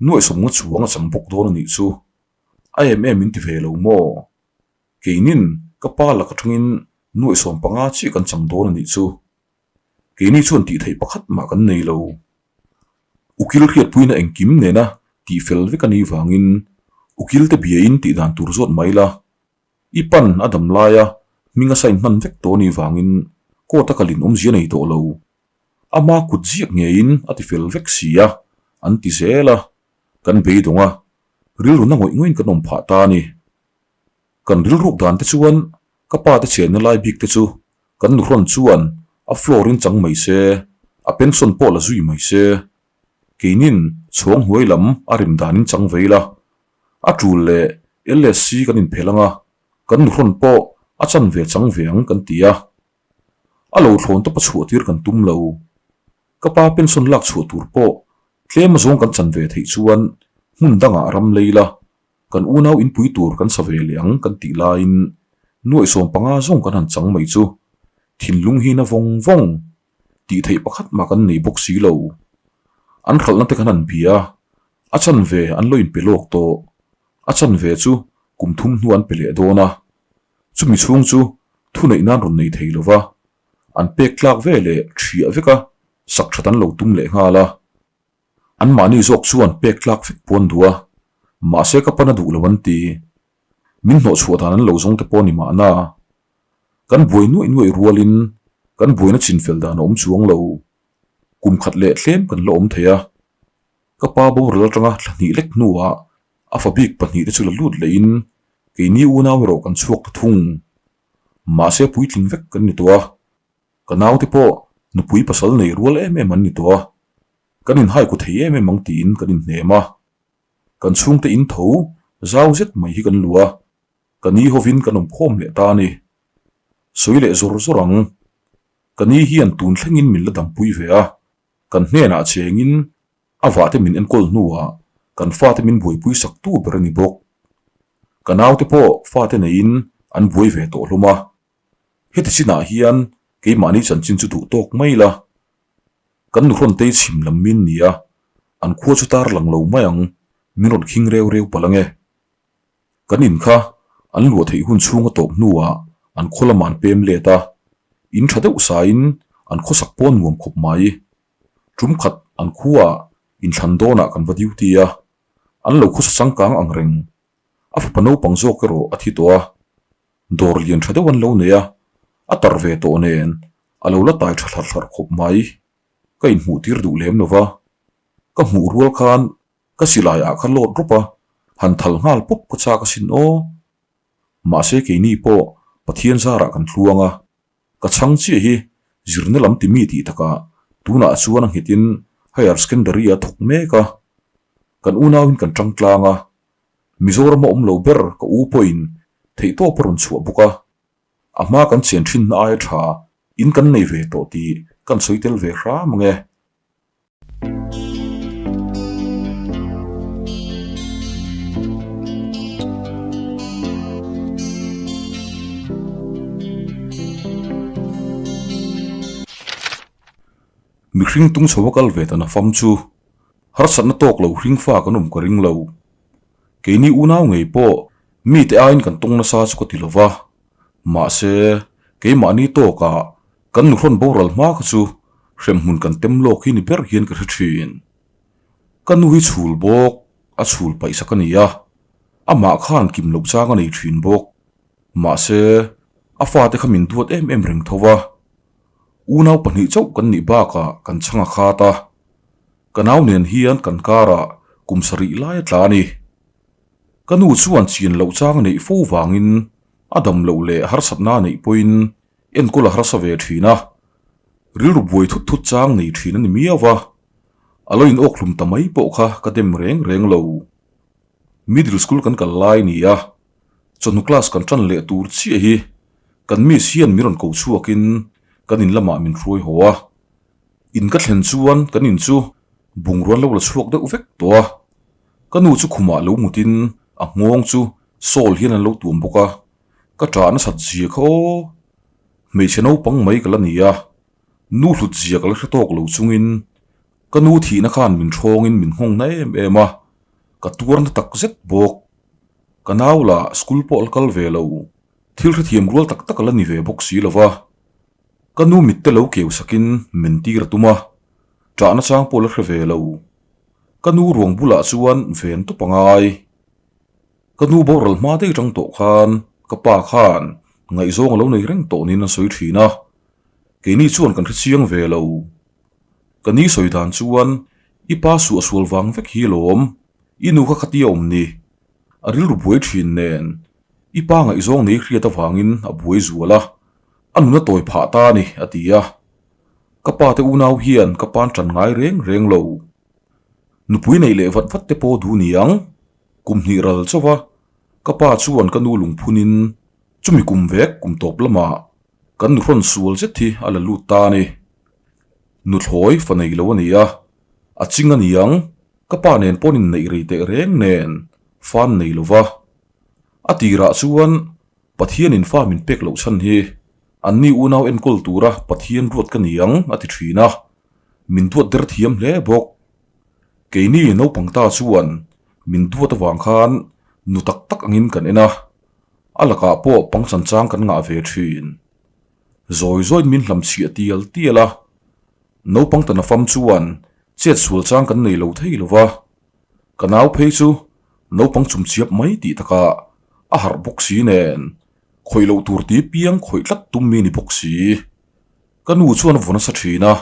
nuaih 50 chuang a chang bawk dawn a nih chu. A em em min ti ve lo maw? Keinin ka pa lak atangin nuaih 15 chiah kan chang dawn a nih chu. Keini chuan tih theih pakhat mah kan nei lo. Ukil hriatpuina engkim nena tih fel vek a nih vangin ukil te biain tih dan tur zawt mai la. I pan a dam laia hming a sign hman vek tawh a nih vangin court a kalin awmzia nei tawh lo. Ama kut ziak ngeiin a ti fel vek si a, an ti zel a, kan beidawng a, rilru na ngawih ngawih in kan awm phah ta a ni. Kan rilruk dan te chuan ka pa te chenna lai bik te chu kan nuhrawn chuan a floor in chang mai se, a pension pawh la zui mai se. Keinin chhawng hnuai lam a rim dan in chang vei la. A tul leh LSC kan inphelh anga kan nuhrawn pawh a chan ve chang ve ang kan ti a. A lo thlawn tawp a chhuah tir kan tum lo. Ka pa pension lak chhuah tur pawh tlem azawng kan chan ve theih chuan hmun dangah ram lei la. Kan unau inpui tur kan sa ve leh ang kan tih laiin nuaih 15 zawng kan han chang mai chu thinlung hi na vawng vawng tih theih pakhat mah kan nei bawk si lo. An hralhna te kan han bia a, a chan ve an lo inpe lawk tawh. A chan ve chu kum thum hnu an pe leh dawn a, chumi chhung chu thuneih nan rawn nei thei lo va, an pek tlak ve leh thiah vek a, sak that an lo tum leh nghal a. Anmahni zawk chuan pek tlak vek pawh an duh a, mahse ka pan a duh lo an ti. Min hnawh chhuah dan an lo zawng te pawh a ni mahna. Kan buai nuaih nuaih rualin kan buaina chinfel dan a awm chuang lo. Kum khat leh thlem kan la awm thei a. Ka pa boral atanga thla hnih lek hnuah a fa bik pahnihte chu la lut lehin keini unau erawh kan chhuak ta thung. Mahse puitling vek kan ni tawh a. Ka naute pawh nupui pasal nei rual em em an ni tawh a, kan inhaiku thei em em ang tiin kan inhnem a. Kan chhungte in tho zau zet mai hi kan luh a, ka ni hovin kan awm khawm leh ta a ni. Sawi leh zawr zawr ang, ka ni hian tun thlengin min la dampui ve a. Kan hnenah chengin a vahte min enkawl hnuah kan fate min buaipui sak tu ber a ni bawk. Ka naute pawh fate neiin an buai ve tawh hlawm a. Heti chinah hian keimahni chanchin chu duh tawk mai la. Kan nuhrawn tei chhim lam min ni a, an khua chu tar lang lo mai ang, min rawn khing reu reu palh ange. Kan in kha an luah theih hun chhung a tawp hnuah an khaw lamah an pem let a, in tha deuh sain an khawsak pawn nuam khawp mai. Tum khat an khuaah inthlan dawnah kan va duty a, an lo khawsa changkang ang reng. A fapa naupang zawk erawh a thi tawh a, dawr lian tha deuh an lo nei a, a tar ve tawh nen a lo la tai tha thlarh thlarh khawp mai. Ka inhmuh tir duh lem lo va, ka hmuh rual khan Ka silai ah kha lawt rawp a, han thal nghal pawp ka chak asin aw. Mahse keini pawh Pathian zarah kan thluang a, ka chhang chiah hi zirna lam ti mi tih takah tunah chuan a nghetin Higher Secondary a thawk mek a. Kan unauin kan tang tlang a, Mizoram a awm lo ber ka u pawhin theihtawp a rawn chhuah bawk a, a hma kan chen thinna aia tha in kan nei ve tawh tih kan sawi tel ve hram ang e. Mihring tung chho a kal ve ta na fam chu harsatna tawk lo hring fa kan awm ka ring lo. Keini unau ngei pawh mite aiin kan tawng nasa chu ka ti lo va, mahse keimahni tawkah Kan nuhrawn boral hma kha chu hremhmun kan tem lawk hi ni ber hian ka hre thin. Ka nu hi chhul bawk, a chhul paih sak a ni a, amah khan kim loh chang a nei thin bawk. Mahse, a fate kha min duat em em reng tho va. Unau pahnih chauh kan nih bakah kan chhang a khat a. Ka nau nen hian kan karah kum sarih lai a tla a ni. Ka nu chuan chian loh chang a neih fo vangin a dam loh leh harsatna a neih pawhin Enkawl a harsa ve thin a, rilru buai thut thut chang nei thin a ni miau va, a lo in awkhlum ta mai pawh kha ka dem reng reng lo. Middle school kan kal lai ni a, chawhnu class kan tan leh tur chiah hi kan miss hian min rawn ko chhuakin kan in lamah min hruai haw a, in ka thlen chuan kan in chu bungrua an lo la chhuak deuh vek tawh a, ka nu chu khumah lo mutin a nghawng chu sawl hian an lo tuam bawk a. Ka ṭah nasat zia kha aw. Hmeichhe naupang mai ka la ni a, nu hlut zia ka la hre tawk lo chungin ka nu thihna khan min ṭhawngin min nghawng na em em a, ka tuar na tak zet bawk. Ka nau lah school pawh la kal ve lo, thil hrethiam rual tak tak a la ni ve bawk si lo va. Ka nu mitte lo keu sakin min tir a tum a, ṭah nachang pawh la hre ve lo. Ka nu ruang bulah chuan ven tawp a ngai. Ka nu boral hma daih tang tawh khan ka pa khan ngaihzawng a lo nei reng tawh niin an sawi thin a, keini chuan kan hre chiang ve lo. Ka ni sawi dan chuan i pa suah sual vang vek hi lawm, i nu kha khatia awm ni. A rilru buai thin nen i pa ngaihzawng nei hriat avangin a buai zual a, a nun a tawi phah ta a ni a ti a. Ka pa te unau hian ka pa'n tan ngai reng reng lo. Nupui neih leh vat vat te pawh duh niang. Kum hnih ral chauh a, ka pa chuan ka nu lungphunin chumi kum vek kum tawp lamah kan nuhrawn sual zet hi a la lut ta a ni. Nuthlawi fa nei lo a ni a, a ching a niang, ka pa nen pawn inneih rei teh reng nen fan nei lo va. A tirah chuan Pathianin fa min pek loh chhan hi anni unau enkawl tura Pathian ruat ka ni ang a ti thin a, min duat der thiam hle bawk. Keini naupang ta chuan min duat avang khan nu tak tak angin kan en a, a lakah pawh pangchan chang kan ngah ve thin. Zawi zawiin min hlam chhiah tial tial a, naupang ta nafam chuan chet sual chang kan nei lo thei lo va, ka nau phei chu naupang chumchiap mai tih takah a harh bawk si nen khawih loh tur ti piang khawih tlat tum mi ni bawk si. Ka nu chuan a vaw nasa thin a,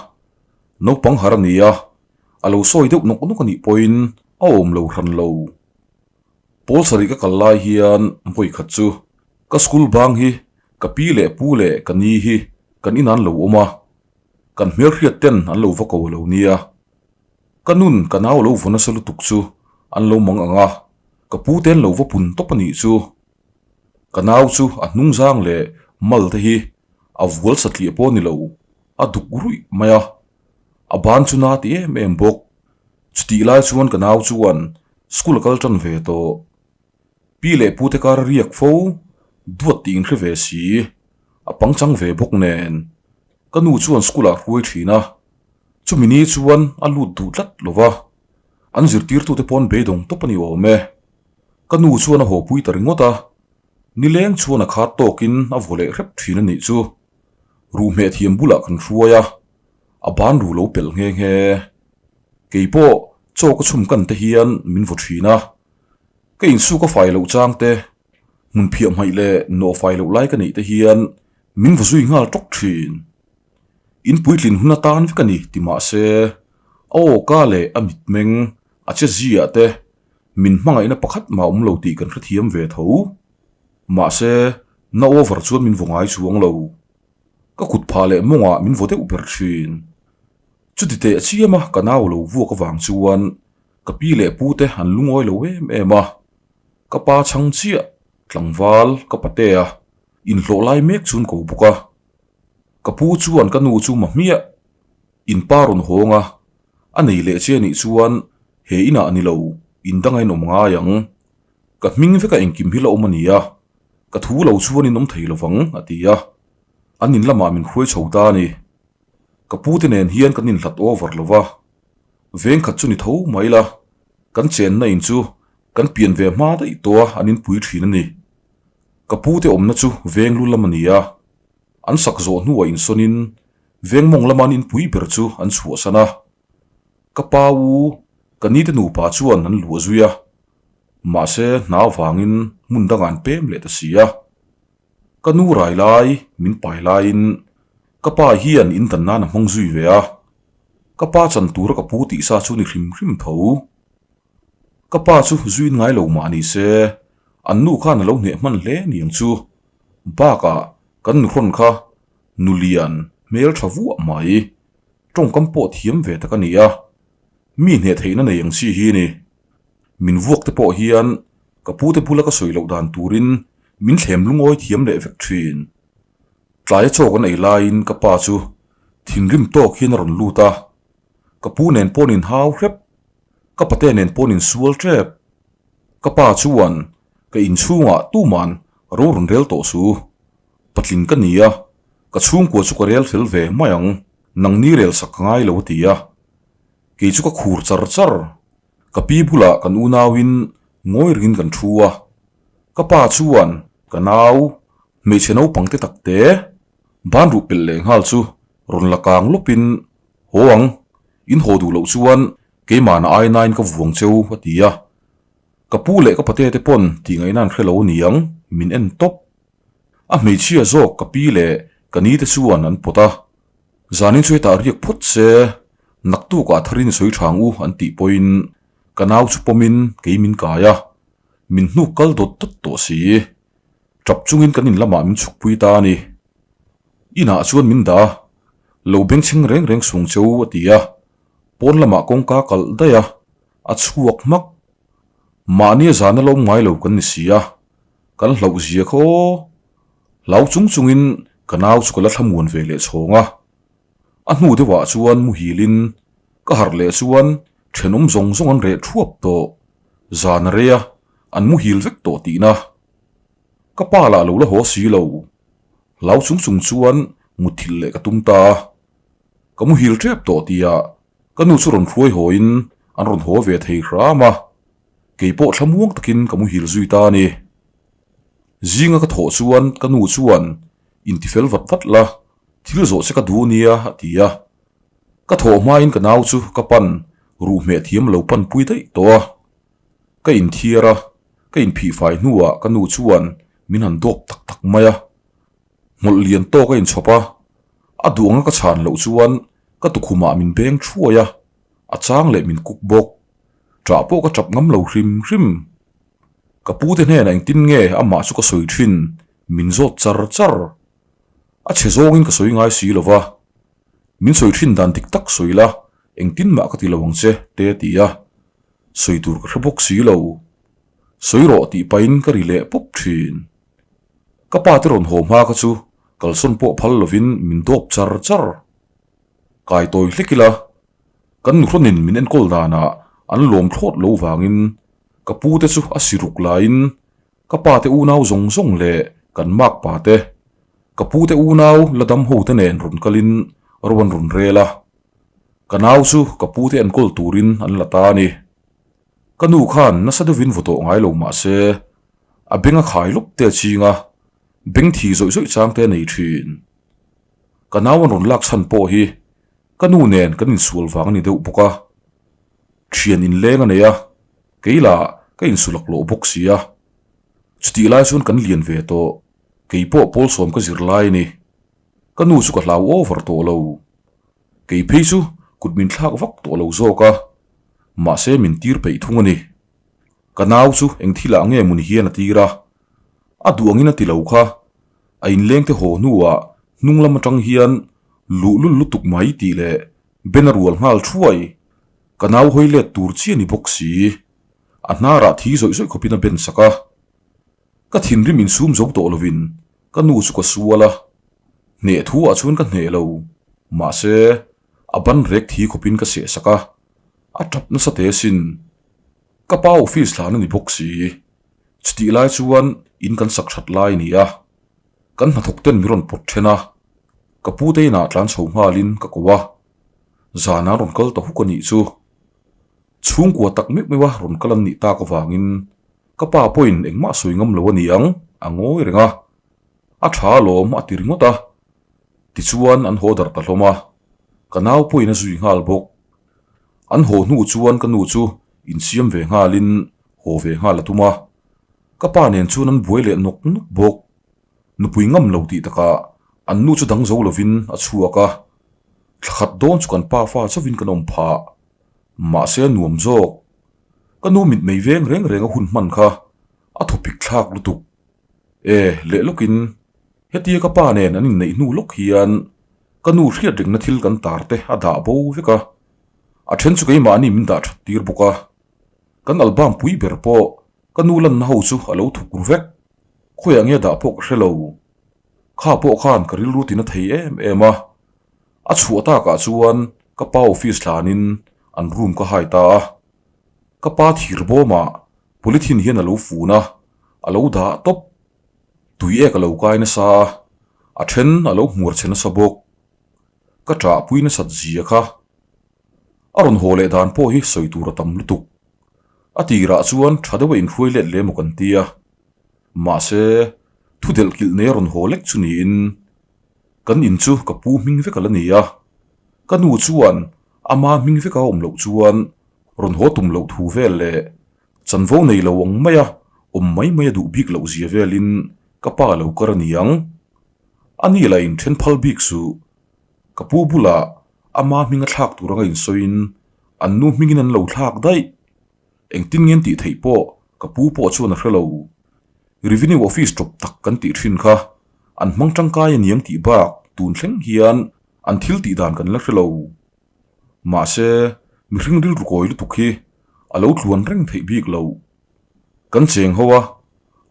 naupang har a ni a, A lo sawi deuh nawk nawk a nih pawhin a awm lo hran lo. Pawl sarih ka kal lai hian vawi khat chu ka school bang hi ka pi leh pu leh ka ni hi kan inah an lo awm a, kan hmelhriat ten an lo va ko lo nia. Ka nun ka nau lo vaw nasa lutuk chu an lo mang ang a, ka pu te an lo va pun tawp a nih chu. Ka nau chu a hnung zang leh mal te hi a vual satliah pawh a ni lo, a duk ruih mai a. A ban chu na ti em em bawk. Chutih lai chuan ka nau chuan school a kal tan ve tawh. Pi leh pu te kar a riak fo, duat tih inhre ve si, a pangchang ve bawk nen. Ka nu chuan school ah hruai thin a, chumi ni chuan a lut duh tlat lo va, an zirtirtute pawn beidawng tawp a ni awm e. Ka nu chuan a hawpui ta ringawt a, nileng chuan a khat tawkin a vaw leh hrep thin a nih chu. Ruhmeh thiam bulah kan hruai a, a ban ru lo pelh nghe nghe. Kei pawh chaw ka chhum kan te hian min vaw thin a, ka insuk a fai loh chang te, hmun phiah hmaih leh nawh fai loh lai ka neih te hian min vaw zui nghal tawk thin. In puitlin hun atan vek a ni ti mah se, a awka leh a mitmeng, a che ziah te min hmangaihna pakhat mah awm lo tih kan hrethiam ve tho. Mahse, na over chuan min vaw ngai chuang lo. Ka kut phah leh mawngah min vaw deuh ber thin. Chuti teh chiama ka nau lo vuak avang chuan ka pi leh pu te an lungawi lo em em a. Ka pa chhang chiah, tlangval ka patea inhlawh lai mek chuan ko bawk a. Ka pu chuan ka nu chu ma hmiah in pa rawn hawng a, a nei leh che anih chuan he inah ni lo in danga in awm ngai ang. Ka hming veka engkim hi la awm a ni a, ka thu lo chuan in awm thei lovang a ti a. An in lamah min hruai chho ta a ni. Ka pu te nen hian kan inhlat over lo va, veng khat chu ni tho mai la, kan chenna in chu kan pian ve hma daih tawh a an inpui thin a ni. Ka pu te awmna chu veng lu lam a ni a, an sak zawh hnuah insawnin veng mawng lama an inpui ber chu an chhuahsan a. Ka pa u, ka ni te nupa chuan an luah zui a, mahse hna vangin hmun dangah an pem leh ta si a. Ka nu rai lai, min pai laiin ka pa hian in dan nan a hmang zui ve a, ka pa chan tura ka pu tih sa chu ni hrim hrim tho. Ka pa chu zuin ngai lo mah ni se, an nu khan a lo hneh hman hle niang chu. Bakah kan nuhrawn kha nu lian hmel tha vuah mai, tawngkam pawh thiam ve tak a ni a, mi hneh theihna nei ang chi hi ni. Min vuak te pawh hian ka pu te bula ka sawi loh dan turin min thlem lungawi thiam leh vek thin. Tlaia chaw kan ei laiin ka pa chu thinrim tawk hian a rawn lut a, ka pu nen paw'n inhau hrep, ka pate nen paw'n insual tep. Ka pa chuan ka inchhungah tuman ro rawn rel tawh su. Patling ka ni a, ka chhungkua chu ka rel fel ve mai ang, nangni rel sak ka ngai lo a ti a. Kei chu ka khur char char. Ka pi bulah kan unauin ngawi ringin kan thu a, ka pa chuan ka nau hmeichhe naupang te tak te ban ruh pelh leh nghal chu rawn la kang lawpin, Haw ang, in haw duh loh chuan keimahna ainain ka vuang cheu a ti a. Ka pu leh ka pate te pawn tih ngaihna an hre lo niang min en tawp. A hmeichhia zawk ka pi leh ka ni te chuan an pawt a. Zanin chu hetah riak phawt se, naktukah tharin sawi thang u an tih pawhin ka nau chu pawmin kei min kai a, min hnuk kal dawt dawt tawh si. Tap chungin kan in lamah min chhukpui ta a ni. Inah chuan min dah a, lo bengchheng reng reng sung cheu a ti a, pawn lamah kawngka kalh daih a, a chhuak hmak. Mahnia zana lawm ngai lo kan ni si a, kan hlauh zia kha aw. Hlau chung chungin ka nau chu ka la thlamuan ve leh chhawng a. A hnu deuhah chuan muhilin ka harh leh chuan thenawm zawng zawng an reh thuap tawh. Zan a rei a, an muhil vek tawh tihna. Ka pa lah lo la haw si lo. Hlau chung chung chuan muthilh leh ka tum ta a. Ka muhil tep tawh tihah ka nu chu rawn hruai hawiin an rawn haw ve thei hram a. Kei pawh thlamuang takin ka muhil zui ta a ni. Zinga ka thawh chuan ka nu chuan intifel vat vat la, thil zawh che ka duh nia a ti a. Ka thawh hmain ka nau chu ka pan ruhmeh thiam lo pan pui daih tawh a. Ka inthiar a, ka inphihfai hnuah ka nu chuan min han dawp tak tak mai a. Hmawlh lian tawk a inchhawp a, a duh anga ka chhan loh chuan ka tukhumah min beng thuai a, a chang leh min kuk bawk. Ṭah pawh ka ṭap ngam lo hrim hrim. Ka pu te hnenah engtin nge amah chu ka sawi thin min zawt char char. A chhe zawngin ka sawi ngai si lo va, min sawi thin dan dik tak sawi la engtin mah ka ti lo ang che te a ti a, sawi tur ka hre bawk si lo. Sawi rawh tih pahin ka ri leh pawp thin. Ka pa te rawn haw hma kha chu kalsawn pawh phal lovin min dawp char char. Kai tawi hlek ila. Kan nuhrawnin min enkawl danah an lawm thlawt lo vangin ka pu te chu a siruk laiin ka pa te unau zawng zawng leh kan makpa te, ka pu te unau la dam ho te nen rawn kalin ro an rawn rel a. Ka nau chu ka pu te enkawl turin an la ta a ni. Ka nu khan nasa deuhin vaw tawh ngai lo mah se, a beng a khai lawp te a ching a, beng thi zawih zawih chang te a nei thin. Ka nau an rawn lak chhan pawh hi ka nu nen kan insual vang a ni deuh bawk a, thian inleng a nei a, kei lah ka insulak loh bawk si a. Chutih lai chuan kan lian ve tawh, kei pawh pawlsawm ka zir lai a ni. Ka nu chu ka hlau over tawh lo. Kei phei chu kut min thlak vak tawh lo zawk a, mahse min tir peih thung a ni. Ka nau chu eng thil ah nge muni hian a tir a, a duh angin a ti lo kha, a inleng te haw hnuah hnung lam atang hian luhlul lutuk mai tih leh Ben a rual nghal thuai. Ka nau hawi let tur chi a ni bawk si. A hnarah thi zawih zawih khawpin a ben sak a. Ka thinrim insum zo tawh lovin ka nu chu ka sual a, hneh thu ah chuan ka hneh lo, mahse a ban rek thi khawpin ka seh sak a, a tap nasa te sin. Ka pa office hlan a ni bawk si, chutih lai chuan in kan sak that lai a ni a, kan hnathawk ten min rawn pawt then a, ka pu te inah tlan chho nghalin ka ko a, zan an rawn kal ta huk a nih chu. Chhungkua tak meuh meuh a rawn kal an nih tak avangin Ka pa pawhin engmah sawi ngam lo a ni ang, a ngawi reng a. A tha alawm a ti ringawt a. Tichuan an haw darh ta hlawm a. Ka nau pawhin a zui nghal bawk. An haw hnu chuan ka nu chu insiam ve nghalin haw ve nghal a tum a. Ka pa nen chuan an buai leh nawk nawk bawk. Nupui ngam lo tih takah an nu chu dang zo lovin a chhuak a. Thla khat dawn chu kan pa fa chauhin kan awm phah. Mahse a nuam zawk. Ka nu mitmei veng reng reng a hun hman kha a thawpik thlak lutuk. E, leh lawkin hetia ka pa nen an inneih hnu lawk hian ka nu hriat rengna thil kan tar te a dah bo vek a. A then chu keimahni min dah that tir bawk a. Kan album pui ber pawh ka nu lanna ho chu a lo thuk ru vek. Khawiah nge dah pawh ka hre lo. Kha pawh khan ka rilru tina thei em em a. A chhuah takah chuan ka pa office hlanin an room ka hai ta a. Ka pa thir bawmah polythene hian a lo fun a, a lo dah tawp. Tui ek a lo kai nasa a, a then a lo hmuar chhe nasa bawk. Ka ṭahpui nasat zia kha. A rawn haw leh dan pawh hi sawi tur a tam lutuk. A tirah chuan ṭha deuha inhruai let lem aw kan ti a. Mahse, thu delh kilh nei a rawn haw lek chu niin Kan in chu ka pu hming vek a la ni a, ka nu chuan ama hming veka awm loh chuan rawn haw tum loh thu vel leh chanvo nei lo ang maia awm mai mai a duh bik loh zia velin ka pa lo kar a ni ang. A ni lah in then phal bik suh. Ka pu bulah ama hming a thlak tur anga insawiin an nu hmingin an lo thlak daih. Engtin ngen tih theih pawh ka pu pawh chuan a hre lo. Revenue office tawp tak kan tih thin kha an hmang tangkai a niang tih bak tun thleng hian an thil tih dan kan la hre lo. Mahse, mihring rilru kawi lutuk hi a lo tluan reng theih bik lo. Kan cheng ho a,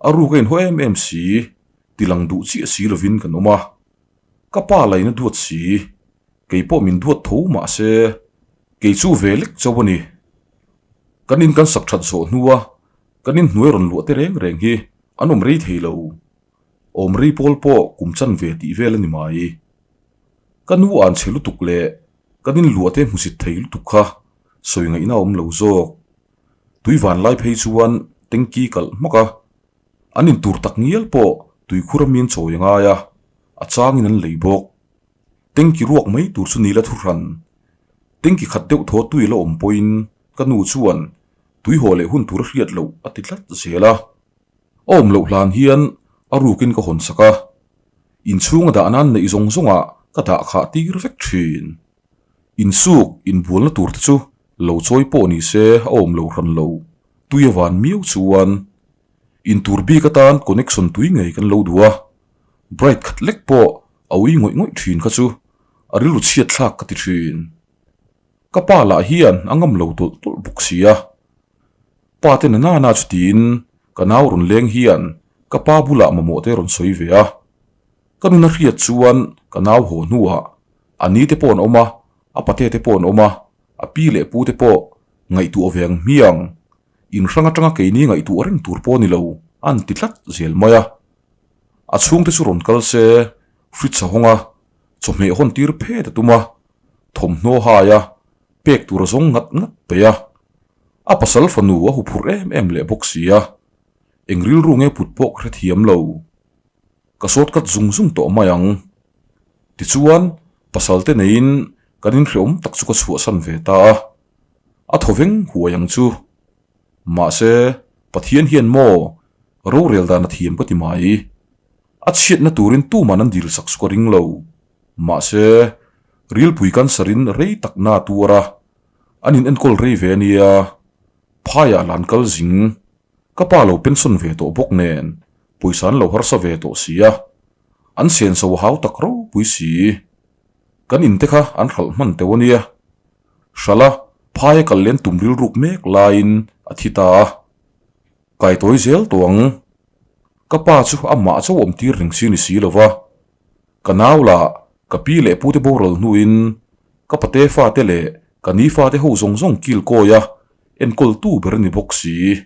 a ruk a inhaw em em si, tilang duh chiah si lovin kan awm a. Ka pa laina duat si, kei pawh min duat tho mahse kei chu ve lek chauh a ni. Kan in kan sak that zawh hnua kan in hnuai rawn luah te reng reng hi an awm rei thei lo. Awm rei pawl pawh kum chan ve tih vel a ni mai. Ka nu an chhe lutuk leh kan in luah te hmusit thei lutuk kha sawi ngaihna a awm lo zawk. Tui van lai phei chuan tanky kalh hmak a, an in tur tak ngial pawh tuikhur a mian chawi a ngai a, a changin an lei bawk. Tanky ruak mai tur chu nila thu hran. Tanky khat deuh thaw tui la awm pawhin ka nu chuan tui haw leh hun tur a hriat loh a ti tlat zel a. A awm loh hlan hian a rukin ka hawn sak a, inchhunga dah nan neih zawng zawngah ka dah khah tir vek thin. Insuk inbualna tur te chu lo chawi pawh ni se a awm lo hran lo, tui a van miau chuan intur bik atan connection tui ngei kan lo duh a, bright khat lek pawh a ui ngawih ngawih thin kha chu a rilru chhiat thlak ka ti thin. Ka pa lah hian a ngam lo tawlh tawlh bawk si a. Pa te na nana chu tiin ka nau rawn leng hian ka pa bulah mamawh te rawn sawi ve a. Ka nuna hriat chuan ka nau haw hnuah a ni te pawh an awm a, a pate te pawh an awm a. A pi leh pu te pawh ngaihtuah ve ang hmiang. In hrang atanga keini ngaihtuah reng tur pawh ni lo an ti tlat zel mai a. A chhungte chu rawn kal se, fridge a hawng a, chawhmeh hawn tir phet a tum a, thawmhnaw hai a, pek tur a zawng ngat ngat peih a. A pasal fanu a huphurh em em leh bawk si a, eng rilru nge put pawh ka hrethiam lo. Ka sawt kat zung zung tawh mai ang. Tichuan, pasal te neiin kan inhreawm tak chu ka chhuahsan ve ta a. A thaw veng huai ang chu. Mahse, Pathian hian maw rorel dan a thiam ka ti mai. A chhiatna turin tuman an dil sak chu ka ring lo. Mahse, rilpui cancer in rei tak na a tuar a, an in enkawl rei ve a nia. Phaiah lan kal zing. Ka pa lo pension ve tawh bawk nen, pawisa an lo harsa ve tawh si a, an senso a hau tak ropui si. Kan in te kha an hralh hman teuh a nia. Hralh a, phaia kal len tum rilruk mek laiin a thi ta a. Kaitawi zel tawh ang. Ka pa chu amah chauh awm tir reng si ni si lo va. Ka nau lah ka pi leh pute boral hnuin ka pate fate leh ka ni fate ho zawng zawng kil kawi a enkawl tu ber a ni bawk si.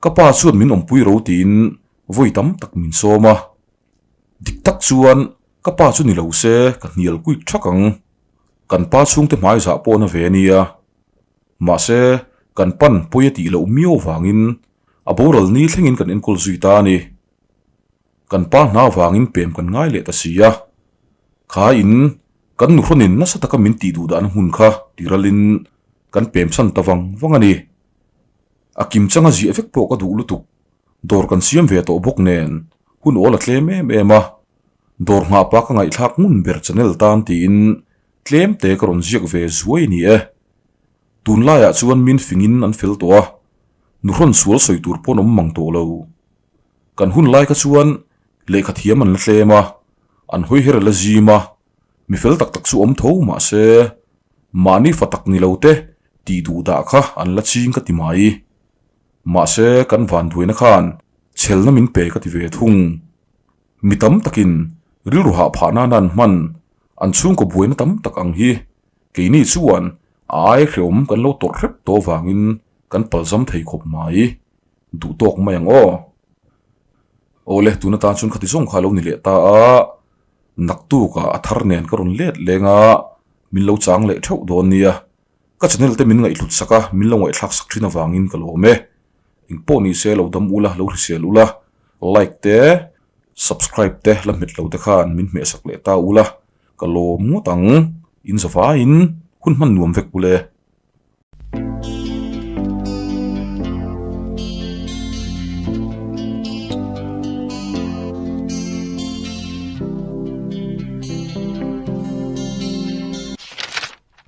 Ka pa chuan min awmpui ro tiin vawi tam tak min sawm a. Dik tak chuan ka pa chu ni lo se ka hnial kuit thak ang. Kan pa chhungte hmai zah pawh na ve a nia. Mahse kan pan pawi a tih loh miau vangin a boral ni thlengin kan enkawl zui ta a ni. Kan pa hna vangin pem kan ngai leh ta si a, kha in kan nuhrawnin nasa taka min tih duh dahna hmun kha tiralin kan pem chhan ta vang vang a ni. A kim changa ziah vek pawh ka duh lutuk, dawr kan siam ve tawh bawk nen hun awl a tlem em em a, dawr nghah pa ka ngaihthlak ngun ber channel tan tiin tlem te ka rawn ziak ve zuai a ni e. Tunlaiah chuan min fingin an fel tawh a, nuhrawn sual sawi tur pawn awm mang tawh lo. Kan hun lai kha chuan lehkha thiam an la tlem a, an hawi her a la zim a, mi fel tak tak chu awm tho mah se, mahni fa tak ni lo te tih duh dah kha an la ching ka ti mai. Mahse kan vanduaina khan chhelna min pe ka ti ve thung. Mi tam takin rilru hah phah nana an hman an chhungkaw buaina tam tak ang hi keini chuan a ai hreawm kan lo tawrh hrep tawh avangin kan palzam thei khawp mai. Duh tawk mai ang aw. Awle, tun atan chuan khati zawng kha a lo ni leh ta a, naktukah a thar nen ka rawn let leng a, min lo chang leh theuh dawn nia. Ka channel te min ngaihhlut sak a, min lo ngaihthlak sak thin avangin ka lawm e. Engpawh ni se lo dam ula, lo hrisel ula, like te, subscribe te la hmet lo te khan min hmehsak leh ta ula, ka lawm ngawt ang. In zavaiin hun hman nuam vek ule.